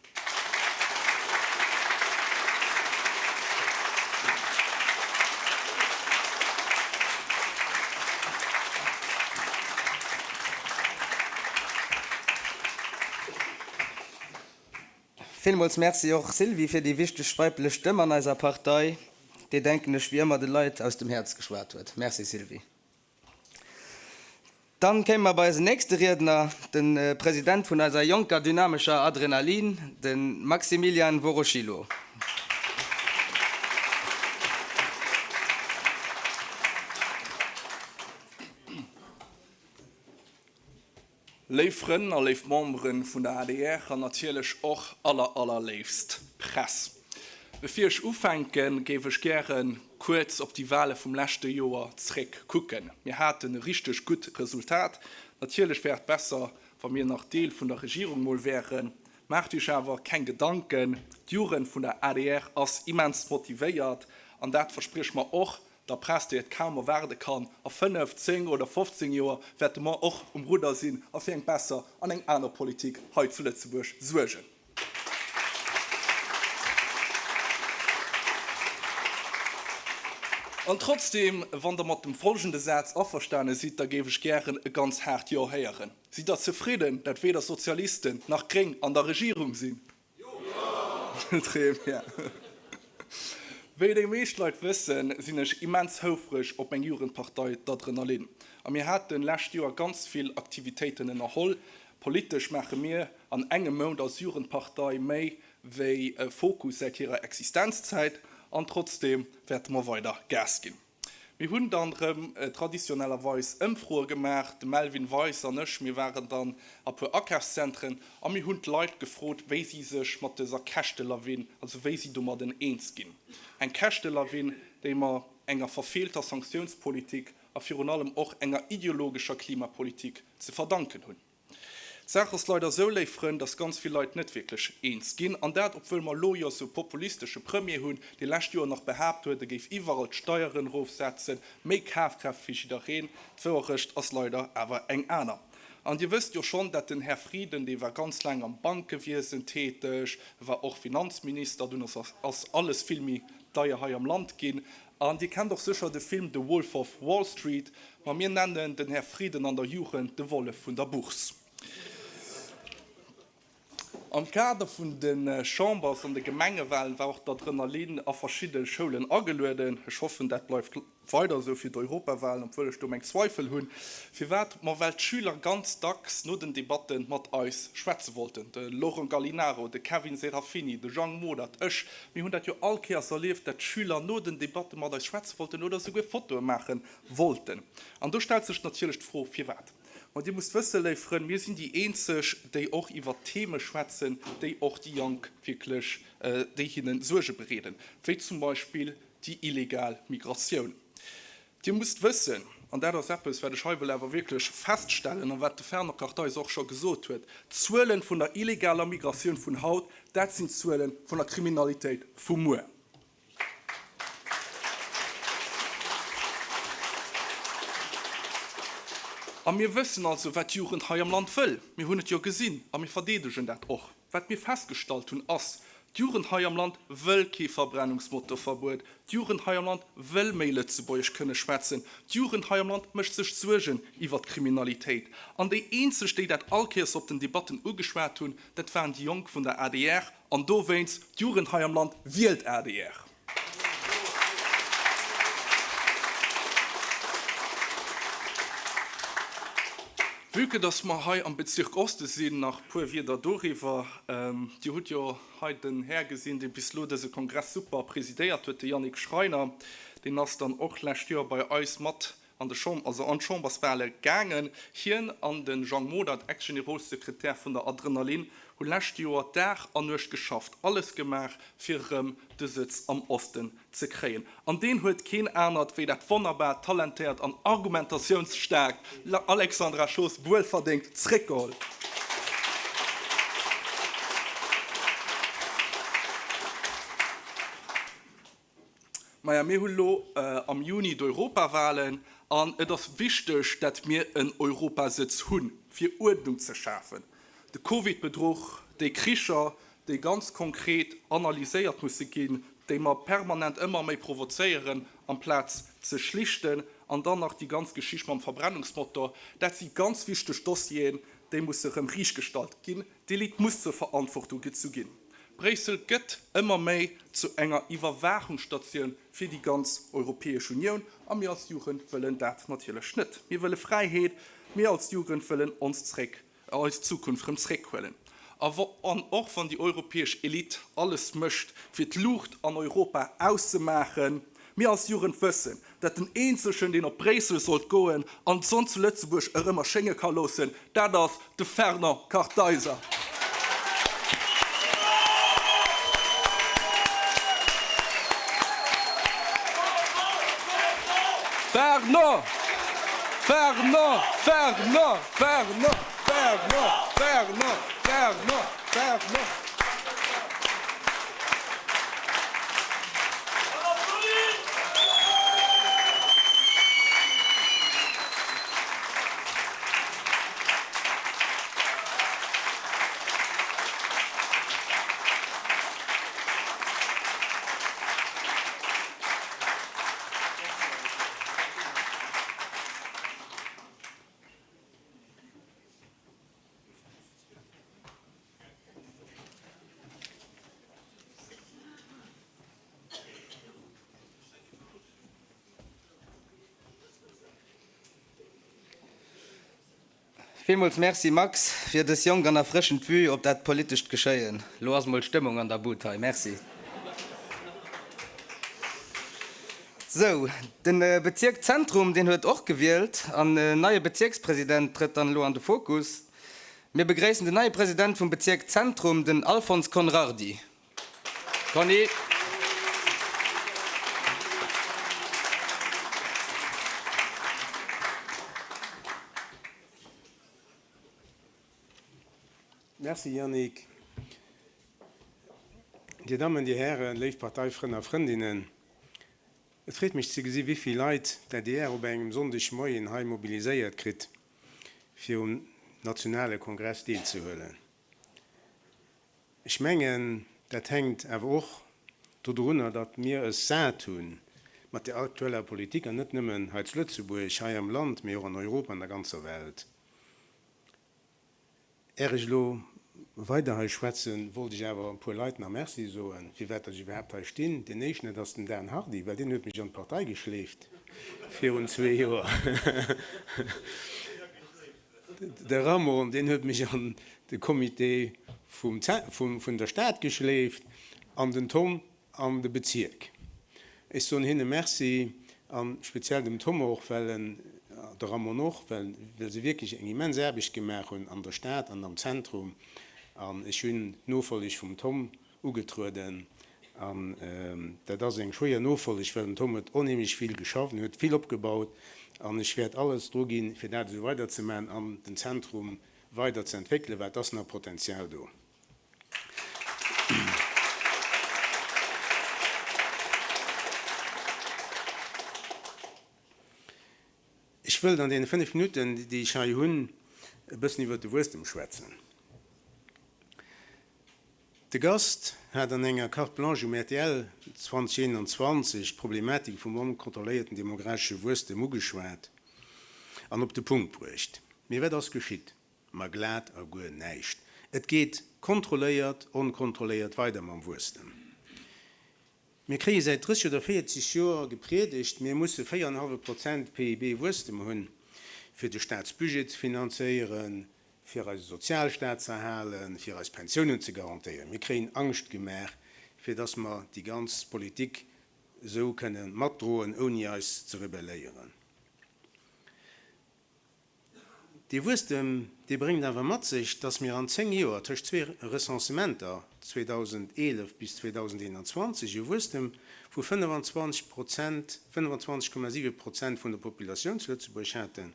Villmools Merci och Sylvie fir déi wichteg weiblech Stëmm an eiser Partei, déi, denken ech, wéi ëmmer de Leit aus dem Häerz geschwat huet. Merci Sylvie. Dann kéime mer bei eisen nächste Riedner, de President vun eiser jonker dynamescher Adrenalin, de Maximilian Woroszylo. Léif Frënn a léif Memberen vun der adr an natierlech och aller allerléifst Press. Bevir ech ufänken, géif ech gären kuerz op déi Wale vum leschte Joer zréck kucken. Mir haten e richteg gutt Resultat. Natierlech wär et besser, wa mir nach Deel vun der Regierung mol wären. Maacht iech awer keng Gedanken, d'Jugend vun der adr ass immens motivéiert an dat verspriech mer och der Press, déi et kaum erwaarde kann, a 5, 10 oder 15 Joer wäerte mer och um Rudder sinn a fir eng besser an eng aner Politik hei zu Lëtzebuerg suergen. An trotzdem, wann Der mat dem folgende Saz averstane sidd, da géif ech gären e ganz haart Jo héieren. Sidd Der zefridden, dat weder Sozialisten nach Gréng an der Regierung sinn? Très bien. Wéi déi meescht Leit wëssen, sinn ech immens houfreg op meng Jugendpartei, d'Adrenalin. A mir haten lescht Joer ganz vill Aktivitéiten ënnerholl. Politesch maache mir an engem Mount als Jugendpartei méi wéi Fokus säit hirer Existenzzäit. An trotzdeem wäerte mer weider Gas ginn. Mir hunn dann rëm traditionellerweis Ëmfroe gemaach, de Melvin Weis an ech, mir waren dann a puer Akafszentren a mir hunn d'Leit gefrot, wéi si sech mat dëser Käschtelawin, also wéi si domadden eens ginn. Eng Käschtelawin, déi mer enger verfeelter Sanktiounspolitik a virun allem och enger ideologescher Klimapolitik ze verdanken hunn. D'Saach ass leider esou, léif Frënn, dass ganz vill Leit net wierklech eens ginn. An dat, obwuel mer elo jo esou e populistesche Premier hunn, dee lescht Joer nach behaapt huet, e géif iwwerall d'Steieren erofsetzen, méi Kafkraaft fir jiddereen. D'Wouerecht ass leider awer eng aner. An Dir wësst jo schonn, dat den Här Frieden, dee war ganz laang am Bankewiesen täteg, e war och Finanzminister, dunn ass alles vill méi deier hei am Land ginn. An Dir kennt och sécher de Film The Wolf of Wall Street. Ma mir nennen den Här Frieden an der Jugend de Wollef vun der Bourse. Am Kader vun de Chambers an de Gemengewalen war och d'Adrenalin a verschidde Schoulen agelueden. Ech hoffen, dat bleift weider esou fir d'Europawalen, obwuel ech do meng Zweifel hunn. Firwat? Ma well d'Schüler ganz dacks no den Debatte mat eis schwätze wollten. De Laurent Gallinaro, de Kevin Serafini, de Jang Modert, ech, mir hunn dat jo all Kéiers erlieft, dat d'Schüler no den Debatte mat eis schwätze wollten oder esouguer Fotoe maache wollten. An do stellt sech natierlech d'Fro, Firwat? Ma Dir musst wëssen, léif Frënn, mir sinn déi eenzeg, déi och iwwer Theme schwätzen, déi och déi Jank wierklech, déi hinne Suerge bereeden, wéi zum Beispill déi illegal Migratioun. Dir musst wëssen, an dat ass eppes, wat ech hei wëll awer wierklech feststellen an wat de Fernand Kartheiser och scho gesot huet, D'Zuele vun der illegaler Migratioun vun haut, dat sinn d'Zuele vun der Kriminalitéit vu muer. A mir wëssen also, wat d'Jugend hei am Land wëll. Mir hunn et jo gesinn a mir verdeedegen dat och. Wat mir festgestallt hunn, ass, D'Jugend hei am Land wëll kee Verbrennungsmotorverbuet. D'Jugend hei am Land wëll méi Lëtzebuergesch kënne schwätzen. D'Jugend hei am Land mécht sech Suergen iwwert d'Kriminalitéit. An déi eenzeg, déi dat all Kéiers op den Debatten ugeschwat hunn, dat waren déi Jonk vun der adr. An dowéinst, d'Jugend hei am Land wielt adr. Vue que dass mer hei am Bezirk Oste sinn, nach puer Wierder doriwwer. Dir hutt jo hei den Här gesinn, dee bis elo dëse Kongress super presidéiert huet, de Yannick Schreiner. Deen ass dann och d'lescht Joer bei eis mat an de Chamb-, also an d'Chamberswahle gaangen. Hien an de Jang Modert, Ex-Generolsekretär vun der Adrenalin, hu lescht Joer Dag an Nuecht geschafft, alles gemaach, fir erëm de Sëtz am Osten ze kréien. An deen huet keen anert wéi dat wonnerbart, talentéiert an argumentatiounstaarkt Alexandra Schoos wuelverdéngt zréckgeholl. Maja, mir hu lo am Juni d'Europawahlen an et ass wichteg, dat mir en Europasëtz hunn, fir Uerdnung ze schafen. De Covid-Bedruch, déi Kricher, déi ganz konkret analyséiert musse ginn, déi mer permanent ëmmer méi provozéieren, amplaz ze schlichten, an dann nach déi ganz Geschicht mam Verbrennungsmotor, dat si ganz wichteg Dossieren, déi musse rëm riichtgestallt ginn. D'Elite muss zur Verantwortung gezu ginn. Bréissel gëtt ëmmer méi zu enger Iwwerwaachungsstatioun fir déi ganz Europäesch Unioun a mir als Jugend wëllen dat natierlech net. Mir wëlle Fräiheet, mir als Jugend wëllen ons zréck, eis Zukunft rëm zréckhuelen. A an och wann déi europäesch Elite alles mécht fir d'Luucht an Europa auszemaachen, mir als Jugend wëssen, dat den eenzegen, deen op Bréissel sollt goen an d'Sonn zu Lëtzebuerg erëm erschénge ka loossen, dat ass de Fernand Kartheiser. Fernand! Fernand! Fernand! Fernand! Fernand! Fernand! Fernand! Fernand! Villmools Merci Max, fir dës jonk an erfrëschend Vue op dat politescht Geschéien. Lo ass mol Stëmmung an der Bud hei. Merci. Sou, de Bezierk Zentrum, deen huet och gewielt an en neie Bezierkspresident trëtt dann elo an de Fokus. Mir begréissen den neie President vum Bezierk Zentrum, den Alfons Conrardy. Conny. Merci Yannick. Dir Dammen, Dir Hären, léif Parteifrënn a Frëndinnen, et freet mech ze gesi wéivill Leit d'ADR op engem Sonndegmoien hei mobiliséiert kritt, fir um nationale Kongress deelzehuelen. Ech mengen, dat hänkt awer och dodrunner, datt mir es sat hu mat der aktueller Politik, an net nëmmen hei zu Lëtzebuerg, hei am Land, mee och an Europa, an der ganzer Welt. Är ech elo weider hei schwätzen, wollt ech awer e puer Leit nach Merci soen, firwat datt ech iwwerhaapt hei stinn. Deen éischten, dat ass den Dan Hardy, well deen huet mech an d'Partei geschleeft virun zwee Joer. De Ramon, deen huet mech an de Comité vum vun der Stad geschleeft an den Tom an de Bezierk. Ech soen hinne Merci a speziell dem Tom och, well en, de Ramon och, well se wierklech eng immens Aarbecht gemaach hunn an der Stad an am Zentrum. An ech hunn d'Nofolleg vum Tom ugetrueden an dat ass eng schwéier Nofolleg, well den Tom huet onheemlech vill geschafft, en huet vill opgebaut an ech wäert alles dru ginn, fir dat esou weiderzemaachen an den Zentrum weider ze entwéckelen, well et ass nach Potenzial do. Ech wëllt an deene 5 Minutten, déi ech hei hunn, e bëssen iwwert de Wuesstem schwätzen. De Gast hat an enger Carte Blanche um rtl 2021 d'Problematik vum onkontrolléierten demographesche Wuesstem ugeschwat an op de Punkt bruecht. Mee wat ass geschitt? Ma glat a guer näischt. Et geet kontrolléiert onkontrolléiert weider mam Wuesstem. Mir kréie säit 30 oder 40 Joer gepriedegt, mir musse 4,5 Prozent PIB Wuesstem hunn, fir de Staatsbudget ze finanzéieren, fir eise Sozialstaat ze erhalen, fir eis Pensiounen ze garantéieren. Mir kréien Angscht gemaach, fir dass mer déi ganz Politik esou kënne matdroen, ouni eis ze rebelléieren. Dee Wuesstem, dee bréngt awer mat sech, dass mir an 10 Joer, tëscht zwee Recensementer, 2011 bis 2021, e Wuesstem vu 25 Prozent, 25,7 Prozent vun der Populatioun zu Lëtzebuerg haten.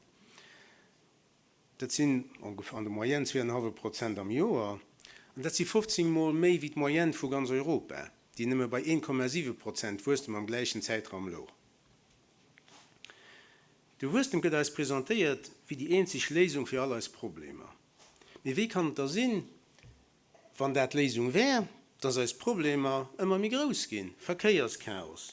Dat sinn an der Moyenne zweeanenhallwe Prozent am Joer. An dat si 15 Mol méi wéi d'Moyenne vu ganz Europa, déi nëmme bei 1,7 Prozent Wuesstem am gläichen Zäitraum louch. De Wuesstem gëtt eis presentéiert wéi déi eenzeg Léisung fir all eis Problemer. Mee wéi kann et da sinn, Wann dat d'Léisung wär, dass eis Problemer ëmmer méi grouss ginn, Verkéierschaos,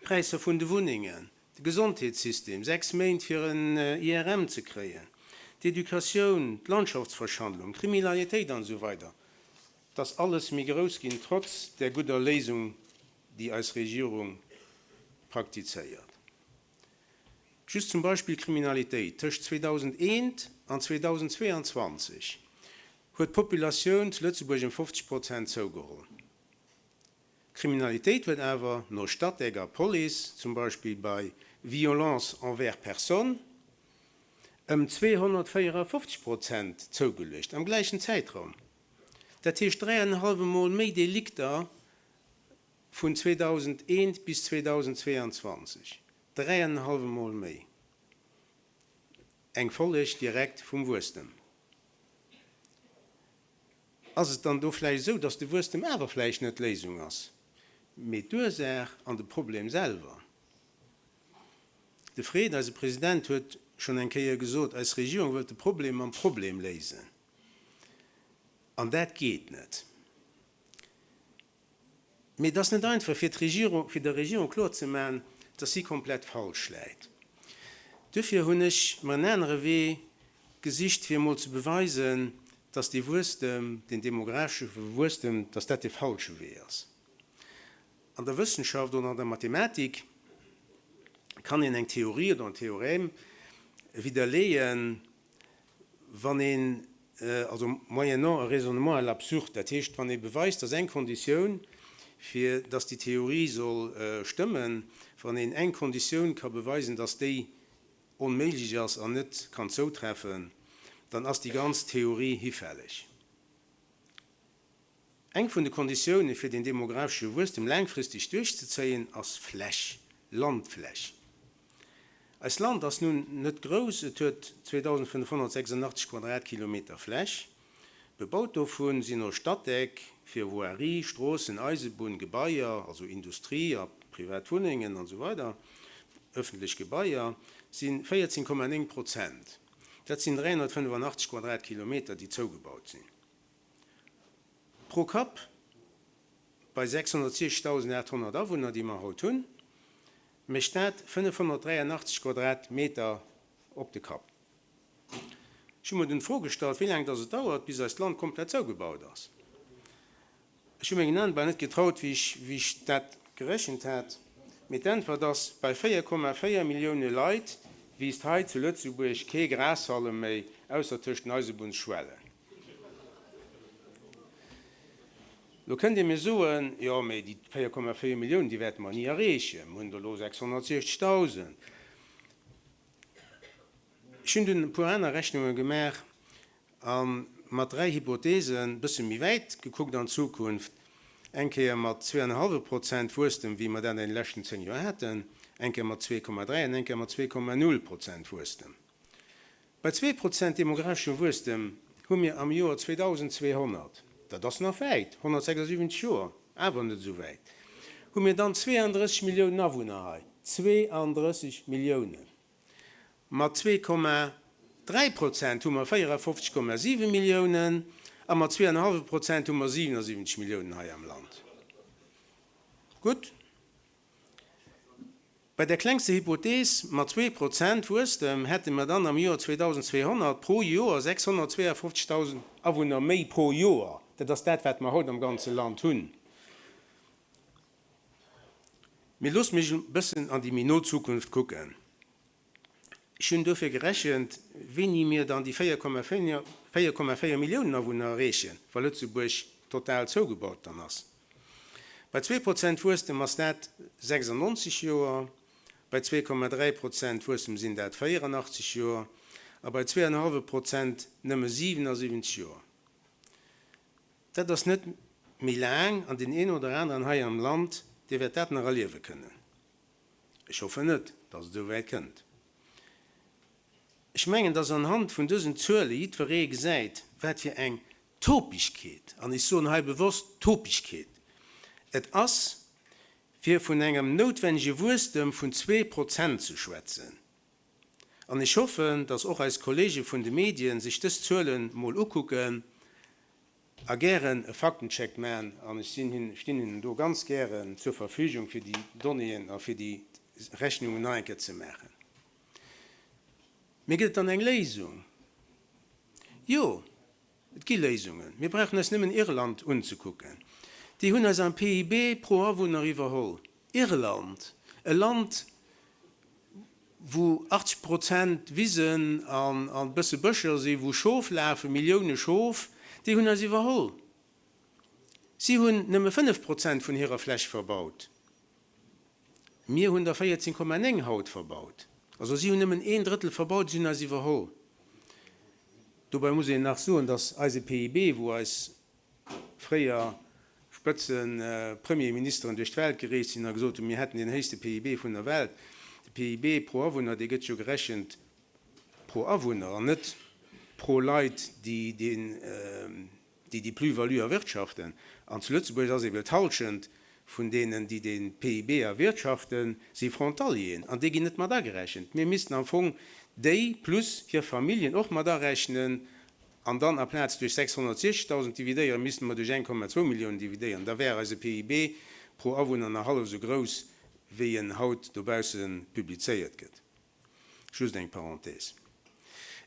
d'Präisser vun de Wunnengen, de Gesondheetssystem, 6 Méint fir en IRM ze kréien, d'Educatioun, d'Landschaftsverschandlung, d'Kriminalitéit an esou weider, dass alles méi grouss ginn, trotz där gudder Léisung, déi eis Regierung praktizéiert. Just zum Beispill d'Kriminalitéit, Tëscht 2001 an 2022 huet d'Populatioun zu Lëtzebuerg ëm 50 Prozent zougeholl. D'Kriminalitéit huet awer, no Statec a Police, zum Beispill bei Violences envers personnes, ëm 254 Prozent zougeluecht am gläichen Zäitraum. Dat heescht dräienhallwe Mol méi Delikter vun 2001 bis 2022. Dräienhallwe Mol méi. Eng Folleg direkt vum Wuesstem. Ass et dann do vläicht esou, dass de Wuesstem awer vläicht net d'Léisung ass, mee d'Ursaach an de Problem selwer? De Fred, eise President, huet schonn eng Kéier gesot, eis Regierung wëllt de Problem mam Problem léisen. An dat geet net. Mee et ass net einfach fir d'Regierung, fir der Regierung kloerzemaachen, dass si komplett falsch läit. Duerfir hunn ech mer en anere Wee gesicht, fir emol ze beweisen, dass dee Wuesstem, deen demographesche Wuesstem, dass dat dee falsche Wee ass. An der Wëssenschaft oder an der Mathematik kann een eng Theorie oder en Theorème widderleeën, wann een, also moyennant e raisonnement à l'absurde, dat heescht, wann ee beweist, dass eng Konditioun, fir dass déi Theorie soll stëmmen, wann een eng Konditioun ka beweisen, dass déi onméiglech ass an net kann zoutreffen, dann ass déi ganz Theorie hifälleg. Eng vun de Konditioune fir den demographesche Wuesstem laangfristeg duerchzezéien ass Fläch, Landfläch. Eist Land ass nun net grouss, et huet 2.586 Quadratkilometer Fläch. Bebaut dovu sinn no Statec fir Voirie, Stroossen, Eisebunn, Gebaier, also Industrie a privat Wunnengen an esou weider, ëffentlech Gebaier, si 14,9 Prozent. Dat sinn 385 Quadratkilometer, déi zougebaut sinn. Pro Kapp, bei 660.800 Awunner, déi mer haut hunn, mécht dat 583 Quadratmeter op de Kapp. Ech hu mer dunn d'Fro gestallt, wéi laang dass et dauert, bis eist Land komplett zougebaut ass. Ech hu mengen Aen bal net getraut, wéi ech, wéi ech dat gerechent hat. Mee d'Äntwert ass, Bei 4,4 Millioune Leit wiisst hei zu Lëtzebuerg kee Grashallem méi, ausser tëscht den Eisebunnsschwellen. Lo kënnt Dir mir soen, Jo, mee déi 4,4 Milliounen, déi wäerte mer ni erreechen, mir hunn der elo 660.000. Ech hunn dunn e puer aner Rechnunge gemaach a mat dräi Hypotheesen e bësse méi wäit gekuckt an d'Zukunft, eng Kéier mat zweeanenhallwe Prozent Wuesstem, wéi mer dat an deene leschten zéng Joer haten, eng Kéier mat 2,3 an eng Kéier mat 2,0 Prozent Wuesstem. Bei 2 Prozent demographeschem Wuesstem hu mir am Joer 2200, dat ass nach wäit, 176 Joer, awer net esou wäit, hu mir dann 32 Milliounen Awunner hei, 32 Milliounen! Mat 2,3 Prozent hu mer 54,7 Milliounen. A mat 2,5 Prozent hu mer 77 Milliounen hei am Land. Gutt. Bei der klengster Hypothees mat 2 Prozent Wuesstem hätte mer dann am Joer 2200 pro Joer 652.000 Awunner méi pro Joer. Dat ass dat, wat mer haut am ganze Land hunn. Mee loosst mech e bëssen an déi méi no Zukunft kucken. Ech hunn dofir gerechent, wéini mir dann déi 4,4 Milliounen Awunner erreechen, wa Lëtzebuerg total zougebaut dann ass. Bei 2 Prozent Wuesstem ass dat 96 Joer, bei 2,3 Prozent Wuesstem sinn dat 84 Joer a bei 2,5 Prozent nëmme 77 Joer. Dat ass net méi laang an deen een oder aneren hei am Land, dee wäert dat nach erliewe kënnen. Ech hoffen net, dass et esou wäit kënnt. Ech mengen, dass anhand vun dësen Zuele jiddweree gesäit, wat fir eng Topegkeet, an ech soen hei bewosst Topegkeet, et ass, fir vun engem noutwennege Wuesstem vun 2% ze schwätzen. An ech hoffen, dass och eis Kollege vun de Medien sech dës Zuele mol ukucken a gären e Faktencheck man, an ech sinn hinnen, stinn hinnen do ganz gären zur Verfügung, fir déi Donnéeën a fir déi Rechnungen nach eng Kéier ze maachen. Mee gëtt et dann eng Léisung? Jo, et gi Léisungen. Mir brauchen eis nëmmen Irland unzekucken. Déi hunn eis am PIB pro Awunner iwwerholl. Irland, e Land, wou 80 Prozent Wisen an e bësse Bëscher sinn, wou Schof lafen, Millioune Schof, déi hunn eis iwwerholl. Si hunn nëmme 5 Prozent vun hirer Fläch verbaut. Mir hunn der 14,9 haut verbaut. Also si hunn nëmmen een Drëttel verbaut, si hunn eis iwwerholl. Dobäi muss een nach soen, datt eise PIB, wou eis fréier Spëtze-Premierministeren duerch d'Welt gereest sinn a gesot hunn, mir hätten deen héichste PIB vun der Welt. De PIB pro Awunner, dee gëtt jo gerechent pro Awunner an net pro Leit, déi deen, déi déi Plus-value erwirtschaften. An zu Lëtzebuerg ass ewell d'Halschent vun deenen, déi de PIB erwirtschaften, si Frontalieren an déi ginn net mat agerechent. Mir missten am Fong déi plus hir Familljen och mat arechnen An dann aplaz duerch 660.000 dividéieren, misste mer duerch 1,2 Milliounen dividéieren, da wär eise PIB pro Awunner nach hallef esou grouss, wéi en haut dobausse publizéiert gëtt. Just eng Parenthèse.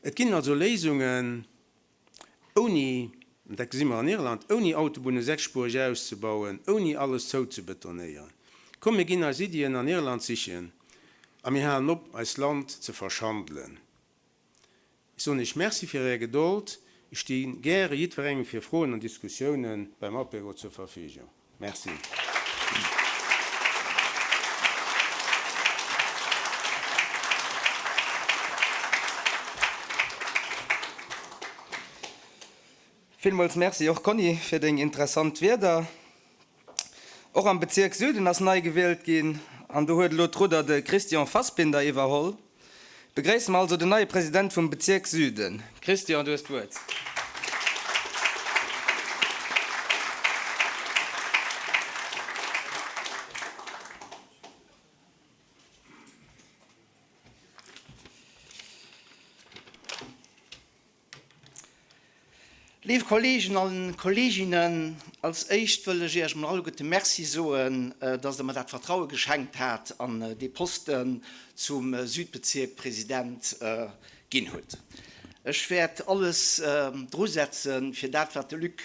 Et ginn also Léisungen, ouni, an dat gesi mer an Irland, ouni Autobunne sechsspuereg auszebauen, ouni alles zouzebetonéieren. Komm, mir ginn eis Iddien an Irland sichen a mir halen op, eist Land ze verschandelen. Ech soen Iech Merci fir Är Gedold. Ech sti gäre jiddwerengem fir Froen an Diskussiounen beim Apéro zur Verfügung. Merci. Villmools Merci och Conny fir deng interessant Wierder. Och am Bezierk Süden ass nei gewielt ginn an do huet elo d'Rudder de Christian Fassbinder iwwerholl. Begréisse mer also den neie President vum Bezierk Süden. Christian, du hues d'Wuert. Léif Kollegen an Kolleginnen, als éischt wëll ech Iech mol alleguerte Merci soen, dass Der mer dat Vertraue geschenkt hat an dee Posten zum Südbezierkpresident ginn hutt. Ech wäert alles drusetzen, fir dat, wat de Luc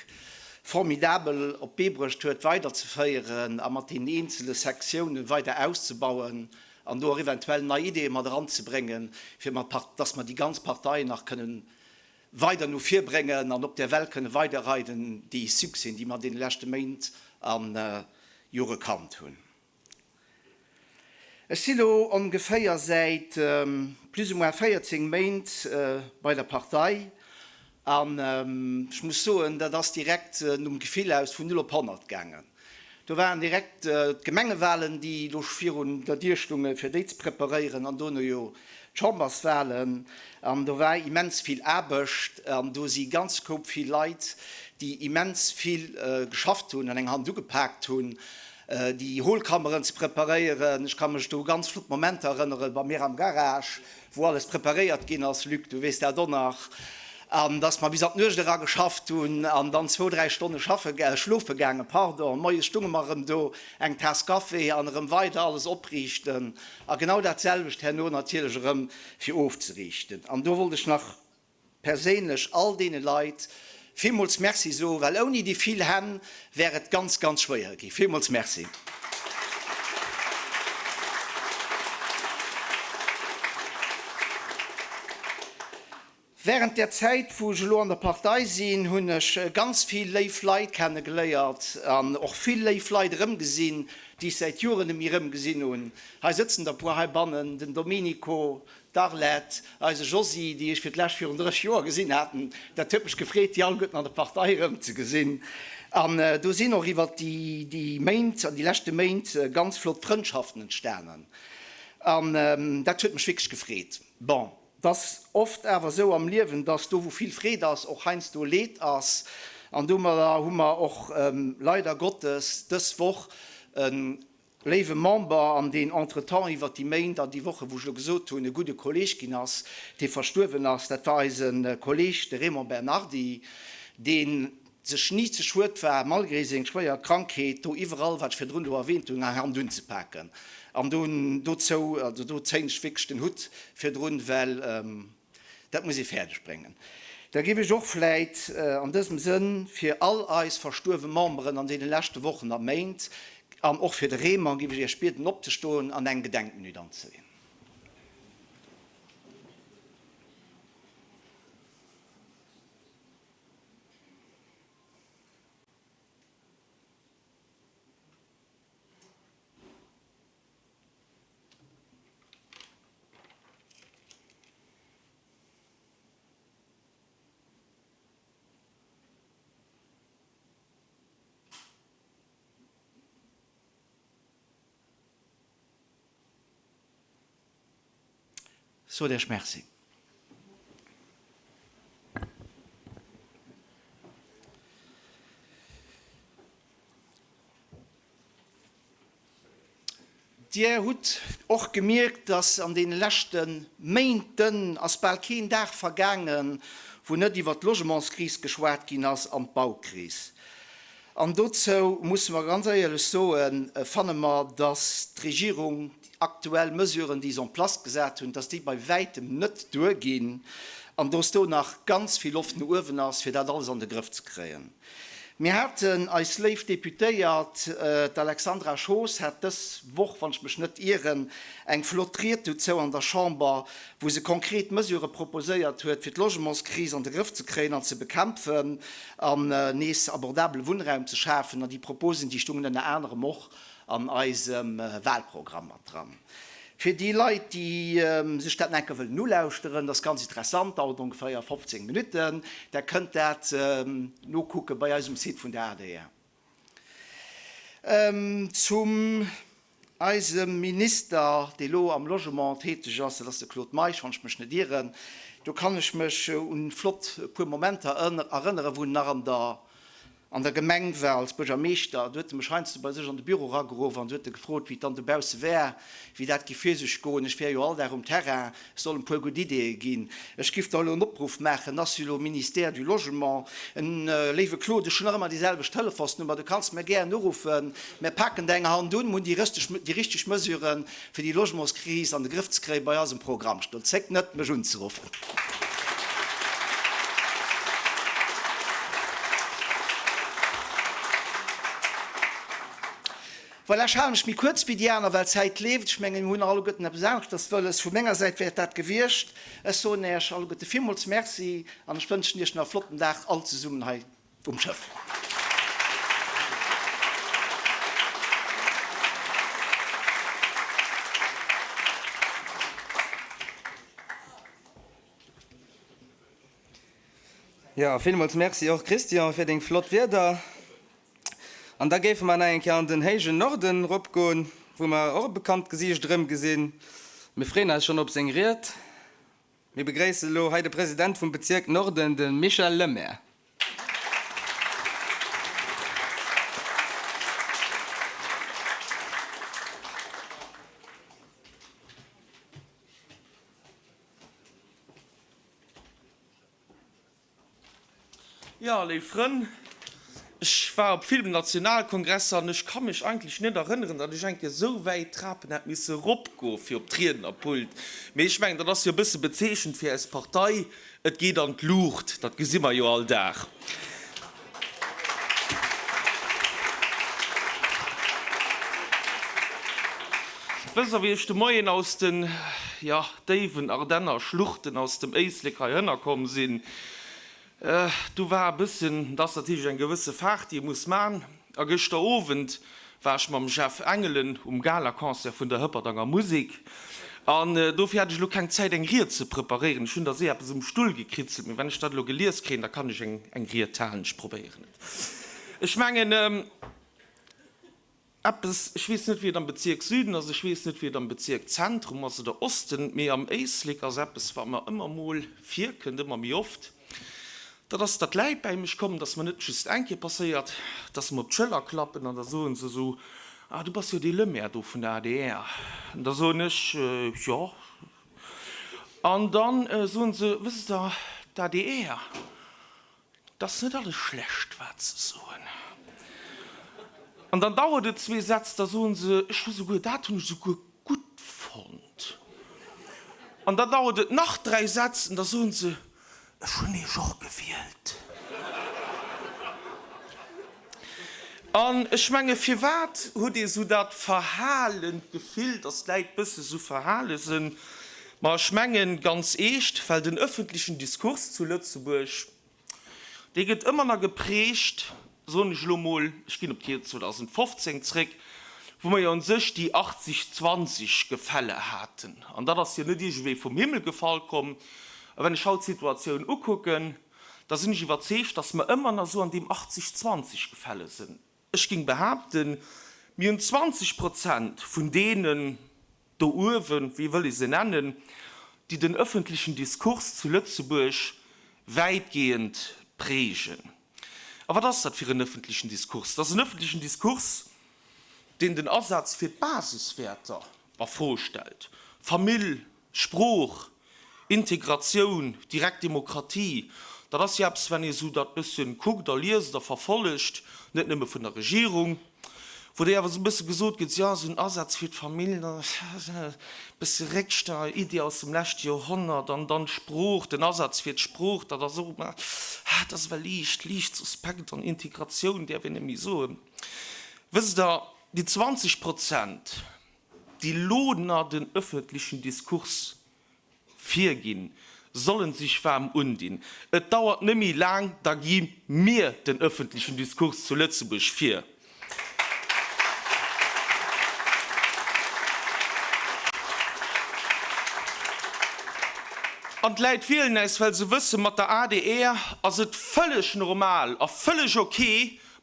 formidabel op d'Bee bruecht huet, weiderzeféieren a mat deenen eenzele Sektiounen weider auszebauen an do och eventuell nei Ideeë mat eranzebréngen, fir dass mer déi ganz Partei nach kënnen weider no vir bréngen an op där Well kënne weiderreiden, déi Succèsen, déi mer an deene leschte Méint a Jore kannt hunn. Ech si lo ongeféier säit plus ou moins 14 Méint bei der Partei an ech muss soen, dat ass direkt nom Gefill aus vun 0 op 100 gaangen. Do waren direkt d'Gemengewahlen, déi do virun der Dier stungen, fir déi ze preparéieren, an dono jo d'Chamberswahlen. An do war immens vill Aarbecht an do si ganz Koup vill Leit, déi immens vill geschafft hunn an eng Hand ugepaakt hunn, déi Holkammeren ze preparéieren. Ech ka mech do u ganz flott Momenter erënnere bei mir am Garage, wou alles preparéiert ginn ass, Luc, du weess dat och nach. An dass mer bis an d'Nuecht era geschafft hunn an dann zwou, dräi Stonne schaffe, schlofe gaangen, pardon. Moies stunge mer erëm do, eng Taass Café an erëm weider alles opriichten. A genau dat selwecht herno natierlech erëm fir ofzeriichten. An do wollt ech nach perséinlech all deene Leit villmools Merci soen, well ouni déi vill Hänn wär et ganz, ganz schwéier gi. Villmools Merci. Während där Zäit, wou ech elo an der Partei sinn, hunn ech ganz vill léif Leit kenne geléiert an och vill léif Leit erëmgesinn, déi ech säit Joren net méi erëmgesinn hunn. Hei sëtzen der e puer heibannen, den Domenico, d'Arlette, eise Josy, déi ech fir d'lescht virun 30 Joer gesinn haten. Dat huet mech gefreet, déi alleguerten an der Partei erëmzegesinn. An do sinn och iwwert déi Méint, an déi leschte Méint, ganz flott Frëndschaften entstanen. An dat huet mech wierklech gefreet. Bon. 't ass oft awer esou am Liewen, dass do wou vill Freed ass, och heiansdo Leed ass. An domadder hu mer och leider Gottes dës Woch e léiwe Member, an deen entretemps iwwert déi Méint an déi Woche wou ech elo gesot hunn, e gudde Kolleeg ginn ass, dee verstuerwen ass. Dat war eise Kolleeg, de Raymond Bernardi, deen sech ni ze schued war, malgré seng schwéier Krankheet, do iwwerall, wat ech virdrun do erwähnt hunn, eng Hand unzepaken. An do, dozou, also do zéien ech wierklech den Hutt virdrun, well dat muss ee fäerdeg bréngen. Da géif ech och vläit an dësem Sënn fir all eis verstuerwe Memberen an deene leschte Wochen a Méint an och fir de Raymond, géif ech Iech bieden opzestoen an eng Gedenkminut anzeleeën. Sot Iech Merci. Dir hutt och gemierkt, dass an deene leschte Méinten ass bal keen Dag vergaangen, wou net iwwert d'Logementskris geschwat ginn ass an d'Baukris. An dozou musse mer ganz éierlech soen, fanne mer, dass d'Regierung déi aktuell Mesuren, déi se en place gesat hunn, dass déi bei wäitem net duerginn an dass do nach ganz vill Loft no uewen ass, fir dat alles an de Grëff ze kréien. Mir haten eis léif Deputéiert, d'Alexandra Schoos hat dës Woch, wann ech mech net ieren, eng flott Ried dozou an der Chamber, wou se konkret Mesurë proposéiert huet, fir d'Logementskris an de Grëff ze kréien an ze bekämpfen an nees abordabele Wunnraum ze schafen. An déi Proposen, déi stungen ënner anerem och an eisem Wahlprogramm mat dran. Fir déi Leit, déi sech dat nach eng Kéier wëllen ulauschteren, dat ass ganz interessant, dauert ongeféier 15 Minutten, der kënnt dat nokucke bei eis um Site vun der adr. Zum eisem Minister, dee lo am Logement täteg ass, dat ass de Claude Meisch, wann ech mech net ieren, do kann ech mech un flott e puer Momenter erënneren, wou en nach an der an der Gemeng war als Buergermeeschter, do huet e mech heiansdo bei sech an de Büro erageruff an du huet e gefrot, wéi et dann dobausse wär, wéi dat giff fir sech goen. Ech wär jo all Dag um Terrain, ech soll en puer gutt Ideeë ginn. Ech giff da elo en Opruff maachen, ass jo elo Ministère du Logement, en léiwe Claude, ech hunn nach ëmmer déi selwecht Telefonsnummer, du kanns mär gären uruffen, mär paken der eng Hand un, mir hunn déi richteg Mesuren, fir déi Logementskris an de Grëff ze kréien, bei eis um Programm stoen. Zéckt net, mech unzeruffen. Voilà, ech hale mech méi kuerz wéi déi aner, well d'Zäit leeft. Ech mengen, mir hunn alleguerten eppes aneschters wëlles. Vu menger Säit wär et dat gewiescht. Ech soen Iech alleguerte villmools Merci an ech wënschen Iech nach e flotten Dag all zesummen hei. Um Schëff. Jo, villmools Merci och Christian fir deng flott Wierder. An da géife mer nach eng Kéier an den héijen Norden eropgoen, wou mer och e bekannt Gesiicht erëmgesinn. Mir freeën eis schonn op seng Ried. Mir begréissen elo hei de President vum Bezierk Norden, de Michel Lemaire. Jo, léif Frënn, ech war op villen Nationalkongresser an ech ka mech eigentlech net erënneren, datt ech eng Kéier esou wäit d'Trapen hätt misse eropgoe fir op d'Riednerpult. Mee ech mengen, dat ass jo e bësse bezeechent fir eis Partei, Et geet an d'Luucht, dat gesi mer jo all Dag. Wësst Der, wéi ech de Moien aus den, jo, déiwen Ardenner Schluchten aus dem Éislek heihinner komm sinn, Du war e bëssen, dat ass natierlech eng gewësse Faart, déi ee muss man. A gëschter Owend war ech mam Jeff Engelen um Galaconcert vun der Hëpperdanger Musek. An dofir hat ech elo keng Zäit, eng Ried ze preparéieren. Ech hunn da séier eppes um Stull gekritzelt, mee wann ech dat elo gelies kréien, da kann ech eng Ried halen. Ech probéieren et. Ech mengen. Eppes, ech weess net wéi et am Bezierk Süden ass, ech weess net wéi et am Bezierk Zentrum ass oder Osten, mee am Éislek ass eppes wat mer ëmmer mol virkënnt, ëmmer méi oft, dat ass, datt Läit bäi mech kommen, datt mer net just eng Kéier passéiert, datt se mer op d'Schëller klappen an da soen se esou, Ah, du bass jo dee Lemaire do vun der adr. An da soen ech, Jo. An da soen se, Wësst Der, d'ADR, 't ass net alles schlecht, wat se soen. An dann dauert et zwee Sätz, da soen se, ech hu souguer, dat hunn ech souguer gutt fonnt. An dann dauert et nach dräi Sätz, an da soen se, ech hunn Iech och gewielt. An ech menge firwat huet ee sou dat verhalent Gefill, datt d'Läit bësse sou verhale sinn? Ma ech mengen ganz eescht, well den öffentlichen Diskurs zu Lëtzebuerg, dee gëtt ëmmer nach geprägt, soen ech elo mol, ech ginn op d'Joer 2015 zréck, wou mer jo un sech déi 80, 20 Gefälle haten. An dat ass jo net iergendwéi vum Himmel gefall komm. A wenn ech haut d'Situatioun ukucken, da sinn ech iwwerzeegt, dass mer ëmmer nach esou an deem 80, 20 Gefälle sinn. Ech géing behaapten, mir hunn 20 Prozent vun deenen do uewen, wéi wëll ee se nennen, déi den öffentlichen Diskurs zu Lëtzebuerg wäitgehend prägen. A wat ass dat fir en öffentlichen Diskurs? Dat ass en öffentlichen Diskurs, deen den Asaz fir d'Basiswäerter a Fro stellt, Famill, Sprooch, Integratioun, direkt Demokratie, dat ass jo eppes, wenn ee sou dat bësschen kuckt a liest a verfollegt, net nëmme vun der Regierung, wou déi awer sou e bësse gesot gëtt, jo, esou en Asaz fir d'Famill, e bësse Réckstau, Iddi aus dem leschte Joerhonnert, an dann d'Sprooch, den Asaz fir d'Sprooch, dat ass och, dat ass ewell liicht, liicht suspekt, an Integratioun däerf een net méi soen. Wësst Der, déi 20 Prozent, déi lo na den öffentlichen Diskurs virginn, sollen sich waarm undinn. Et dauert nemmi laang, da gi mir den öffentlichen Diskurs zu Lëtzebuerg vir. An d'Läit wielen äis, well se wëssen, mat der adr ass et vëlleg normal a vëlleg ok,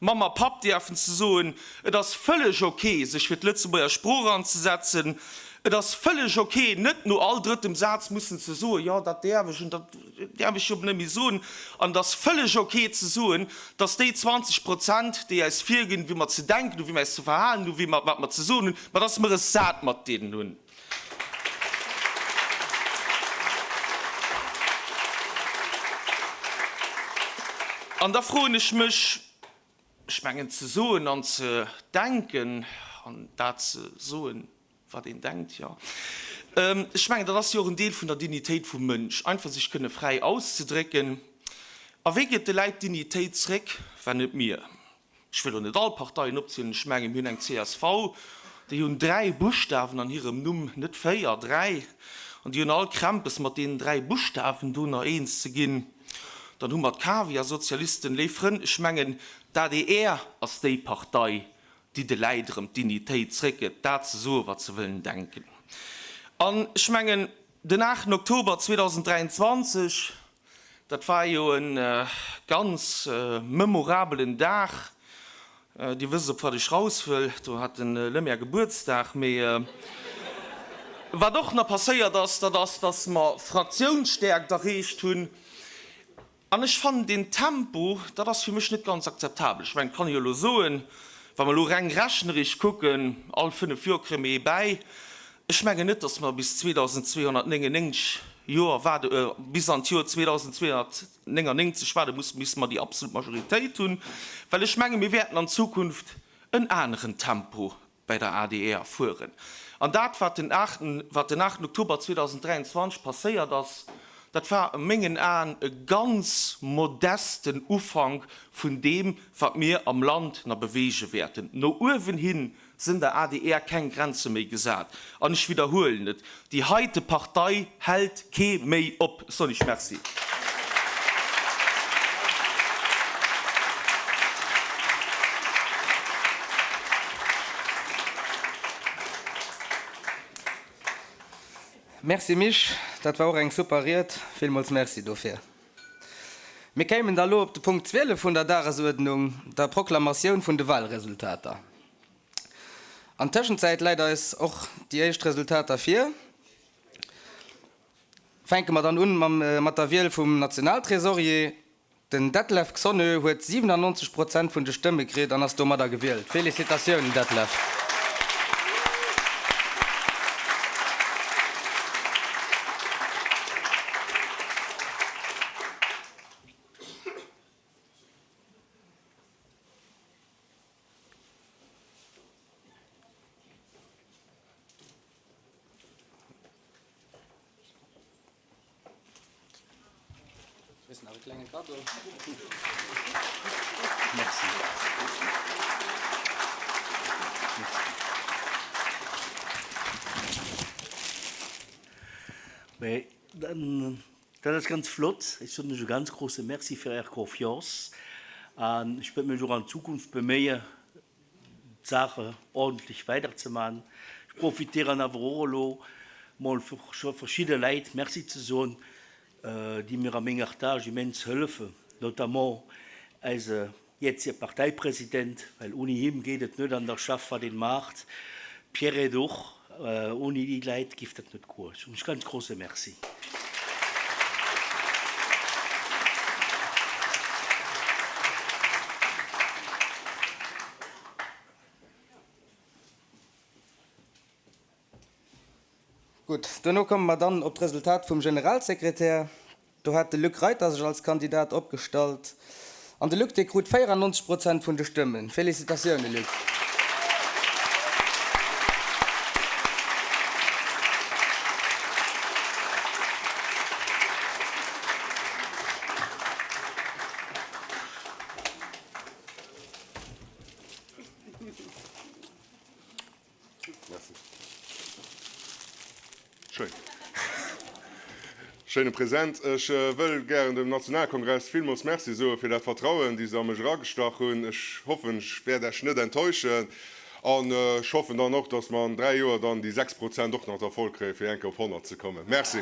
Mamm a Papp däerfen ze soen, et ass vëlleg ok, sech fir d'Lëtzebuerger Sprooch anzesetzen, et ass vëlleg ok, net no all drëttem Saz mussen ze soen, jo, dat däerf ech an dat däerf ech jo net méi soen, an et ass vëlleg ok ze soen, dass déi 20 Prozent, déi eis virginn, wéi mer ze denken hunn, wéi mer eis ze verhalen hunn, wéi mer, wat mer ze soen hunn, ma dass mer es sat mat deenen hunn. An da froen ech mech, ech mengen ze soen an ze denken, an dat ze soen, wat een denkt, jo, ech mengen, dat ass jo och en Deel vun der Dignitéit vum Mënsch, einfach sech kënne fräi auszedrécken. A wee gëtt de Läit d'Dignitéit zréck, wenn net mir? Ech wëll elo net all Parteien opzielen, ech mengen, mir hunn eng csv, déi hunn dräi Buschtawen an hirem Numm, net véier, dräi, an déi hunn all Krämpes mat deenen dräi Buschtawen do nach eens ze ginn. Dann hu mer d'Kaviarsozialisten. Léif Frënn, ech mengen, d'ADR ass déi Partei, déi de Läit erëm d'Dignitéit zréckgëtt, dat ze soen, wat se wëllen denken. An ech mengen, den 8 Oktober 2023, Dat war jo e ganz memorabelen Dag. Dir wësst op wat ech raus wëll, do hat de Lemaire Gebuertsdag. Mee wat och nach passéiert ass, dat ass, datt mer Fraktiounsstäerkt erreecht hunn. An ech fannen deen Tempo, dat ass fir mech net ganz akzeptabel. Ech mengen, et kann ee jo elo soen, wa mer elo reng rechneresch kucken, all fënnef Joer kréie mer ee bäi. Ech mengen net, datt mer bis 2299. Joer waarde, bis an d'Joer 2299 waarde mussen, bis mer déi absolut Majoritéit hunn, well ech menge mir wäerten an Zukunft en aneren Tempo bäi der adr fueren. An dat, wat den aachten, wat den aachten Oktober 2023 passéiert ass, dat war a mengen Aen e ganz modesten Ufank vun deem, wat mir am Land na beweege wäerten. No uewen hin sinn der adr keng Grenze méi gesat. An ech widderhuelen et, Déi heite Partei hält kee méi op. Ech soen Iech Merci. Merci Misch, dat war och eng super Ried. Villmools Merci dofir. Mir kéimen da lo op de Punkt 12 vun der Dagesuerdnung, der Proklamatioun vun de Wahlresultater. An Tëschenzäit läit eis och déi éischt Resultater vir. Fänke mer dann un mat der Wiel vum Nationaltresorier. Den Detlef Xonnö huet 97 Prozent vun de Stëmme kritt an ass domadder gewielt. Félicitatiounen Detlef! Mee dann Dat ass ganz flott. Ech soen lech e ganz grouse Merci fir Är Confiance. An ech wëll mech och an Zukunft beméie, d'Saache ordentlech weiderzemaachen. Ech profitieren awer och elo mol fir scho verschidde Läit Merci ze soen, déi mir a menger Tâche immens hëllefen, notamment eise Jetzige Parteipresident, well ouni him geet et net an der Schaff wat een maacht. Pierrette och, ouni déi Läit giff dat net goen. Ech soen lech ganz grosse Merci. Gutt, duerno komme mer dann op d'Resultat vum Generalsekretär. Do hat de Luc Reiter sech als Kandidat opgestallt. An de Luc, dee krut 94 Prozent vun de Stëmmen. Felicitatioune Luc! Schéin. Schéine Present. Ech wëll gären dem Nationalkongress villmools Merci soe fir dat Vertrauen, déi se a mech eragestach hunn. Ech hoffen, ech wäert Iech net enttäuschen. An ech hoffen dann och, dass mer an 3 Joer dann déi 6 Prozent och nach da voll kréien, fir eng Kéier op 100 ze kommen. Merci.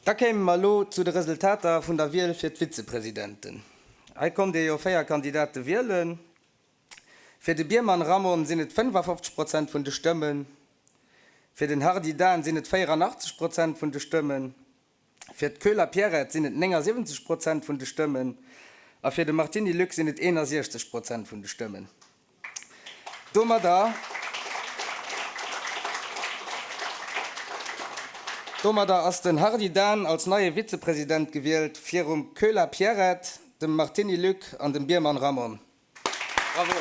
Da kéime mer elo zu de Resultater vun der Wiel fir d'Vizepresidenten. Hei konnt ee jo 4 Kandidate wielen. Fir de Biermann Ramon sinn et 55 Prozent vun de Stëmmen, fir den Hardy Dan sinn et 84 Prozent vun de Stëmmen, fir d'Koehler Pierrette sinn et 79 Prozent vun de Stëmmen a fir de Martini Luc sinn et 61 Prozent vun de Stëmmen. Domadder Domadder ass den Hardy Dan als neie Vizepresident gewielt, virum Koehler Pierrette, dem Martini Luc an dem Biermann Ramon. Bravo!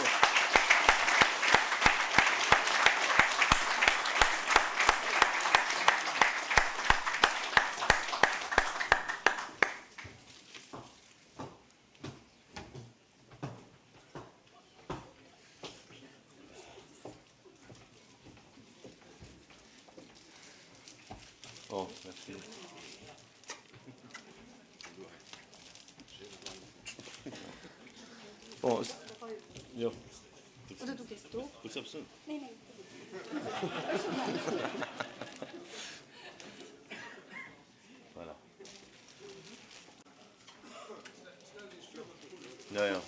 Oh, merci. Bon, jo. Oder du gees do. Wëlls du eppes soen? Nee, nee. Voilà. Ja, ja.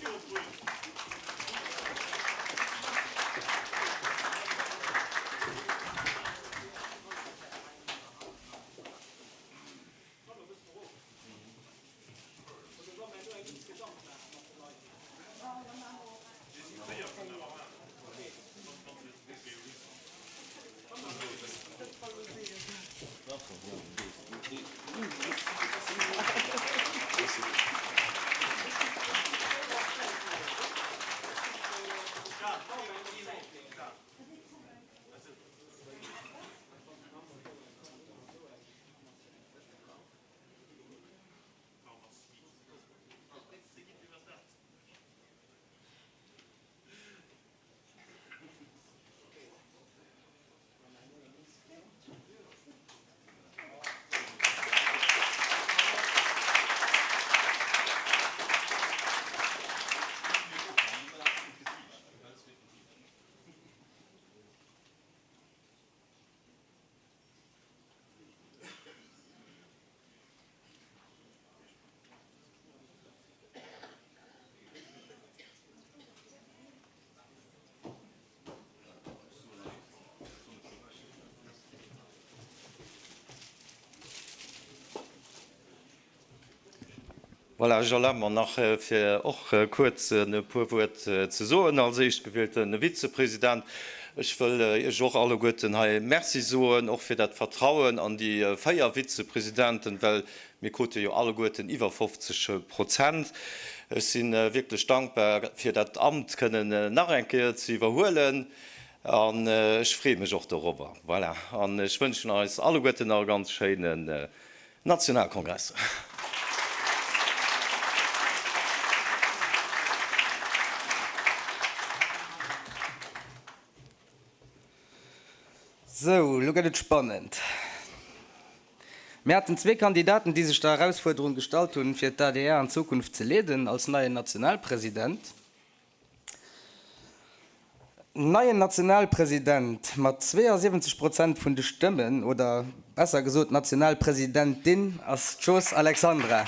Voilà, ech erlabe mer nach, fir och kuerz e puer Wuert ze soen als éischtgewielte Vizepresident. Ech wëll Iech och alleguerten hei Merci soen, och fir dat Vertrauen an déi 4 Vizepresidenten, well mir krute jo alleguerten iwwer 50 Prozent. Ech si wierklech dankbar, fir dat Amt kënnen nach eng Kéier ze iwwerhuelen an ech freeë mech och dorobber. Voilà, an ech wënschen eis alleguerten nach e ganz schéinen Nationalkongress. Sou, elo gëtt et spannend. Mir haten zwee Kandidaten, déi sech der Erausfuerderung gestallt hunn, fir d'ADR an Zukunft ze leeden als neien Nationalpresident. Neien Nationalpresident mat 72 Prozent vun de Stëmmen, oder besser gesot Nationalpresidentin, ass d'Jos Alexandra.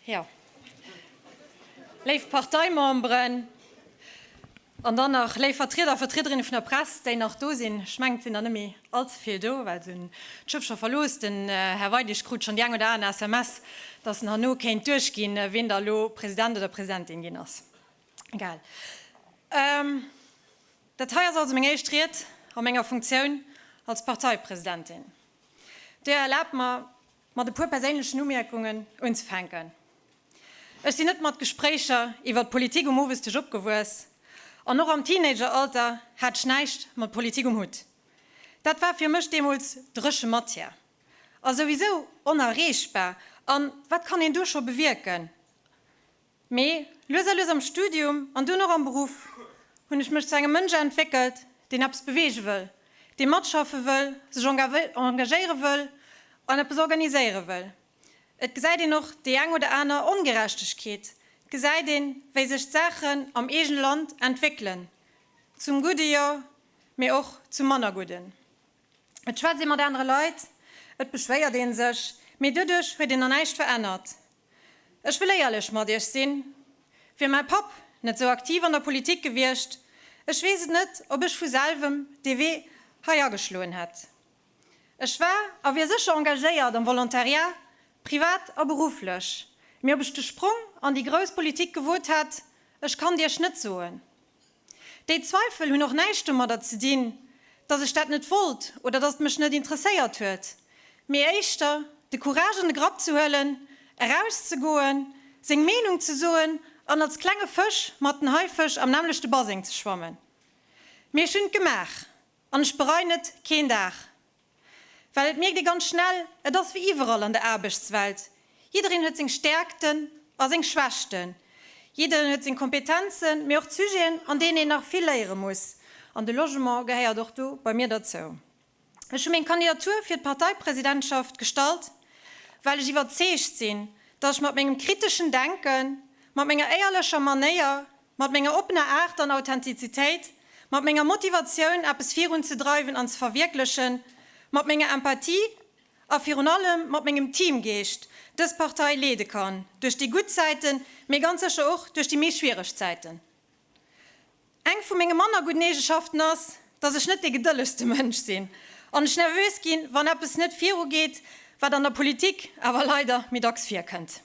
Jo. Léif Parteimemberen an dann nach léif Vertrieder a Vertriederinne vun der Press, déi nach do sinn. Ech mengen, et sinn der net méi all ze vill do, well se hunn d'Schëff scho verlooss. Den Här Weidig krut schonn déi eng oder aner SMS, dass en herno kéint duerchginn, wien da elo President oder Presidentin ginn ass. Egal. Dat hei ass also meng éischt Ried a menger Funktioun als Parteipresidentin. Dir erlaabt mer, mat e puer perséinlechen Umierkungen unzefänken. Ech sinn net mat Gespréicher iwwert Politik um Owesdësch opgewuess an och am Teenageralter hat ech näischt mat Politik um Hutt. Dat war fir mech deemools dréche Matière a souwisou onerreechbar an wat kann een do scho bewierken? Mee lues a lues am Studium an dunn och am Beruff hunn ech mech zu engem Mënsch entwéckelt, deen eppes beweege wëll, dee matschaffe wëll, sech engagéiere wëll an eppes organiséiere wëll. Et gesäit een och déi eng oder aner Ongerechtegkeet, et gesäit een, wéi sech d'Saachen am eegene Land entwéckelen, zum Gudde jo, mee och zum manner Gudden. Et schwätzt ee mat anere Leit, et beschwéiert ee sech, mee doduerch huet een nach näischt verännert. Ech wëll éierlech mat Iech sinn, Wier mäi Papp net sou aktiv an der Politik gewiescht, ech weess et net, ob ech vu selwem dee Wee hei ageschloen hätt. Ech war a wier sécher engagéiert am Volontariat, privat a berufflech, mee ob ech de Sprong an déi grouss Politik gewot hätt, ech kann et Iech net soen. Déi Zweifel hunn och näischt domadder ze dinn, dass ech dat net wollt oder dass et mech net interesséiert huet, mee éischter de Courage an de Grapp ze huelen, erauszegoen, seng Meenung ze soen an als klenge Fësch mat den Haifësch am nämmlechte Baseng ze schwammen. Mee ech hunn et gemaach an ech bereien et keen Dag. Well et mierkt ee ganz schnell, et ass wéi iwwerall an der Aarbechtswelt, jiddereen huet seng Stäerkten a seng Schwächten, jiddereen huet seng Kompetenzen, mee och d'Sujeten, an deenen een nach vill léiere muss. An de Logement gehéiert och do bei mir derzou. Ech hu meng Kandidatur fir d'Parteipresidentschaft gestallt, well ech iwwerzeegt sinn, datt ech mat mengem kriteschen Denken, mat menger éierlecher Manéier, Mat menger oppener Aart an Authentizitéit, mat menger Motivatioun eppes virun ze dreiwen an ze verwierklechen, mat menger Empathie a virun allem mat mengem Teamgeescht dës Partei leede kann, duerch déi gutt Zäiten, mee ganz sécher och duerch déi méi schwiereg Zäiten. Eng vu menge manner gudden Eegeschaften ass, dass ech net dee gedëllegste Mënsch sinn an ech nervös ginn, wann eppes net virugeet, wat an der Politik awer leider méi dacks virkënnt.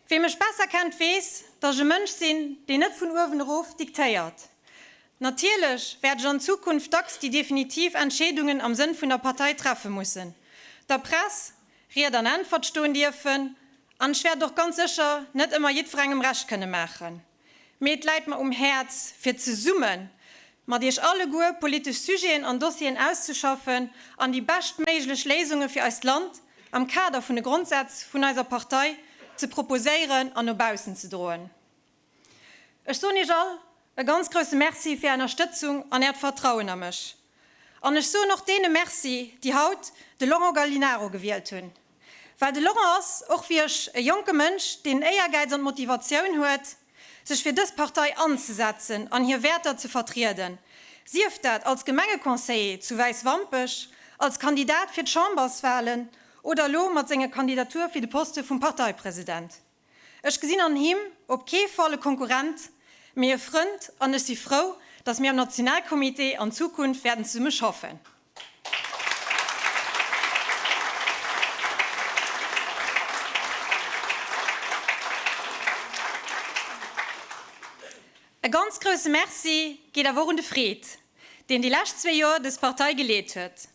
Wee mech besser kennt, weess, dass ech e Mënsch sinn, deen net vun uewen erof diktéiert. Natierlech wäert ech an Zukunft dacks déi definitiv Entscheedungen am Sënn vun der Partei treffe mussen, der Press Ried an Äntwert stoen dierfen an ech wäert och ganz sécher net ëmmer jiddwerengem Recht kënne maachen. Mee et läit mer um Häerz, fir zesumme mat Iech alleguer politesch Sujeten an Dossieren auszeschaffen an déi beschtméiglech Léisunge fir eist Land am Kader vun de Grondsätz vun eiser Partei ze proposéieren an no baussen ze droen. Ech soen Iech all e ganz grousse Merci fir Är Ënnerstëtzung an Äert Vertrauen a mech. An ech soen och deene Merci, déi haut de Laurent Gallinaro gewielt hunn. Well de Laurent ass, och wéi ech, e jonke Mënsch, deen den Éiergäiz an d'Motivatioun huet, sech fir dës Partei anzesetzen an hir Wäerter ze vertrieden, sief dat als Gemengeconseiller zu Wäiswampech, als Kandidat fir d'Chamberswalen oder elo mat senger Kandidatur fir de Poste vum Parteipresident. Ech gesinn an him op kee Fall e Konkurrent, mee e Frënd an ech si frou, datt mir am Nationalcomité an Zukunft wäerten zesumme schaffen. E ganz grousse Merci geet awer och un de Fred, deen déi lescht zwee Joer dës Partei geleet huet.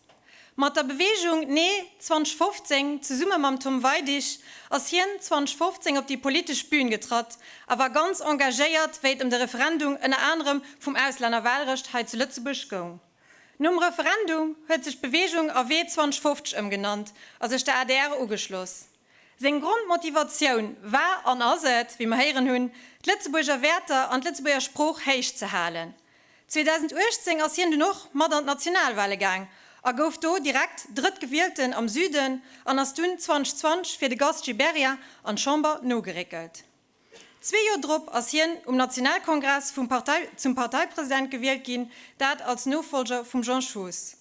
Mat der Beweegung Nee 2015, zesumme mam Tom Weidig, ass hien 2015 op déi politesch Bühn getratt a war ganz engagéiert, wéi et ëm de Referendum ënner anerem vum Auslännerwahlrecht hei zu Lëtzebuerg goung. Nom Referendum huet sech d'Beweegung a Wee 2050 ëmgenannt a sech der adr ugeschloss. Seng Grondmotivatioun war an ass et, wéi mer héieren hunn, d'Lëtzebuerger Wäerter an d'Lëtzebuerger Sprooch héich ze halen. 2018 ass hien dunn och mat an d'Nationalwale gaang a gouf do direkt Drëttgewielten am Süden an ass dunn 2020 fir de Gast Gibéryen an d'Chamber nogeréckelt. Zwee Joer drop ass hien um Nationalkongress vum Partei zum Parteipresident gewielt ginn, dat als Nofollger vum Jean Schoos.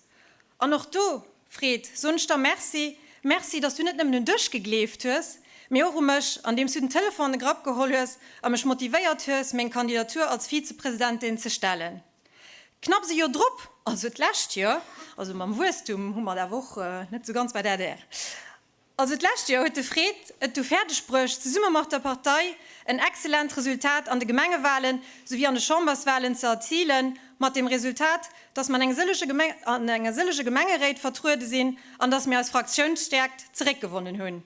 An och do, Fred, soen ech der Merci. Merci, dass du net nëmmen un dech gegleeft hues, mee och u mech, andeems du den Telefon an de Grapp geholl hues a mech motivéiert hues, meng Kandidatur als Vizepresidentin ze stellen. Knapps e Joer drop, also d'lescht Joer, also mam Wuesstum hu mer et awer och net sou ganz bei der adr, Also d'lescht Joer huet de Fred et du fäerdeg bruecht, zesumme mat der Partei en excellent Resultat an de Gemengewalen souwéi an de Chamberswalen ze erzilen, mat dem Resultat, dass mer an eng sëllege an enger sëllege Gemengeréit vertruede sinn an dass mir eis Fraktiounsstäerkt zeréckgewonnen hunn.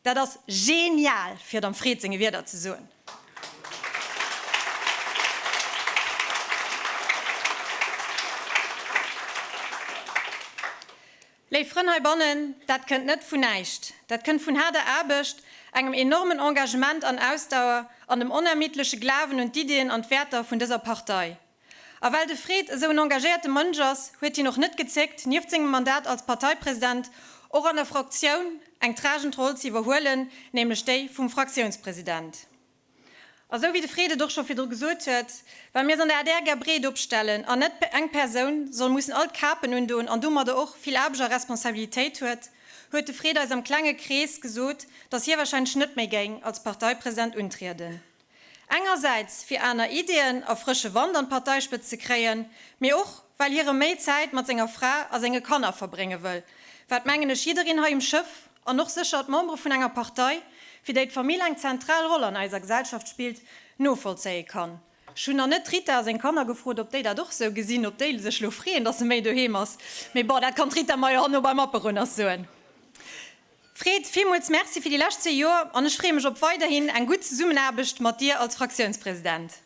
Dat ass genial, fir et am Fred senge Wierder ze soen. Léif Frënn heibannen, dat kënnt net vun näischt. Dat kënnt vun haarder Aarbecht, engem enormen Engagement an Ausdauer an dem onermiddleche Glawen un d'Iddien an d'Wäerter vun dëser Partei. A well de Fred esou en engagéierte Mënsch ass, huet hien och net gezéckt, nieft sengem Mandat als Parteipresident och an der Fraktioun eng tragend Roll ze iwwerhuelen, nämlech déi vum Fraktiounspresident. A sou wéi de Fred et och scho virdru gesot huet, well mir eis an der adr gär breet opstellen an net eng Persoun soll mussen all d'Kapen undoen an domadder och vill Aarbecht a Responsabilitéit huet, huet de Fred eis am klenge Krees gesot, datt hie wahrscheinlech net méi géing als Parteipresident untrieden. Engersäits fir aner Ideeën a frësche Wand an d'Parteispëtzt ze kréien, mee och well hie rëm méi Zäit mat senger Fra a senge Kanner verbrénge wëll, wat mengen ech jiddereen hei um Schëff An och sécher d'Membere vun enger Partei, fir déi d'Famill eng zentral Roll an eiser Gesellschaft spillt, novollzéie kann. Ech hunn nach net d'Rita a seng Kanner gefrot, ob déi dat och sou gesinn, ob déi sech lo freeën, dass se méi doheem ass. Mee bon, dat kann d'Rita mer jo herno beim Apero nach soen. Fred, villmools Merci fir déi lescht zwee Joer an ech freeë mech op weiderhin eng gutt Zesummenaarbecht mat dir als Fraktiounspresident.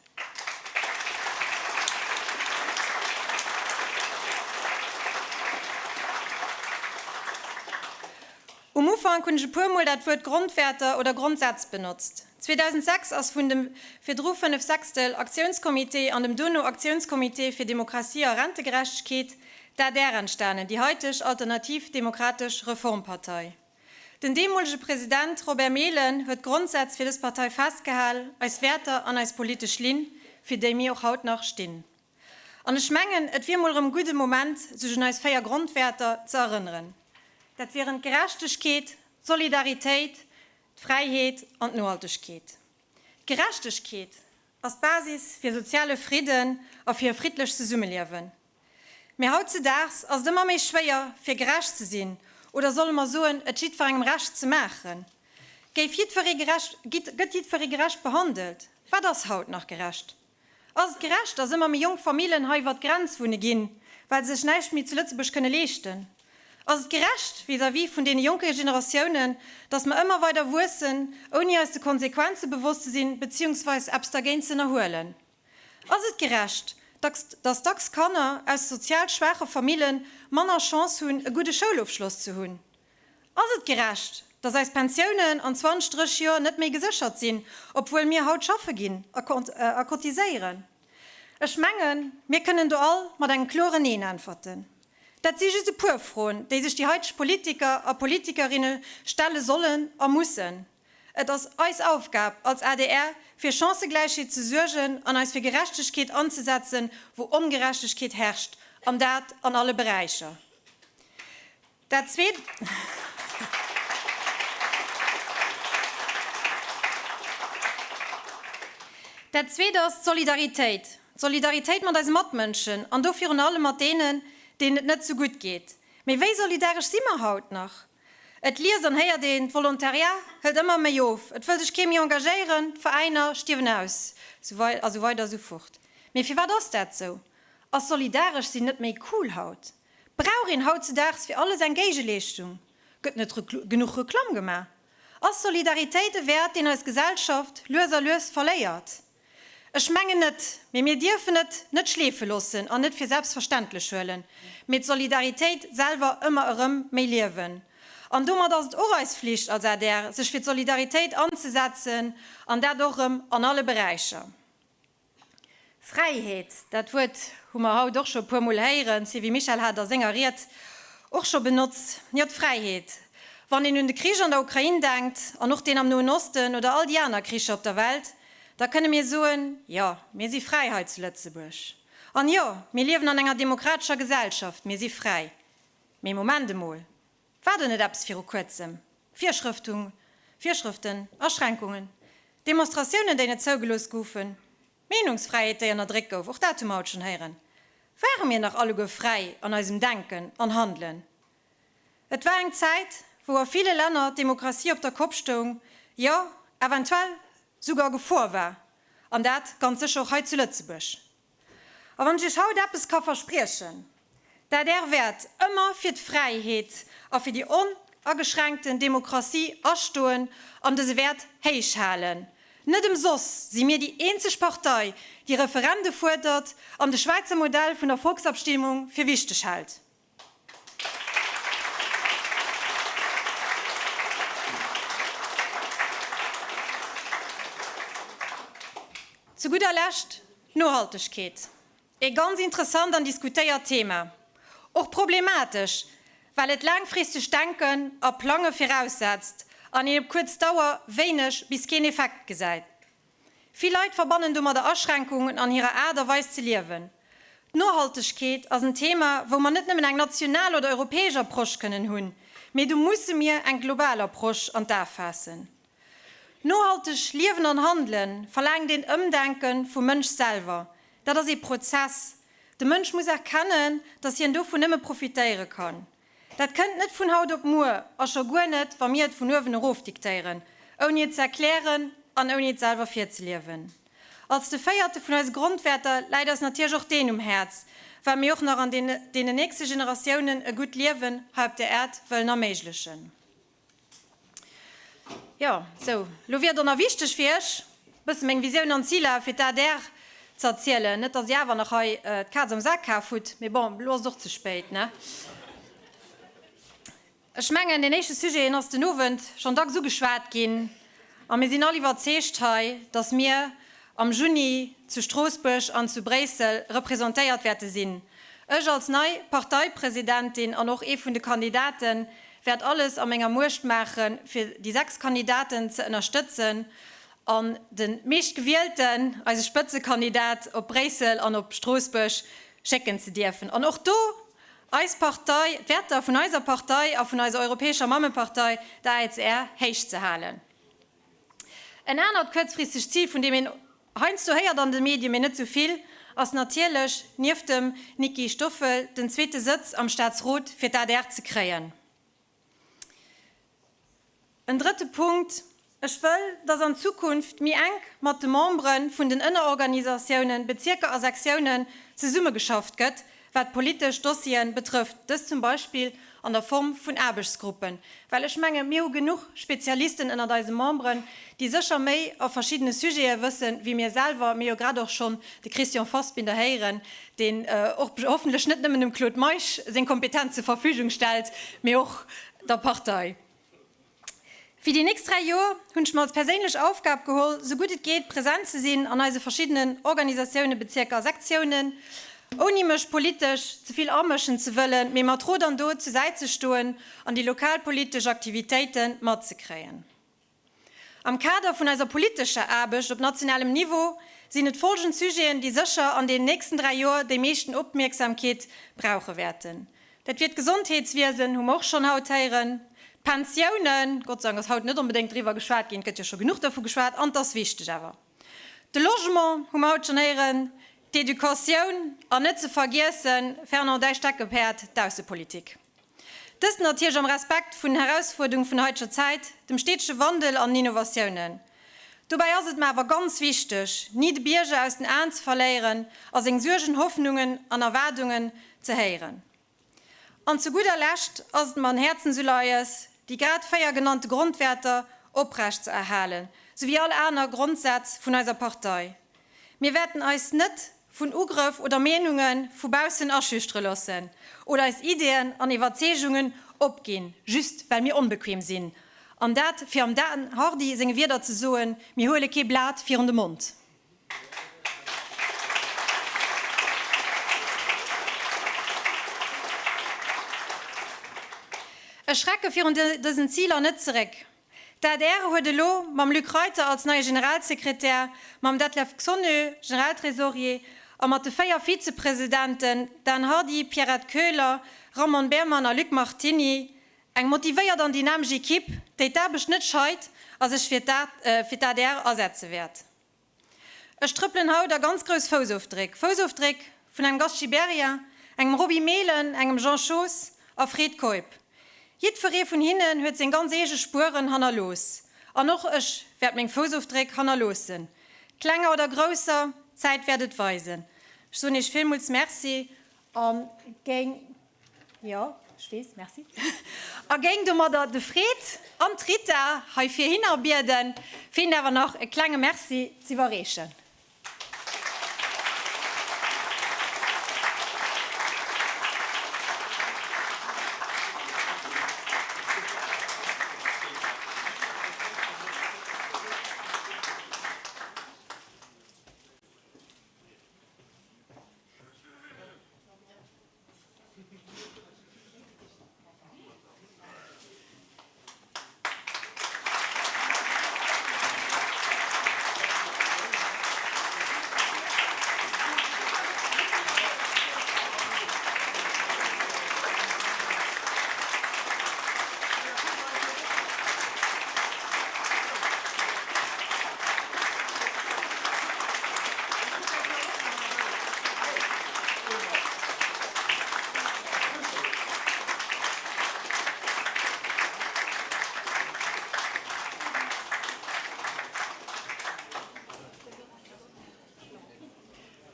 Um Ufank hunn ech e puer Mol dat Wuert Grondwäerter oder Grondsätz benotzt. 2006 ass vun dem virdru Fënnefsechstel Aktiounscomité an dem dono Aktiounscomité fir Demokratie a Rentegerechtegkeet, d'ADR, entstanen, déi haiteg Alternativ Demokratesch Reformpartei. Den deemolege President Robert Mehlen huet d'Grondsätz fir dës Partei festgehal, eis Wäerter an eis politesch Linn, fir déi mir och haut nach stinn. An ech mengen, et wier mol erëm gudde Moment, sech un eis 4 Grondwäerter ze erënneren. Dat wieren d'Gerechtegkeet, d'Solidaritéit, d'Fräiheet an d'Nohaltegkeet. D'Gerechtegkeet ass d'Basis fir soziale Fridden a fir e friddlecht Zesummeliewen. Mee hautzedaags ass et ëmmer méi schwéier, fir gerecht ze sinn, oder solle mer soen, et jiddwerengem Recht ze maachen. Géif jiddweree gerecht, gëtt jiddweree gerecht behandelt? Wat ass haut nach gerecht? Ass et gerecht, dass ëmmer méi jonk Famillen hei iwwer d'Grenz wunne ginn, well se sech näischt méi zu Lëtzebuerg kënne leeschten? Ass et gerecht vis-à-vis vun deene jonke Generatiounen, dass mer ëmmer weider wuessen, ouni eis de Konsequenze bewosst ze sinn, beziehungsweis eppes dergéint ze ënnerhuelen? Ass et gerecht, datt dacks Kanner aus sozial schwaache Famille manner Chance hunn, e gudde Schoulofschloss ze hunn? Ass et gerecht, Dass eis Pensiounen an 20, 30 Joer net méi geséchert sinn, obwuel mir haut schaffe ginn a cotiséieren? Ech mengen, mir kënnen do all mat engem kloren Neen äntwerten. Dat si just e puer Froen, déi sech déi haiteg Politiker a Politikerinne stelle sollen a mussen. Et ass eis Aufgab als adr, fir Chancëgläichheet ze suergen an eis fir Gerechtegkeet anzesetzen, wou Ongerechtegkeet herrscht, an dat an alle Beräicher. Dat zweet. Dat zweet ass d'Solidaritéit. D'Solidaritéit mat eise Matmënschen an do virun allem mat deenen, deenen et net sou gutt geet. Mee wéi solidaresch si mer haut nach? Et liest an héiert een, d'Volontariat hëlt ëmmer méi of, et wëll sech kee méi engagéieren, d'Veräiner stierwen aus, a sou weider a sou fort. Mee firwat ass dat sou? Ass solidaresch sinn net méi cool haut? Brauch een hautzedaags fir alles eng Géigeleeschtung? Gëtt net genuch Reklamm gemaach? Ass Solidaritéit e Wäert, deen eis Gesellschaft lues a lues verléiert? Ech mengen net, mee mir dierfen et net schleefe loossen an net fir selbstverständlech huelen, mee d'Solidaritéit selwer ëmmer erëm méi liewen. An domat ass et och eis Flicht als adr, sech fir d'Solidaritéit anzesetzen, an dat och erëm an alle Beräicher. Fräiheet, dat Wuert hu mer haut och scho e puer Mol héieren, d'Sylvie Mischel hat et a senger Ried och scho benotzt. Jo, d'Fräiheet. Wann een un de Krich an der Ukrain denkt an och deen am Noen Osten oder all déi aner Kricher op der Welt, da kënne mir soen, Jo, mir si fräi hei zu Lëtzebuerg. An jo, mir liewen an enger demokratescher Gesellschaft, mir si fräi. Mee Moment emol, War do net eppes viru kuerzem? Virschrëftung, Virschrëften, Aschränkungen, Demonstratiounen, déi net zougelooss goufen, Meenungsfräiheet, déi ënnerdréckt gouf, och dat hu mer haut schonn héieren. Ware mir nach alleguer fräi an eisem Denken an Handelen? Et war eng Zäit, wou a ville Länner d'Demokratie op der Kopp stoung, jo, eventuell souguer a Gefor war, an dat ganz sécher och hei zu Lëtzebuerg. A wann ech Iech haut eppes ka verspriechen, D'adr wäert ëmmer fir d'Fräiheet a fir déi onageschränkten Demokratie astoen an dëse Wäert héich halen. Net ëmsoss si mir déi eenzeg Partei, déi Referende fuerdert an de Schwäizer Modell vun der Volksabstimmung fir wichteg hält. Zu gudder Lescht d'Nohaltegkeet. Ee ganz interessant an diskutéiert Thema. Och problematesch, well et laangfristegt Denken a Plange viraussetzt an een op kuerz Dauer wéineg bis keen Effekt gesäit. Vill Leit verbannen domadder Aschränkungen an hirer Aart a Weis ze liewen. D'Nohaltegkeet ass en Thema, wou mer net nëmmen eng national oder europäesch Approche kënnen hunn, mee do musse mir eng global Approche an d'A faassen. Nohalteg liewen an handele verlaangt een Ëmdenke vum Mënsch selwer. Dat ass ee Prozess. De Mënsch muss erkennen, datt hien dovun nëmme profitéiere kann. Dat kënnt net vun haut op muer a scho guer net, wa mir et vun uewen erof diktéieren, ouni et ze erklären an ouni et selwer virzeliewen. Als de véierte vun eise Grondwäerter läit eis natierlech och deen um Häerz, well mir och nach an deenen nächste Generatiounen e gutt Liewen hei op der Äerd wëllen erméiglechen. Jo, sou, lo wier et och nach wichteg fir iech, e bësse meng Visioun an Ziler fir d'ADR ze erzielen. Net, datt Dir awer nach hei d'Kaz am Sak kaf hutt, mee bon, elo ass et och ze spéit, ne? Ech mengen, deen éischte Sujet, deen ass den Owend schonn dacks ugeschwat ginn a mir sinn all iwwerzeegt hei, datt mir am Juni zu Stroossbuerg an zu Bréissel representéiert wäerte sinn. Ech als nei Parteipresidentin an och ee vun de Kandidaten wäert alles a menger Muecht maachen, fir déi 6 Kandidaten ze ënnerstëtzen an de meeschtgewielten, eise Spëtzekandidat, op Bréissel an op Stroossbuerg schécken ze dierfen an och do eis Partei, d'Wäerter vun eiser Partei a vun eiser europäescher Mammepartei, der ACR, héich ze halen. En anert kuerzfristegt Zil, vun deem een heiansdo héiert an de Medien, mee net sou vill, ass natierlech, nieft dem Nicky Stoffel, den zweete Sëtz am Staatsrot fir d'ADR ze kréien. En drëtte Punkt, Ech wëll, dass an Zukunft méi enk mat de Membere vun den Ënnerorganisatiounen, Bezierker a Sektiounen zesummegeschafft gëtt, wat politesch Dossieren betrëfft, dëst zum Beispill an der Form vun Aarbechtsgruppen, well ech menge mir hu genuch Spezialisten ënnert eise Memberen, déi sécher méi a verschiddene Sujete wëssen, wéi mir selwer. Mir hu jo grad och schonn de Christian Fassbinder héieren, deen och hoffentlech net nëmmen dem Claude Meisch seng Kompetenz zur Verfügung stellt, mee och der Partei. Fir déi nächst 3 Joer hunn ech mer als perséinlech Aufgab geholl, sou gutt et geet present ze sinn an eise verschiddenen Organisatiounen, Bezierker a Sektiounen, ouni mech politesch ze vill amëschen ze wëllen, mee mat Rot an Dot zur Säit ze stoen an déi lokalpolitesch Aktivitéite matzekréien. Am Kader vun eiser politescher Aarbecht op nationalem Niveau sinn et folgend Sujeten, déi sécher an deenen nächsten 3 Joer déi meeschten Opmierksamkeet brauche wäerten. Dat wier d'Gesondheetswiesen, hu mer och schonn haut héieren, d'Pensiounen, Gott sei Dank ass haut net onbedéngt driwwer geschwat ginn, et gëtt jo scho genuch dervu geschwat an 't ass wichteg awer, de Logement, hu mer haut schonn héieren, d'Educatioun an net ze vergiessen, Fernand, däi Steckepäerd, d'Aussepolitik. Dëst natierlech am Respekt vun den Herausfuerderunge vun der haiteger Zäit, dem steetege Wandel an den Innovatiounen. Dobäi ass et mer awer ganz wichteg, ni de Bierger aus den Aen ze verléieren a seng Suergen, Hoffnungen an Erwaardungen ze héieren. An zu gudder Lescht ass et mer en Häerzensuleies, déi grad 4 genannte Grondwäerter oprecht ze erhalen, souwéi all aner Grondsätz vun eiser Partei. Mir wäerten eis net vun Ugrëff oder Meenunge vu baussen aschüchtere loossen oder eis Ideeën an Iwwerzeegungen opginn, just well mir onbequem sinn. An dat, fir am Dan Hardy senge Wierder ze soen, Mir huele kee Blat virun de Mond. Ech schrecke virun dësen Ziler net zeréck. D'adr huet elo mam Luc Reiter als neie Generalsekretär, mam Detlef Xonnö, Generaltresorier, a mat de 4 Vizepresidenten Dan Hardy, Pierrette Koehler, Ramon Behrmann a Luc Martini eng motivéiert an dynamesch Equipe, déi d'Aarbecht net scheit a sech fir d'adr asetze wäert. Ech trëppelen haut a ganz grouss Foussofdréck, Foussofdréck vun engem Gast Gibéryen, engem Roby Mehlen, engem Jean Schoos a Fred Keup. Jiddweree vun hinnen huet seng ganz eege Spueren hannerlooss. An och ech wäert meng Foussofdréck hannerloossen. Klenger oder grousser, d'Zäit wäert et weisen. Ech soen Iech villmools Merci a géing. Jo, ech weess, merci. A géing domadder de Fred an d'Rita hei virhinner bieden, fir hinnen awer nach e klenge Merci z'iwwerreechen.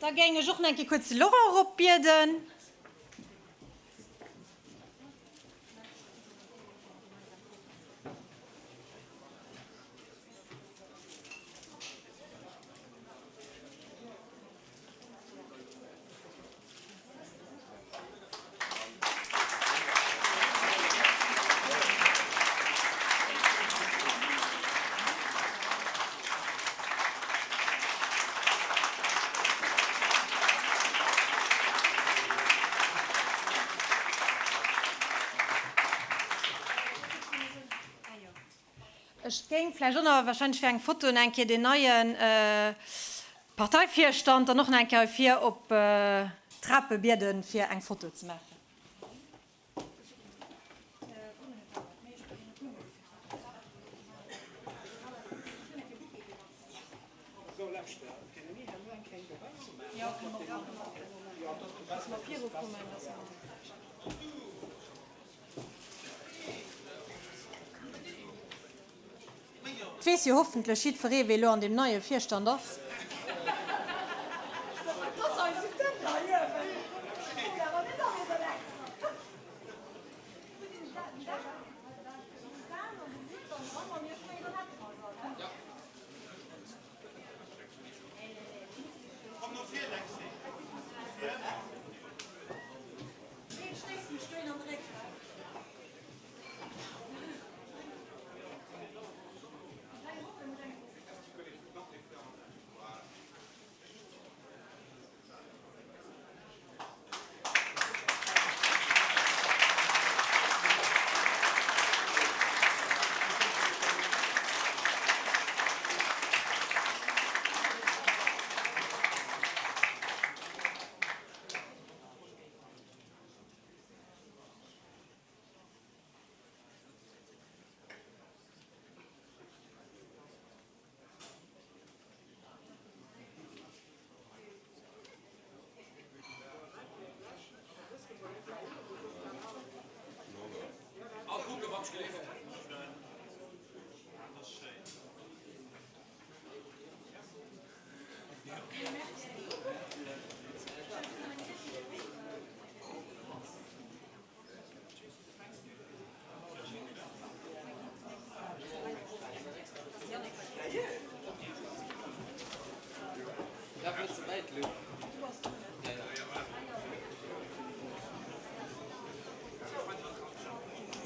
Da géing ech och nach eng Kéier kuerz de Laurent eropbieden. Ech géing vläicht och nach wahrscheinlech fir eng Foto nach eng Kéier deen neie Parteivirstand dann och nach eng Kéier hei vir op d'Trape bieden, fir eng Foto ze maachen. Et weess jo hoffentlech jiddweree wee elo an deem neie Virstand ass.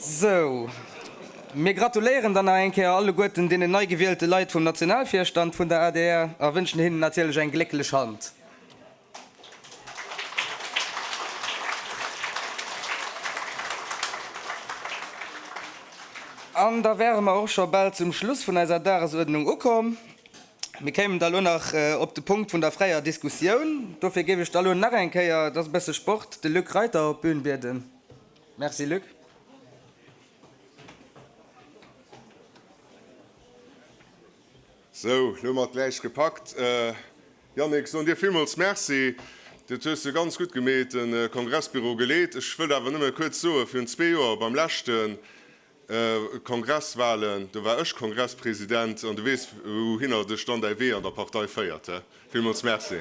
Sou, mir gratuléieren dann nach eng Kéier alleguerten deenen nei gewielte Leit vum Nationalvirstand vun der adr a wënschen hinnen natierlech eng glécklech Hand. An da wäre mer och scho bal zum Schluss vun eiser Dagesuerdnung ukomm. Mir kéimen da elo nach op de Punkt vun der fräier Diskussioun. Dofir géif ech da elo nach eng Kéier, et ass e bësse Sport, de Luc Reiter op d'Bün bieden. Merci Luc. Sou, lo hu mer et gläich gepackt. Yannick, soen dir villmools Merci. Dat hues de ganz gutt gemeet, de Kongressbüro geleet. Ech wëllt awer nëmme kuerz soen, virun zwee Joer beim leschte Kongresswahlen, do war ech Kongresspresident an du weess, wouhinner dech dann däi Wee an der Partei féiert. He? Villmools Merci.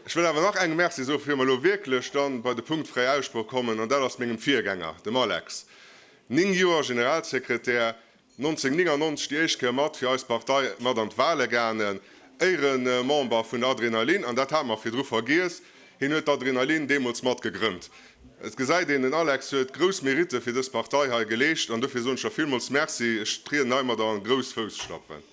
Ech wëll awer nach engem Merci soen, fir mer elo wierklech dann bei de Punkt fräi Aussproch kommen, an dat ass mengem Virgänger, dem Alex. Néng Joer Generalsekretär, 1999 déi éischt Kéier mat fir eis Partei mat an d'Wahle gaangen, Éieremember vun der Adrenalin, an dat hate mer virdru vergiess, hien huet d'Adrenalin deemools mat gegrënnt. Et gesäit een, den Alex huet grouss Meritte fir dës Partei hei geleescht, an dofir soen ech der villmools Merci. Ech trieden heimadder an grouss Fousstapfen.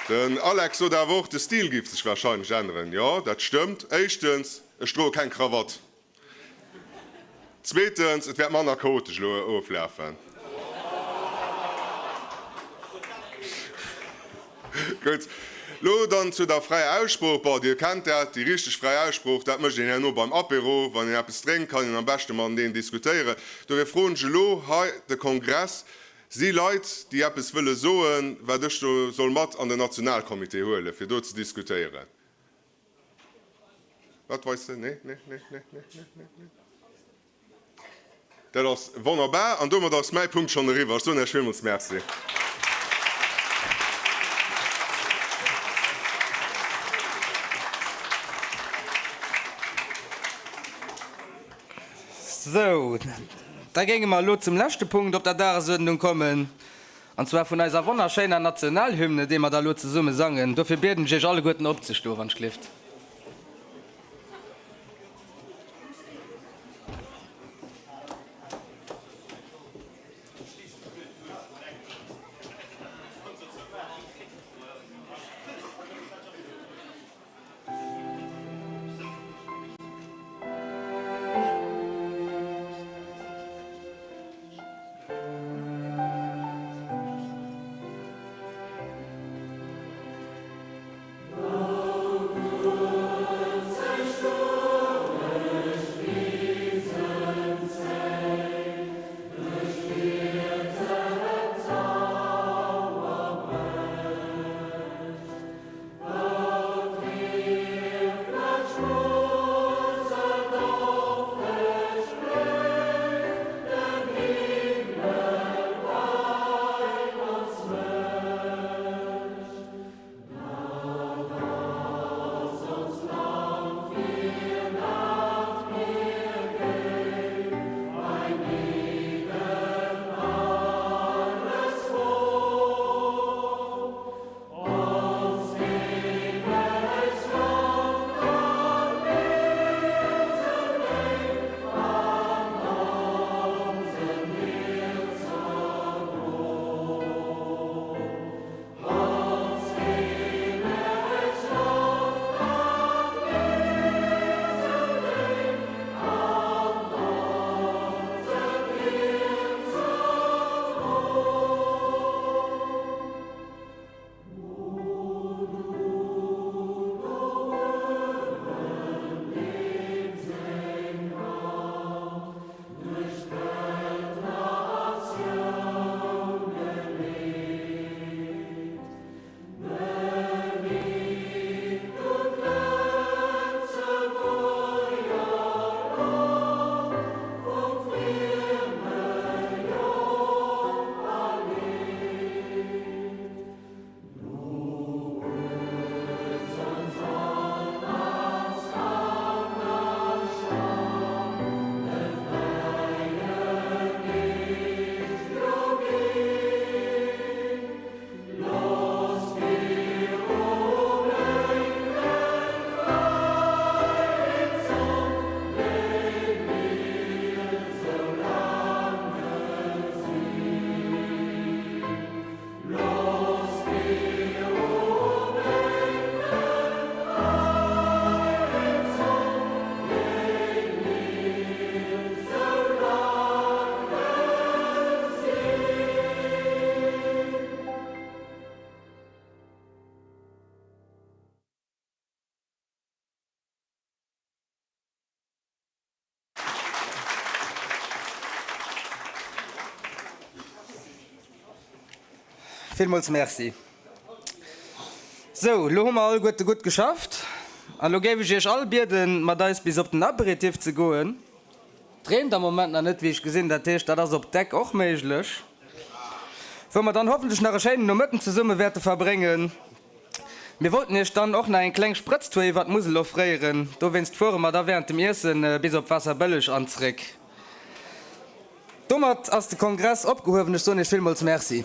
Den Alex sot awer och, de Stil géif sech warscheinlech änneren. Jo, dat stëmmt. Éischtens, ech droe keng Krawatt. Zweetens, et wäert manner chaotesch elo oflafen. Gutt, lo dann zu der fräier Aussprooch. Bon, Dir kennt dat, déi richteg fräi Aussprooch, dat mécht een herno beim Apéro. Wann een eppes drénkt, kann een am beschte mateneen diskutéieren. Dofir froen ech elo hei de Kongress, Si Leit, déi eppes wëlle soen, wat ech do soll mat an den Nationalcomité huelen, fir do ze diskutéieren? Wat weist se? Nee, nee, nee, nee, nee, nee, nee, nee. Dat ass wonnerbar an domat ass mäi Punkt schonn eriwwer. Ech soen Iech villmools Merci. Sou, da géinge mer elo zum leschte Punkt op der Dagesuerdnung kommen, an zwar vun eiser wonnerschéiner Nationalhymne, déi mer da elo zesumme sangen. Dofir bieden ech Iech alleguerten opzestoen, wann ech glift. Villmools Merci. Sou, lo hu mer alleguerte gutt geschafft an lo géif ech Iech all bieden, mat eis bis op den Aperitif ze goen. Et reent am Moment nach net, wéi ech gesinn, dat heescht, dat ass op Deck och méiglech, wou mer dann hoffentlech nach e schéinen Nomëtten zesumme wäerte verbréngen. Mir wollten Iech dann och nach eng kleng Sprëtztour iwwer d'Musel offréieren, dowéinst fuere mer da während dem Iessen bis op Waasserbëlleg an zréck. Domat ass de Kongress opgehuewen. Ech soen Iech villmools Merci.